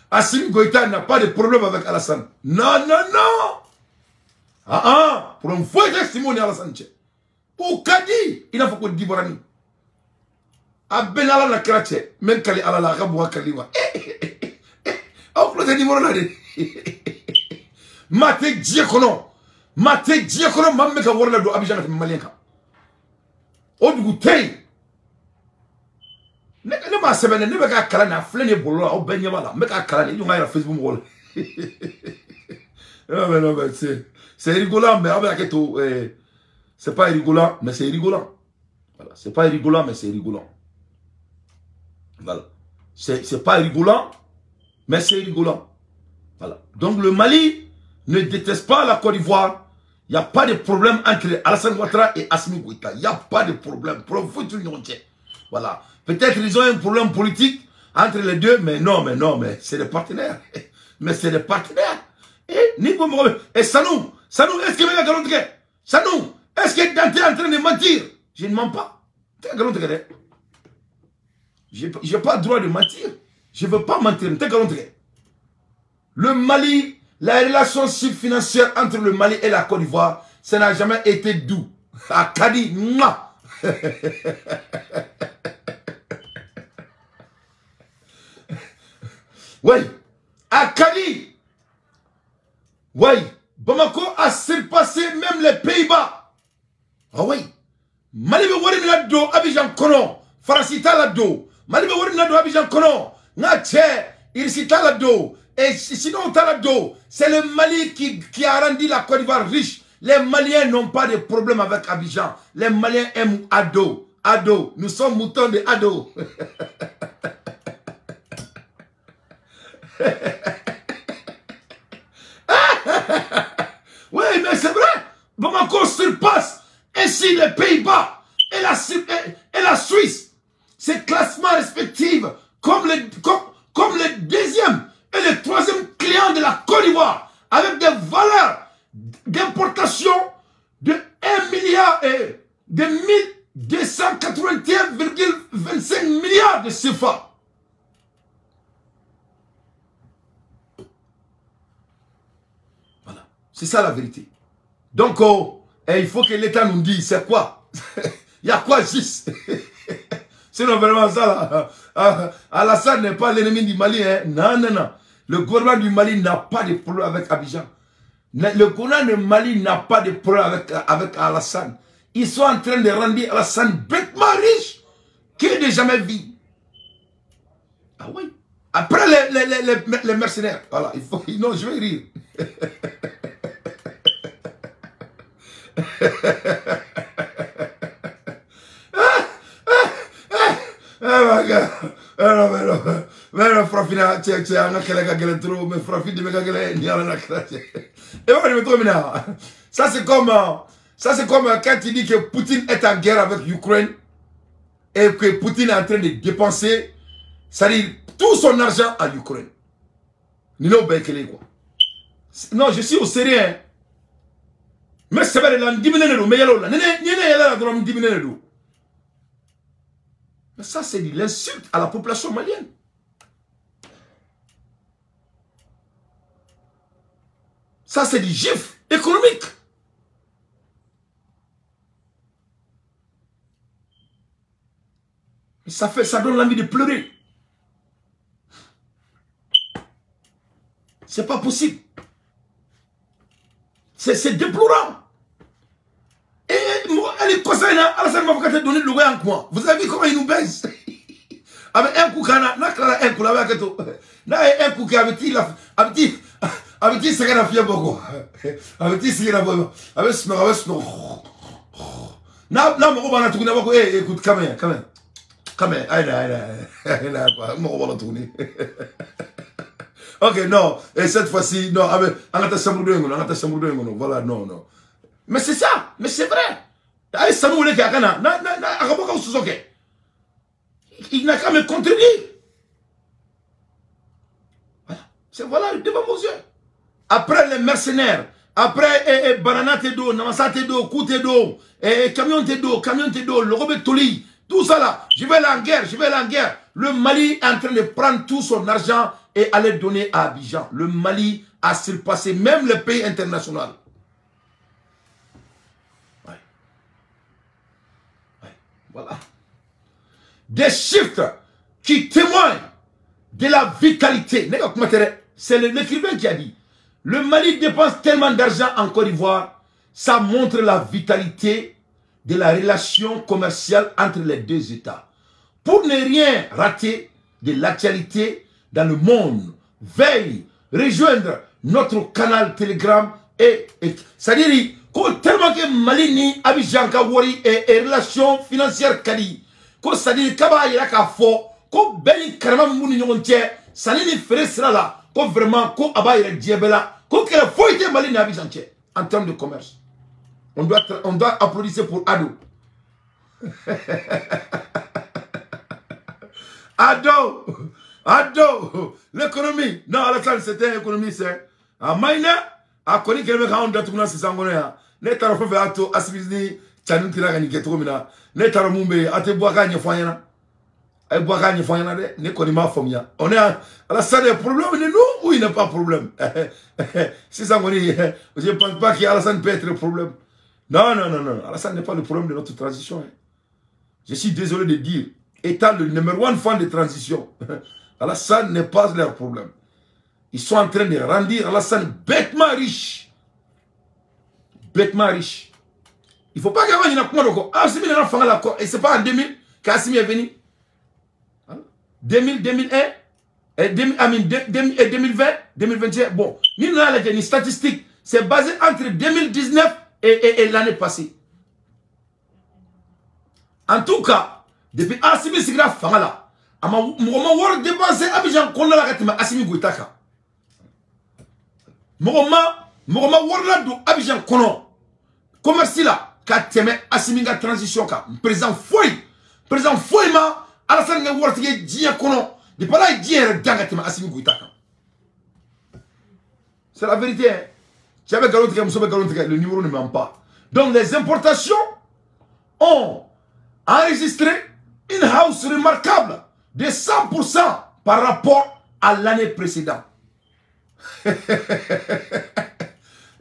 Assimi Goïta n'a pas de problème avec Alassane. Non, non, non. Ah, ah. Pour un voyage, Simone Alassane. Ou Kadi, il a fait quoi d'Ivorani. Abenala la krache, même Kali Alala, Raboua Kaliwa. Aw kulo tɛ numéro la de. Maa tɛ diɲɛ kɔnɔ. Maa tɛ diɲɛ kɔnɔ maa min bɛ ka wari ladon Abidjan ka tɛmɛ Malien kan. O dugu tɛ yen. Ne m'a sɛbɛn dɛ, ne bɛ k'a kalan nin a filɛ nin ye bɔlɔlɔ la, aw bɛɛ ɲɛ b'a la. N bɛ k'a kalan nin i jɔ n k'a yira Facebook mɔgɔw la. Non, mais non, mais c'est rigolant, mais c'est pas rigolant, mais c'est rigolant. Voilà, c'est pas rigolant, mais c'est rigolant. Voilà. C'est pas rigolant, mais c'est rigolant. Voilà. Donc le Mali ne déteste pas la Côte d'Ivoire. Il n'y a pas de problème entre Alassane Ouattara et Assimi Goïta. Il n'y a pas de problème. Voilà. Peut-être ils ont un problème politique entre les deux, mais non, mais non, mais c'est des partenaires. Mais c'est des partenaires. Et Sanou, Sanou, est-ce que Sanou, est-ce que Dante est en train de mentir? Je ne mens pas. Je n'ai pas le droit de mentir. Je ne veux pas mentir. Le Mali, la relation financière entre le Mali et la Côte d'Ivoire, ça n'a jamais été doux. À Kadi, moi. Oui, à Kadi. Oui, Bamako a surpassé même les Pays-Bas. Ah oui. Mali be wari mina do Abidjan kono, Faransi t'a la do. Mali be wari mina do Abidjan kono, nga tchè, Irsi t'a la do. Et sinon t'a la do. C'est le Mali qui a rendu la Côte d'Ivoire riche. Les Maliens n'ont pas de problème avec Abidjan. Les Maliens aiment Ado. Ado. Nous sommes moutons de Ado. Oui, mais c'est vrai. Bamako surpasse ainsi les Pays-Bas et la Suisse. Ces classements respectifs comme le deuxième et le troisième client de la Côte d'Ivoire avec des valeurs d'importation de 1 milliard et de 1281,25 milliards de CFA. Voilà, c'est ça la vérité. Donc, oh, et il faut que l'État nous dise, c'est quoi? Il y a quoi juste? Sinon, vraiment ça, là, Alassane n'est pas l'ennemi du Mali. Hein? Non, non, non. Le gouvernement du Mali n'a pas de problème avec Abidjan. Le gouvernement du Mali n'a pas de problème avec Alassane. Ils sont en train de rendre Alassane bêtement riche qu'il n'a jamais vu. Ah oui. Après les mercenaires. Voilà, il faut. Non, je vais rire. Mais Frafina, ça c'est comme quand il dit que Poutine est en guerre avec l'Ukraine et que Poutine est en train de dépenser, c'est-à-dire tout son argent à l'Ukraine. Non, je suis au sérieux. Mais c'est vrai, mais ça, c'est de l'insulte à la population malienne. Ça, c'est du gifle économique. Et ça donne l'envie de pleurer. C'est pas possible. C'est déplorant. Et Alassane m'a donné le en coin. Vous avez vu comment il nous baise? Avec un coup, un coup, un coup, avec qui c'est la fière beaucoup. Avec qui c'est la avec ce non, non, écoute, quand même, quand même. Quand même, ok, non, et cette fois-ci, non, avec, voilà, non, non. Mais c'est ça, mais c'est vrai. Il n'a qu'à me contredire. Voilà, c'est voilà, devant vos yeux. Après les mercenaires, après banana te do, namasa te do, kou te do, camion te do, le Robert Toli, tout ça là, je vais aller en guerre, je vais aller en guerre. Le Mali est en train de prendre tout son argent et aller donner à Abidjan. Le Mali a surpassé même les pays internationaux. Ouais. Ouais. Voilà. Des chiffres qui témoignent de la vitalité. C'est l'écrivain qui a dit. Le Mali dépense tellement d'argent en Côte d'Ivoire, ça montre la vitalité de la relation commerciale entre les deux États. Pour ne rien rater de l'actualité dans le monde, veille rejoindre notre canal Telegram et c'est-à-dire ko tellement que Mali ni Abidjan ka wari et relation financière kadi ko c'est-à-dire kaba yira k'a fɔ ko bɛɛ ni karama min b'u ni ɲɔgɔn cɛ sanni ni feere sira la ko vraiment ko a b'a yɛrɛ diɲɛ bɛɛ la ko kɛlɛ foyi tɛ Mali ni Abidjan cɛ en termes de commerce. On doit applaudir pour Ado. Ado, Ado, l'économie. Non, Alassane, c'était un économiste. À Maïna, à Koni Kelme, quand on doit sisan kɔnɔ yan, ne taara fɛn fɛn y'a to Asimi ni Tchani tila ka nin kɛ cogo min na, ne taara mun bɛ yen, a tɛ bɔ a k'a ɲɛfɔ an ɲɛna. A ye bɔ a k'a ɲɛfɔ an ɲɛna dɛ, ne kɔni m'a faamuya. On est à Alassane est problème de nous ou il n'est pas problème? Sisan kɔni, je ne pense pas qu'Alassane peut être le problème. Non, non, non, non. Alassane n'est pas le problème de notre transition. Hein. Je suis désolé de dire, étant le numéro 1 fan de transition, Alassane n'est pas leur problème. Ils sont en train de rendre Alassane bêtement riche. Bêtement riche. Il ne faut pas qu'il y ait un Assimi n'est pas et ce n'est pas en 2000 qu'Assimi est venu. 2000, 2001, et 2020, 2021. Bon, ni ni statistique, c'est basé entre 2019 et l'année passée. En tout cas, depuis Assimi sigira fanga la, a ma mɔgɔ ma wari dépensé Abidjan kɔnɔna la ka tɛmɛ Assimi Goïta kan. Mɔgɔ ma wari ladon Abidjan kɔnɔ commerce la ka tɛmɛ Assimi ka transition kan. Président foyi ma Alassane ka waritigi ye diɲɛ kɔnɔ depuis Ala ye diɲɛ yɛrɛ dan ka tɛmɛ Assimi Goïta kan. C'est la vérité, hein. Cɛ bɛ nkalon tigɛ, muso bɛ nkalon tigɛ, le numéro ne ment pas. Donc les importations ont enregistré une hausse remarquable de 100% par rapport à l'année précédente.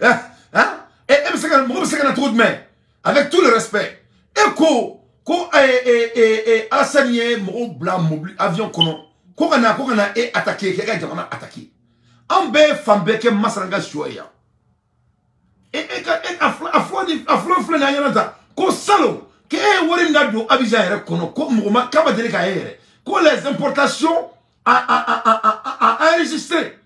Hein? Et avec tout le respect, et ko Alassane ye mɔgɔw bila mobili avion kɔnɔ ko ka na e attaquer k'e ka jamana attaquer. An bɛɛ fan bɛɛ kɛ Masara ka sɔ ye yan. E ka a filɛ nin ye an ɲɛna tan ko salon k'e ye wari min ladon Abidjan yɛrɛ kɔnɔ ko mɔgɔ ma k'a ma deli k'a ye yɛrɛ ko les importations a enregistré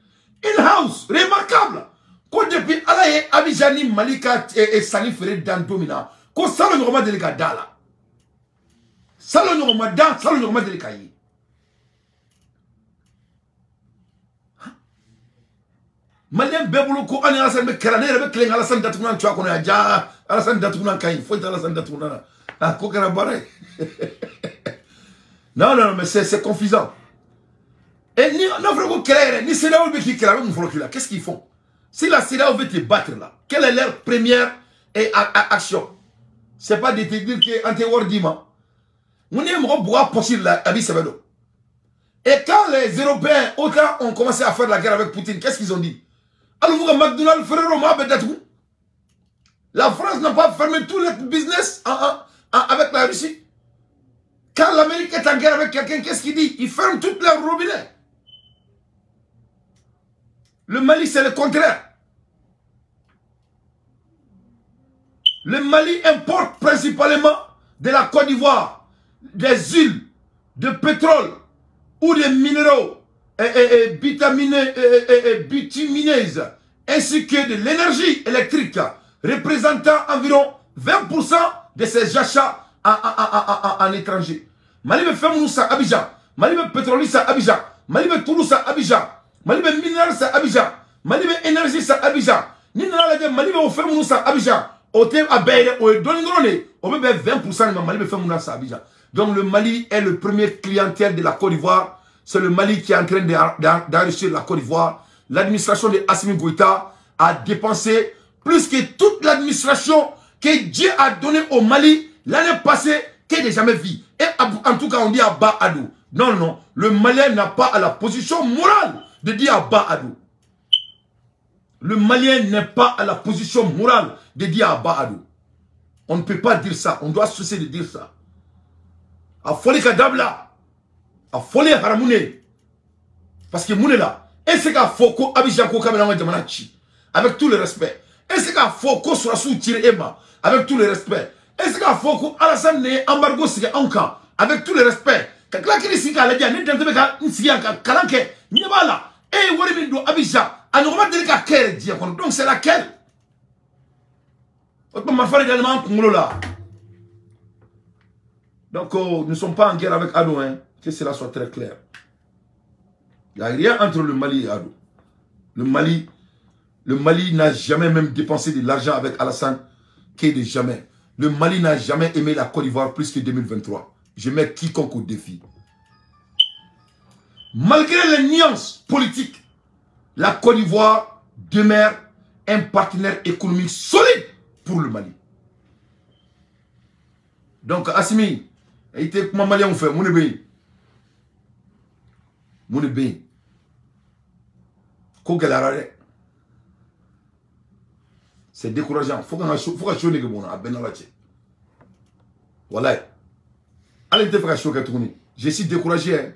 une hausse remarquable ko depuis Ala ye Abidjan ni Mali ka sanni feere dan don min na ko salon ɲɔgɔn ma deli ka da la. Salon ɲɔgɔn ma dan, salon ɲɔgɔn ma deli k'a ye. Malien bɛɛ bolo ko an ni Alassane bɛ kɛlɛ, ne yɛrɛ bɛ tilen ka Alassane datugunan to a kɔnɔ yan, ja Alassane datugunan ka ɲi, foyi tɛ Alassane datugunan na. Ah, ko kɛra baara ye. Non, non, mais c'est confusant. Et ni n'a fɔra ko kɛlɛ yɛrɛ, ni CEDEAO bɛ k'i kɛlɛ, a bɛ mun fɔlɔ k'i la? Qu'est-ce qu'ils font? Si la CEDEAO veut te battre là, quelle est leur première action? C'est pas de te dire que an tɛ wari d'i ma. Mun ye mɔgɔ bugɔ a poche la, a b'i sɛbɛ don. Et quand les Européens, autant ont commencé à faire la guerre avec Poutine, qu'est-ce qu'ils ont dit? Alors vous, McDonald's, frérot, la France n'a pas fermé tous les business avec la Russie. Quand l'Amérique est en guerre avec quelqu'un, qu'est-ce qu'il dit? Il ferme toutes les robinets. Le Mali, c'est le contraire. Le Mali importe principalement de la Côte d'Ivoire, des huiles, de pétrole ou des minéraux et bitumineuses, ainsi que de l'énergie électrique, représentant environ 20% de ses achats en étranger. Mali bɛ fɛn minnu san Abidjan, Mali bɛ pétrole san Abidjan, Mali bɛ tulu san Abidjan, Mali bɛ minerai san Abidjan, Mali bɛ énergie san Abidjan. Ni nana lajɛ Mali bɛ o fɛn minnu san Abidjan, o tɛ a bɛɛ ye dɛ, o ye dɔɔni dɔrɔn de ye, o bɛ bɛn 20% de ma Mali bɛ fɛn minnu san Abidjan. Donc le Mali est le premier clientèle de la Côte d'Ivoire. C'est le Mali qui est en train d'enrichir la Côte d'Ivoire. L'administration de Assimi Goïta a dépensé plus que toute l'administration que Dieu a donnée au Mali l'année passée, qu'elle n'a jamais vue. Et en tout cas, on dit à bas Ado. Non, non, le Malien n'a pas à la position morale de dire à bas Ado. Le Malien n'est pas à la position morale de dire à bas Ado. On ne peut pas dire ça. On doit cesser de dire ça. A folie kadabla. A folie haramoune. Parce que moune là, et c'est qu'à Foko, Abidjan, Kamela, Jamana chi. Avec tout le respect. Et c'est qu'à Foko sera sous tiré Emma. Avec tout le respect. Et c'est qu'à Foko, Alassane ne embargo sigi anka. Avec tout le respect. Kakla kiri sigi ala dia, ne dante beka nsigi anka kalanke. Nyebala. E ye wari min don Abidjan a ɲɔgɔn ma deli ka kɛ yɛrɛ diɲɛ kɔnɔ. Donc c'est laquelle? O tuma marifa de dalen b'an kunkolo la. Donc nous ne sommes pas en guerre avec Ado, hein. Que cela soit très clair. Il n'y a rien entre le Mali et Ado. Le Mali n'a jamais même dépensé de l'argent avec Alassane, que de jamais. Le Mali n'a jamais aimé la Côte d'Ivoire plus que 2023. Je mets quiconque au défi. Malgré les nuances politiques, la Côte d'Ivoire demeure un partenaire économique solide pour le Mali. Donc, Assimi, il était comment Malien on fait, mon bébé. Mon bébé. C'est décourageant. Faut qu'on ait bon à Ben. Voilà. Allez, te faire chaud. Je suis découragé. Hein.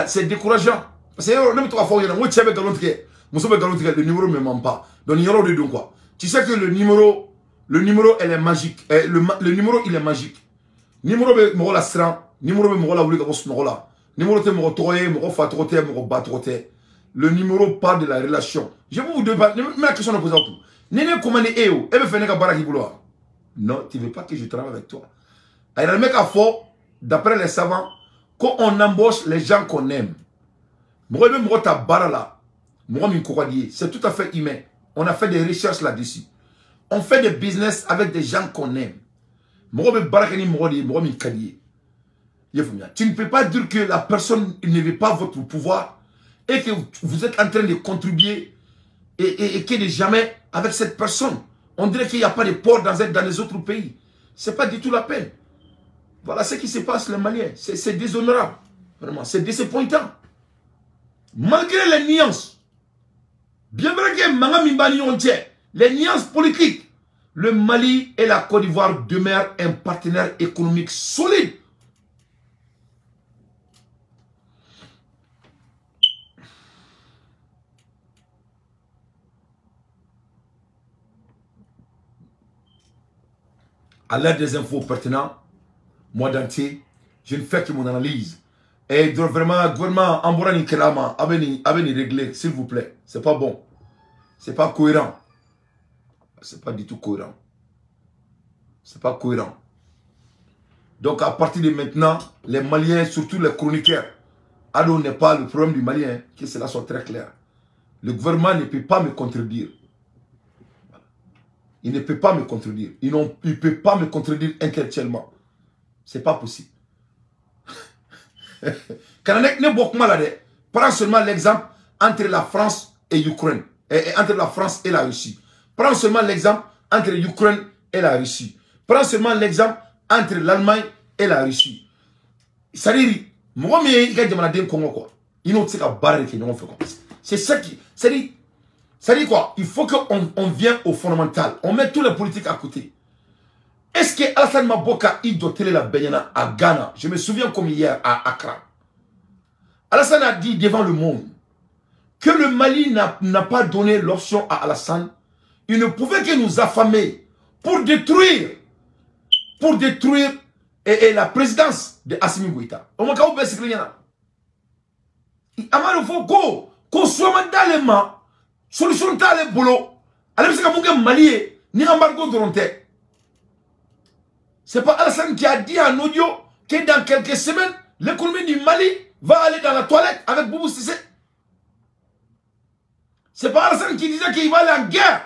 C'est décourageant. Parce que même trois fois, il y a un le numéro ne me ment pas. Donc, il y a de quoi. Tu sais que le numéro, elle est magique. Le numéro, il est magique. Numéro, je la sran. Numéro, je la wuli. Numéro, te mɔgɔ tɔgɔ ye, mɔgɔ fa tɔgɔ tɛ, mɔgɔ ba tɔgɔ tɛ. Le numéro parle de la relation. Je vais vous demander, la question de poser tout. Néné comment est e bɛ fɛ ne ka baara k'i bolo wa? Non, tu ne veux pas que je travaille avec toi. Alors, le mec a fort, d'après les savants, qu'on embauche les gens qu'on aime. Mɔgɔ bɛ mɔgɔ ta baara la, mɔgɔ min ko ka di ye. C'est tout à fait humain. On a fait des recherches là-dessus. On fait des business avec des gens qu'on aime. Mɔgɔ bɛ baara kɛ ni mɔgɔ de ye, mɔgɔ min ka di ye. Tu ne peux pas dire que la personne ne veut pas votre pouvoir et que vous êtes en train de contribuer et que de jamais avec cette personne. On dirait qu'il n'y a pas de port dans les autres pays. Ce n'est pas du tout la peine. Voilà ce qui se passe, les Maliens. C'est déshonorable. Vraiment, c'est disappointant. Malgré les nuances, bien vrai que Manga Mimbani on tient, les nuances politiques, le Mali et la Côte d'Ivoire demeurent un partenaire économique solide. À l'aide des infos pertinentes, moi d'entier, je ne fais que mon analyse. Et vraiment, gouvernement, Ambourani Kelama, aveni régler, s'il vous plaît. C'est pas bon. C'est pas cohérent. C'est pas du tout cohérent. C'est pas cohérent. Donc à partir de maintenant, les Maliens, surtout les chroniqueurs, Ado n'est pas le problème du Malien, que cela soit très clair. Le gouvernement ne peut pas me contredire. Il ne peut pas me contredire. Il ne peut pas me contredire intellectuellement. C'est pas possible. Prends seulement l'exemple entre la France et l'Ukraine. Et entre la France et la Russie. Prends seulement l'exemple entre l'Ukraine et la Russie. Prends seulement l'exemple entre l'Allemagne et la Russie. C'est-à-dire, moi, je Congo quoi. Il c'est ça qui. C'est-à-dire quoi? Il faut qu'on vienne au fondamental. On met toutes les politiques à côté. Est-ce que Alassane Maboka il dotait la Benyana à Ghana? Je me souviens comme hier à Accra. Alassane a dit devant le monde que le Mali n'a pas donné l'option à Alassane. Il ne pouvait que nous affamer pour détruire et la présidence de Assimi Goïta. Au moins, quand on qu'on soit dans les mains, solution dans les boulots, alors c'est que Mali ni embargo de. C'est pas Alassane qui a dit en audio que dans quelques semaines, l'économie du Mali va aller dans la toilette avec Boubou Cissé. C'est pas Alassane qui disait qu'il va aller en guerre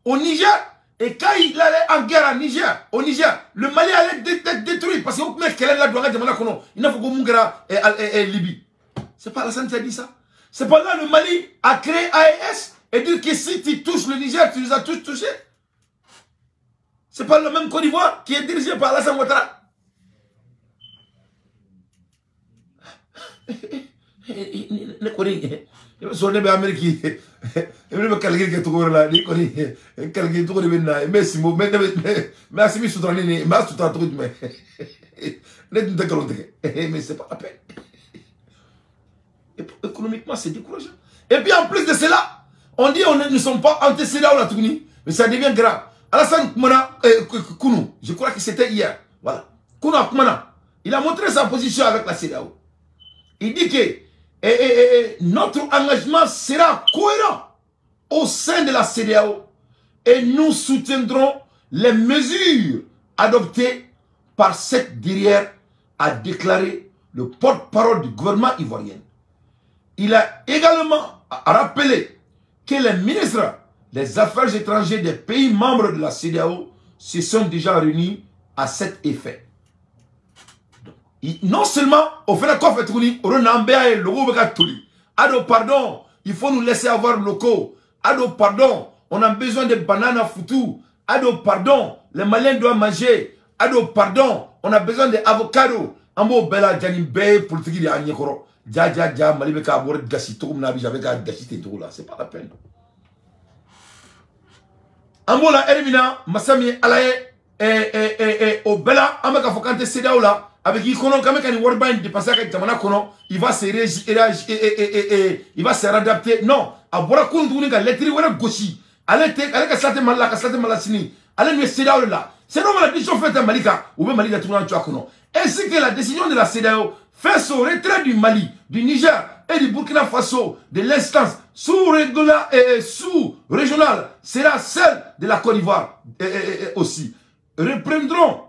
au Niger. Et quand il allait en guerre au Niger, le Mali allait être détruit. Parce que il n'a Libye. C'est pas Alassane qui a dit ça. C'est pas là le Mali a créé AES et dit que si tu touches le Niger, tu nous as tous touchés. C'est pas le même Côte d'Ivoire qui est dirigé par Alassane Ouattara. Mais c'est pas la peine. Économiquement, c'est décourageant. Et puis en plus de cela, on dit on ne sommes pas antécédents la Tunisie, mais ça devient grave. Alassane Koumana, Kounou, je crois que c'était hier. Voilà. Kounou Koumana, il Il a montré sa position avec la CEDEAO. Il dit que notre engagement sera cohérent au sein de la CEDEAO et nous soutiendrons les mesures adoptées par cette dernière, a déclaré le porte-parole du gouvernement ivoirien. Il a également rappelé que les ministres des Affaires étrangères des pays membres de la CEDEAO se sont déjà réunis à cet effet. Donc, non seulement au fait Ado pardon, il faut nous laisser avoir locaux. Ado pardon, on a besoin de bananes à foutu. Ado pardon, les Maliens doivent manger. Ado pardon, on a besoin d'avocados. Ambo bela jani be politique de anyekoro. Ja ja ja Mali be ka bor gasi to na bi j'avais ka gasi te to là, c'est pas la peine. Ambo la Ermina Masami Alaye au bela amaka fokante CEDEAO là avec qui kono kame kan world bank dépasser ka jamana kono, il va se il va se réadapter. Non, a bora kun ka lettre wala gosi. Ale te ale ka sate mala ka sate mala sini. Ale nous CEDEAO là. C'est normal la décision faite à Malika ou bien Mali la tourne ainsi que la décision de la CEDEAO fait son retrait du Mali, du Niger et du Burkina Faso de l'instance sous-régionale sera celle de la Côte d'Ivoire aussi. Reprendrons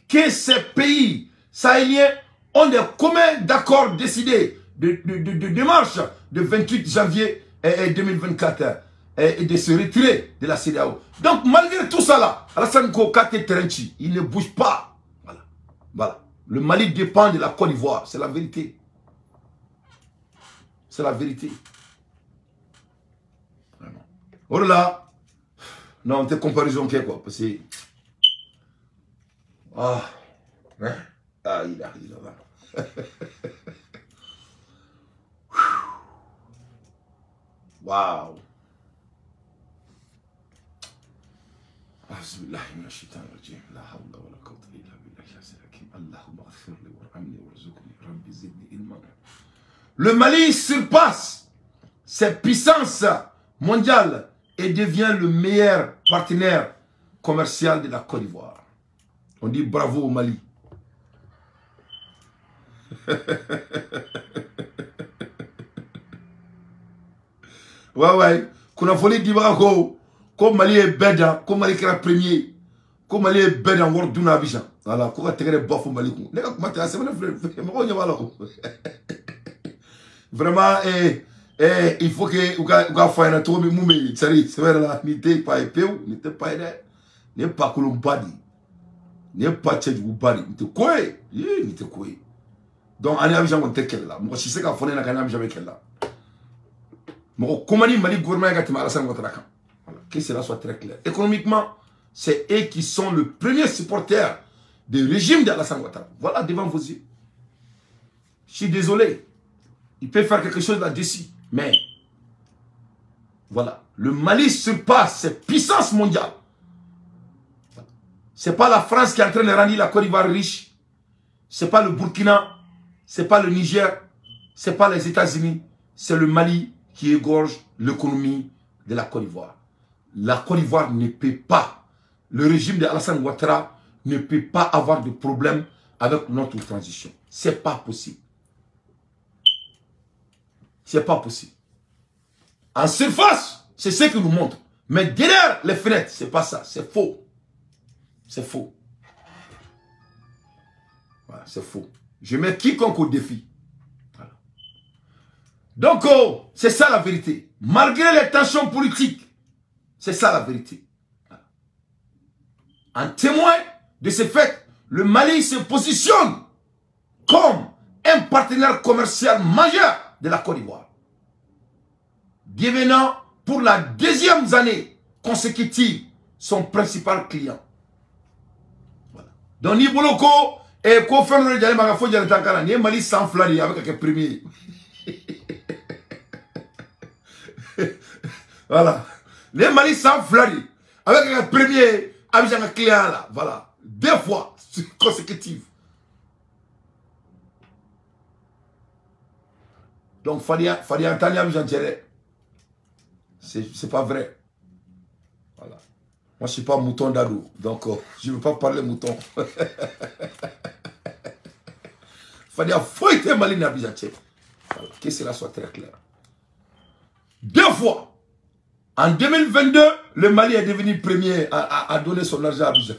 que ces pays sahéliens ont des communs d'accords décidés de démarche de 28 janvier 2024 et de se retirer de la CEDEAO. Donc malgré tout ça là, Alassane Kouaté Terenchi, il ne bouge pas. Voilà. Voilà. Le Mali dépend de la Côte d'Ivoire, c'est la vérité. C'est la vérité. Vraiment. Oh là, non, t'es comparaison quoi, parce que... Ah, hein? Ah, il arrive là. Waouh. Le Mali surpasse ses puissances mondiales et devient le meilleur partenaire commercial de la Côte d'Ivoire. On dit bravo au Mali. Ouais, ouais. Kunafoli Dibako, comme Mali est bête, comme Mali est premier, comme Mali est bête en World Duna Abidjan. Voilà, quoi tu es bof au Mali. Vraiment, il faut que vous fassiez un tour, mais c'est vrai là, n'était pas épée, n'était pas n'est pas Kolumbadi, n'est pas Tchedjoubadi, n'était quoi, n'était quoi. Donc, on est Abidjan, on était là. Moi, si c'est qu'à fournir, on est Abidjan avec là. Moi, comment Mali gouvernement est Alassane Ouattara. Voilà, que cela soit très clair. Économiquement, c'est eux qui sont le premier supporter du régime d'Alassane Ouattara. Voilà devant vos yeux. Je suis désolé. Il peut faire quelque chose là-dessus. Mais, voilà. Le Mali surpasse cette puissance mondiale. Voilà. Ce n'est pas la France qui est en train de rendre la Côte d'Ivoire riche. Ce n'est pas le Burkina. Ce n'est pas le Niger. Ce n'est pas les États-Unis. C'est le Mali qui égorge l'économie de la Côte d'Ivoire. La Côte d'Ivoire ne peut pas, le régime d'Alassane Ouattara ne peut pas avoir de problème avec notre transition. C'est pas possible. C'est pas possible. En surface, c'est ce que nous montre. Mais derrière les fenêtres, c'est pas ça. C'est faux. C'est faux. Voilà, c'est faux. Je mets quiconque au défi. Voilà. Donc, oh, c'est ça la vérité. Malgré les tensions politiques, c'est ça la vérité. Voilà. En témoin de ce fait, le Mali se positionne comme un partenaire commercial majeur de la Côte d'Ivoire, devenant pour la deuxième année consécutive son principal client. Voilà. Donc, ni Boloko et Kofan ni Mali sans flani avec un premier. Voilà. Les Mali sans flani avec un premier avec un client là. Voilà. Deux fois consécutives. Donc, Fadia Tania Abidjan, c'est pas vrai. Voilà. Moi, je ne suis pas mouton d'Adou. Donc, je ne veux pas parler mouton. Fadenya foyi tɛ Mali ni Abidjan cɛ. Voilà, que cela soit très clair. 2 fois. En 2022, le Mali est devenu premier à donner son argent à Abidjan.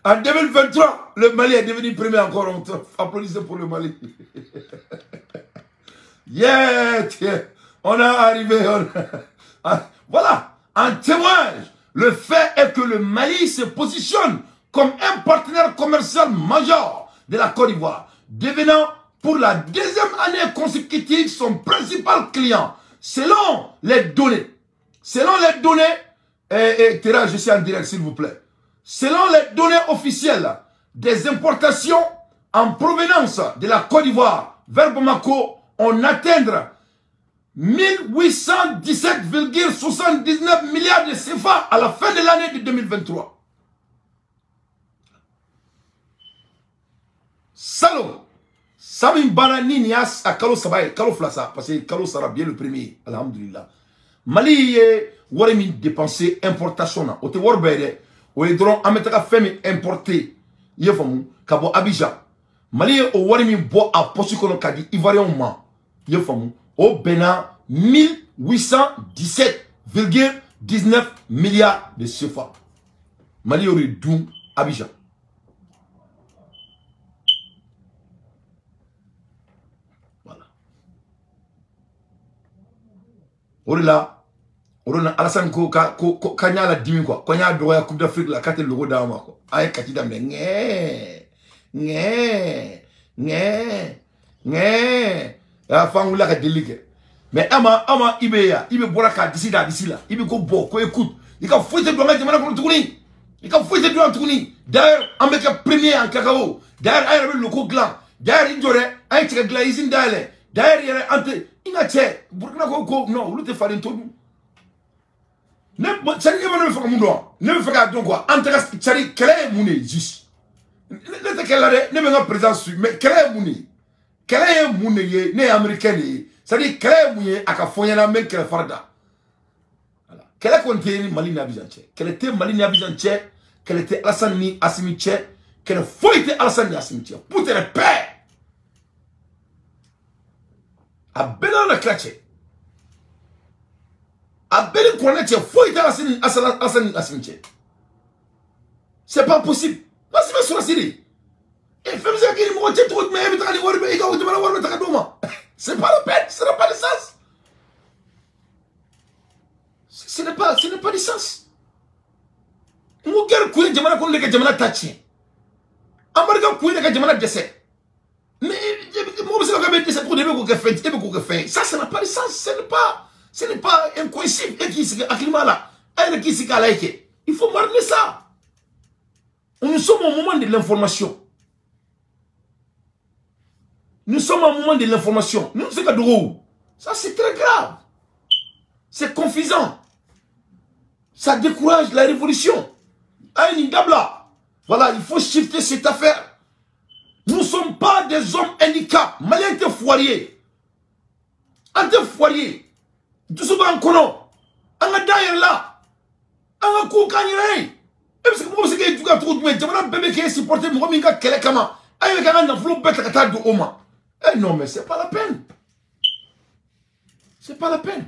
En 2023, le Mali est devenu premier encore. On applaudissait pour le Mali. Yeah, on est arrivé. Voilà, en témoigne, le fait est que le Mali se positionne comme un partenaire commercial majeur de la Côte d'Ivoire, devenant pour la 2e année consécutive son principal client, selon les données. Selon les données, et Théra, je suis en direct, s'il vous plaît. Selon les données officielles des importations en provenance de la Côte d'Ivoire vers Bamako, on atteindra 1817,79 milliards de CFA à la fin de l'année de 2023. Salaud! Sami Banani Nias à Kalo Sabaye, Kalo Flasa, parce que Kalo sera bien le premier, alhamdulillah. Mali ye wari min dépensé importation na, o te wari bɛɛ dɛ, o ye dɔrɔn an bɛ taga fɛn min importer, i ye faamu, ka bɔ Abidjan. Mali ye o wari min bɔ a poche kɔnɔ ka di Ivoiriens ma, i ye faamu, o bɛnna 1817,19 milliards de CFA. Mali y'o de dun Abidjan. O de la, o de la Alassane ko ka ko ɲa la dimi quoi, ko ɲa dɔgɔya Coupe d'Afrique la k'a tɛ logo d'an ma quoi. A ye kati daminɛ ŋɛɛ ŋɛɛ ŋɛɛ ŋɛɛ. A f'an wulila ka delili kɛ. Mais ama i bɛ yan, i bɛ bɔra k'a disi da a disi la, i bɛ ko bɔn ko écoute, i ka foyi tɛ don an ka jamana kɔnɔ tuguni, i ka foyi tɛ don yan tuguni. D'ailleurs an bɛ kɛ premier en cacao, d'ailleurs an yɛrɛ bɛ loko dilan, d'ailleurs i jɔ dɛ, an ye tigɛ dilan usine dayɛlɛ, d'ailleurs yɛrɛ an tɛ. I ka cɛ Burkina ko non olu tɛ faden to dun. Ne c'est-à-dire e bɛ fɛ ka mun dɔn, ne bɛ fɛ k'a dɔn quoi, an tɛ ka c'est-à-dire kɛlɛ ye mun de ye juste. Ne tɛ kɛlɛ la dɛ, ne bɛ n ka président suit, mais kɛlɛ ye mun de ye? Kɛlɛ ye mun de ye? Ne ye américain de ye, c'est-à-dire kɛlɛ ye mun ye? A ka fɔ n ɲɛna n bɛ n kɛlɛ fari da. Voilà, kɛlɛ kɔni tɛ ni Mali ni Abidjan cɛ, kɛlɛ tɛ Mali ni Abidjan cɛ, kɛlɛ tɛ Alassane ni Assimi cɛ, kɛlɛ foyi tɛ Alassane ni Assimi cɛ. Putain paix. A bɛɛ n'a kira cɛ, a bɛɛ ni kuranɛ cɛ, foyi tɛ Alassane ni Assimi cɛ. C'est pas possible. Parce que sɔrɔsi de e fɛn bɛ se ka kɛ ni mɔgɔ cɛ cogo jumɛn, e bɛ taga ni wari bɛ i ka jamana wari bɛ ta ka d'o ma. C'est pas la peine, ce n'a pas de sens. Ce n'est pas de sens. N ko guerre kun ye jamana kɔnɔ de ka jamana ta tiɲɛ. Américain kun ye de ka jamana dɛsɛ. Mais mɔgɔ bɛ se ka kɛ bɛ dɛsɛ cogo di, e bɛ k'o kɛ fɛn, e bɛ k'o kɛ fɛn. Ça, ça n'a pas de sens. Ce n'est pas incohésif. E k'i sigi hakilima la, e yɛrɛ k'i sigi k'a lajɛ kɛ. Il faut mariner ça. Nous sommes au moment de l'information. Nous sommes au moment de l'information. Nous, c'est que ça, c'est très grave. C'est confusant. Ça décourage la révolution. Voilà, il faut shifter cette affaire. Nous ne sommes pas des hommes handicaps. Maliens te foirier. An te foirier. Tout souvent en colon. An ka da yɛrɛ la. An ka kow k'an yɛrɛ ye. E bɛ se mɔgɔ bɛ se k'e juguya cogo jumɛn? Jamana bɛɛ bɛ k'e supporter mɔgɔ min ka kɛlɛ kama. A yɛrɛ k'an ka nafolo bɛɛ ta ka taa don o ma. Eh non, mais c'est pas la peine. C'est pas la peine.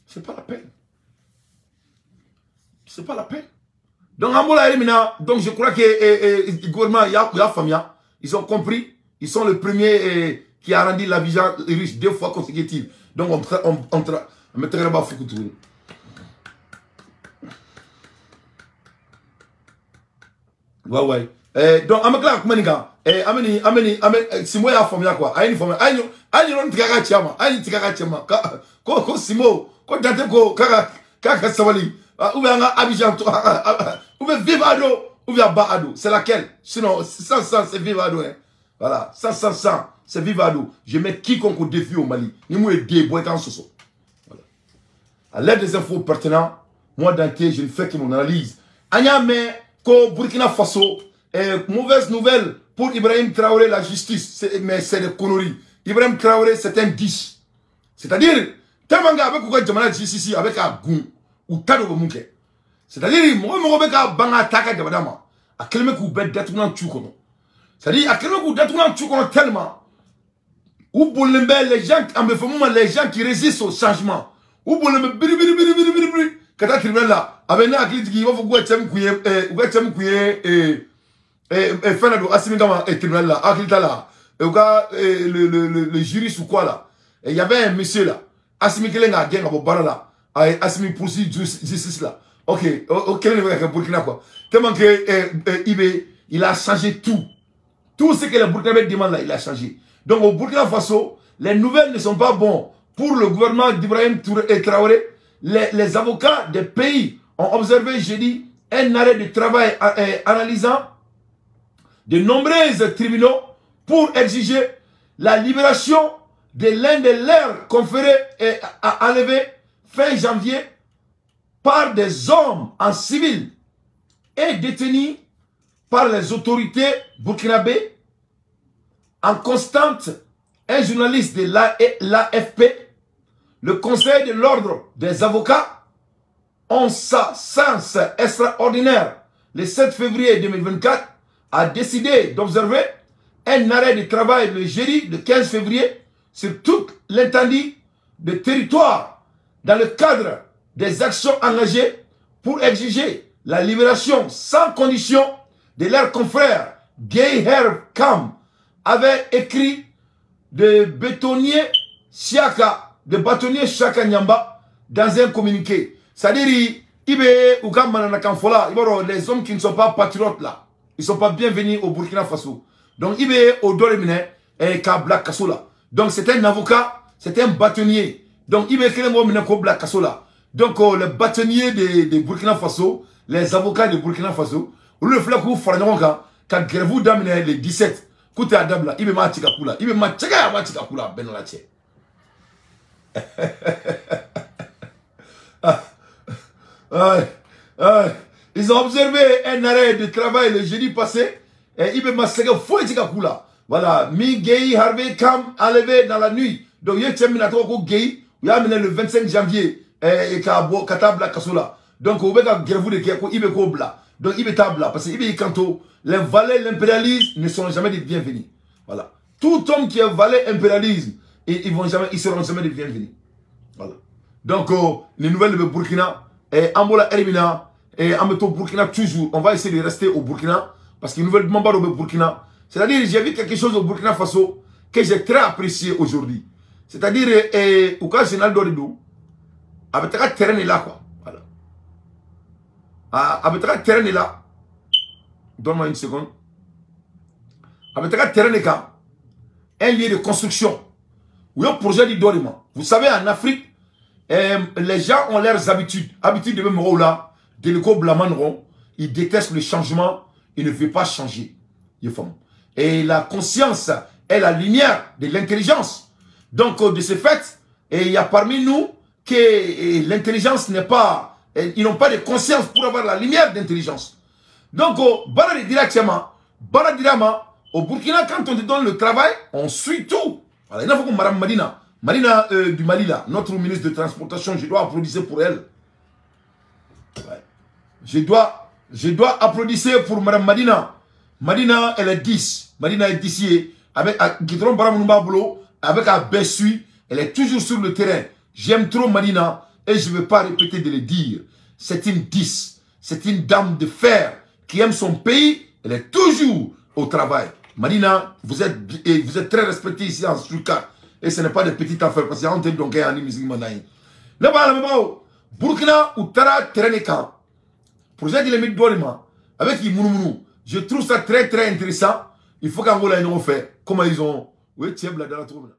C'est pas la peine. C'est pas la peine. Donc, donc je crois que le gouvernement, il y a Famia, ils ont compris, ils sont le premier qui a rendu l'Abidjan riche 2 fois consécutives. Donc, on mettra pas Foukoutouine. Ouais, ouais. Donc, Amakla Koumaninga, Ameni, Ameni, Ameni, Simo ya Famia quoi. Aïe, Famia, Aïe, Aïe, on tigara tiama, Aïe, tigara tiama. Ko, Simo, ko Dante ko, Kaka, Kaka Sawali. Ou bien Abidjan, ou bien vive Ado, ou bien bas Ado. C'est laquelle? Sinon, 100, 100, c'est vive Ado. Hein. Voilà, 100, 100, 100, c'est vive Ado. Je mets quiconque au défi au Mali. Ni moi, des boîtes en soso. Voilà. À l'aide des infos pertinentes, moi, Dante, je ne fais que mon analyse. Anyame, ko Burkina Faso, mauvaise nouvelle pour Ibrahim Traoré, la justice. Mais c'est des conneries. Ibrahim Traoré, c'est un 10. C'est-à-dire, tellement avec quoi jamana justice avec un goût. Ou tado bɛ mun kɛ. C'est-à-dire mɔgɔ bɛ ka ban ka taa ka jamana ma, a kɛlen bɛ k'u bɛɛ datugulan cu kɔnɔ. C'est-à-dire a kɛlen bɛ k'u datugulan cu kɔnɔ tellement u bolilen bɛ les gens, an bɛ fɔ mun ma, les gens qui résistent au changement, u bolilen bɛ biri biri biri biri biri biri ka taa tribunal la. A bɛ ne hakili jigin, i b'a fɔ k'u ka cɛ min kun ye, u ka cɛ min kun ye fɛn dɔ don Assimi kama tribunal la, hakili t'a la, u ka le juriste ou quoi là, il y avait un monsieur là, Assimi kelen k'a gɛn ka bɔ baara la, a ye Assimi poursuit justice là. Ok, o kelen de bɛ ka kɛ Burkina quoi, tellement que IB il a changé tout, tout ce que les Burkinabés demandent là, il a changé. Donc au Burkina Faso, les nouvelles ne sont pas bonnes pour le gouvernement d'Ibrahim Traoré. Les avocats des pays ont observé jeudi un arrêt de travail analysant de nombreux tribunaux pour exiger la libération de l'un de leurs conférés et enlevé fin janvier par des hommes en civil et détenus par les autorités burkinabées. En constante, un journaliste de l'AFP, le Conseil de l'ordre des avocats, en sa sens extraordinaire, le 7 février 2024, a décidé d'observer un arrêt de travail le jeudi le 15 février sur toute l'étendue de territoire dans le cadre des actions engagées pour exiger la libération sans condition de leurs confrères. Guy Herve Kam avait écrit de bâtonnier Siaka Nyamba dans un communiqué. C'est-à-dire, les hommes qui ne sont pas patriotes là, ils ne sont pas bienvenus au Burkina Faso. Donc, il est au Dorimine et Kabla Kasola. Donc, c'est un avocat, c'est un bâtonnier. Donc, il est Kabla Kasola. Donc, les bâtonniers de Burkina Faso, les avocats de Burkina Faso, le flacou Farnonga, quand grève d'amener les 17, écoutez à Dabla, il m'a tchikakula, il m'a tchikakula, ben la tché. Ils ont observé un arrêt de travail le jeudi passé et il m'a tchikakula. Voilà, mi Guy Harvey Kam enlevé dans la nuit. Donc, il y a il a mené le 25 janvier et Katabla Kasola. Donc, on va grève de Keko, il bla. Donc, il est bla parce que il kanto, les valets l'impérialisme ne seront jamais des bienvenus. Voilà. Tout homme qui est valet impérialisme, ils seront jamais des bienvenus. Voilà. Donc, les nouvelles de Burkina, et Ambola Elimina, et Ameto Burkina toujours. On va essayer de rester au Burkina parce que les nouvelles membres au Burkina. C'est-à-dire, j'ai vu quelque chose au Burkina Faso que j'ai très apprécié aujourd'hui. C'est-à-dire, au cas général d'Oridou, avec un terrain là, quoi. Voilà. Avec un terrain là. Donne-moi une seconde. Avec un terrain là, un lieu de construction. Où il y a un projet d'Idorima. Vous savez, en Afrique, les gens ont leurs habitudes. Habitudes de même rôle là, de l'éco blamanron, ils détestent le changement, ils ne veulent pas changer. Et la conscience est la lumière de l'intelligence. Donc, de ce fait, et il y a parmi nous que l'intelligence n'est pas... Ils n'ont pas de conscience pour avoir la lumière d'intelligence. Donc, directement, au Burkina, quand on te donne le travail, on suit tout. Voilà, il faut que Madame Madina, Madina du Mali, là, notre ministre de Transportation, je dois applaudir pour elle. Ouais. Je dois applaudir pour Madame Madina. Madina, elle est 10. Madina est d'ici. Avec Guidron Baramoumbablo, avec Abessu, elle est toujours sur le terrain. J'aime trop Madina et je ne veux pas répéter de le dire. C'est une 10. C'est une dame de fer qui aime son pays. Elle est toujours au travail. Madina, vous êtes très respectée ici en Sulka. Et ce n'est pas de petites affaires parce qu'il y a un donc un musique manaï. Là-bas, Burkina ou Tara Tereneka, projet de l'Emid avec Mounoumounou. Je trouve ça très très intéressant. Il faut qu'Angola ait fait. Comment ils ont. Oui, tiens, dans la troupe.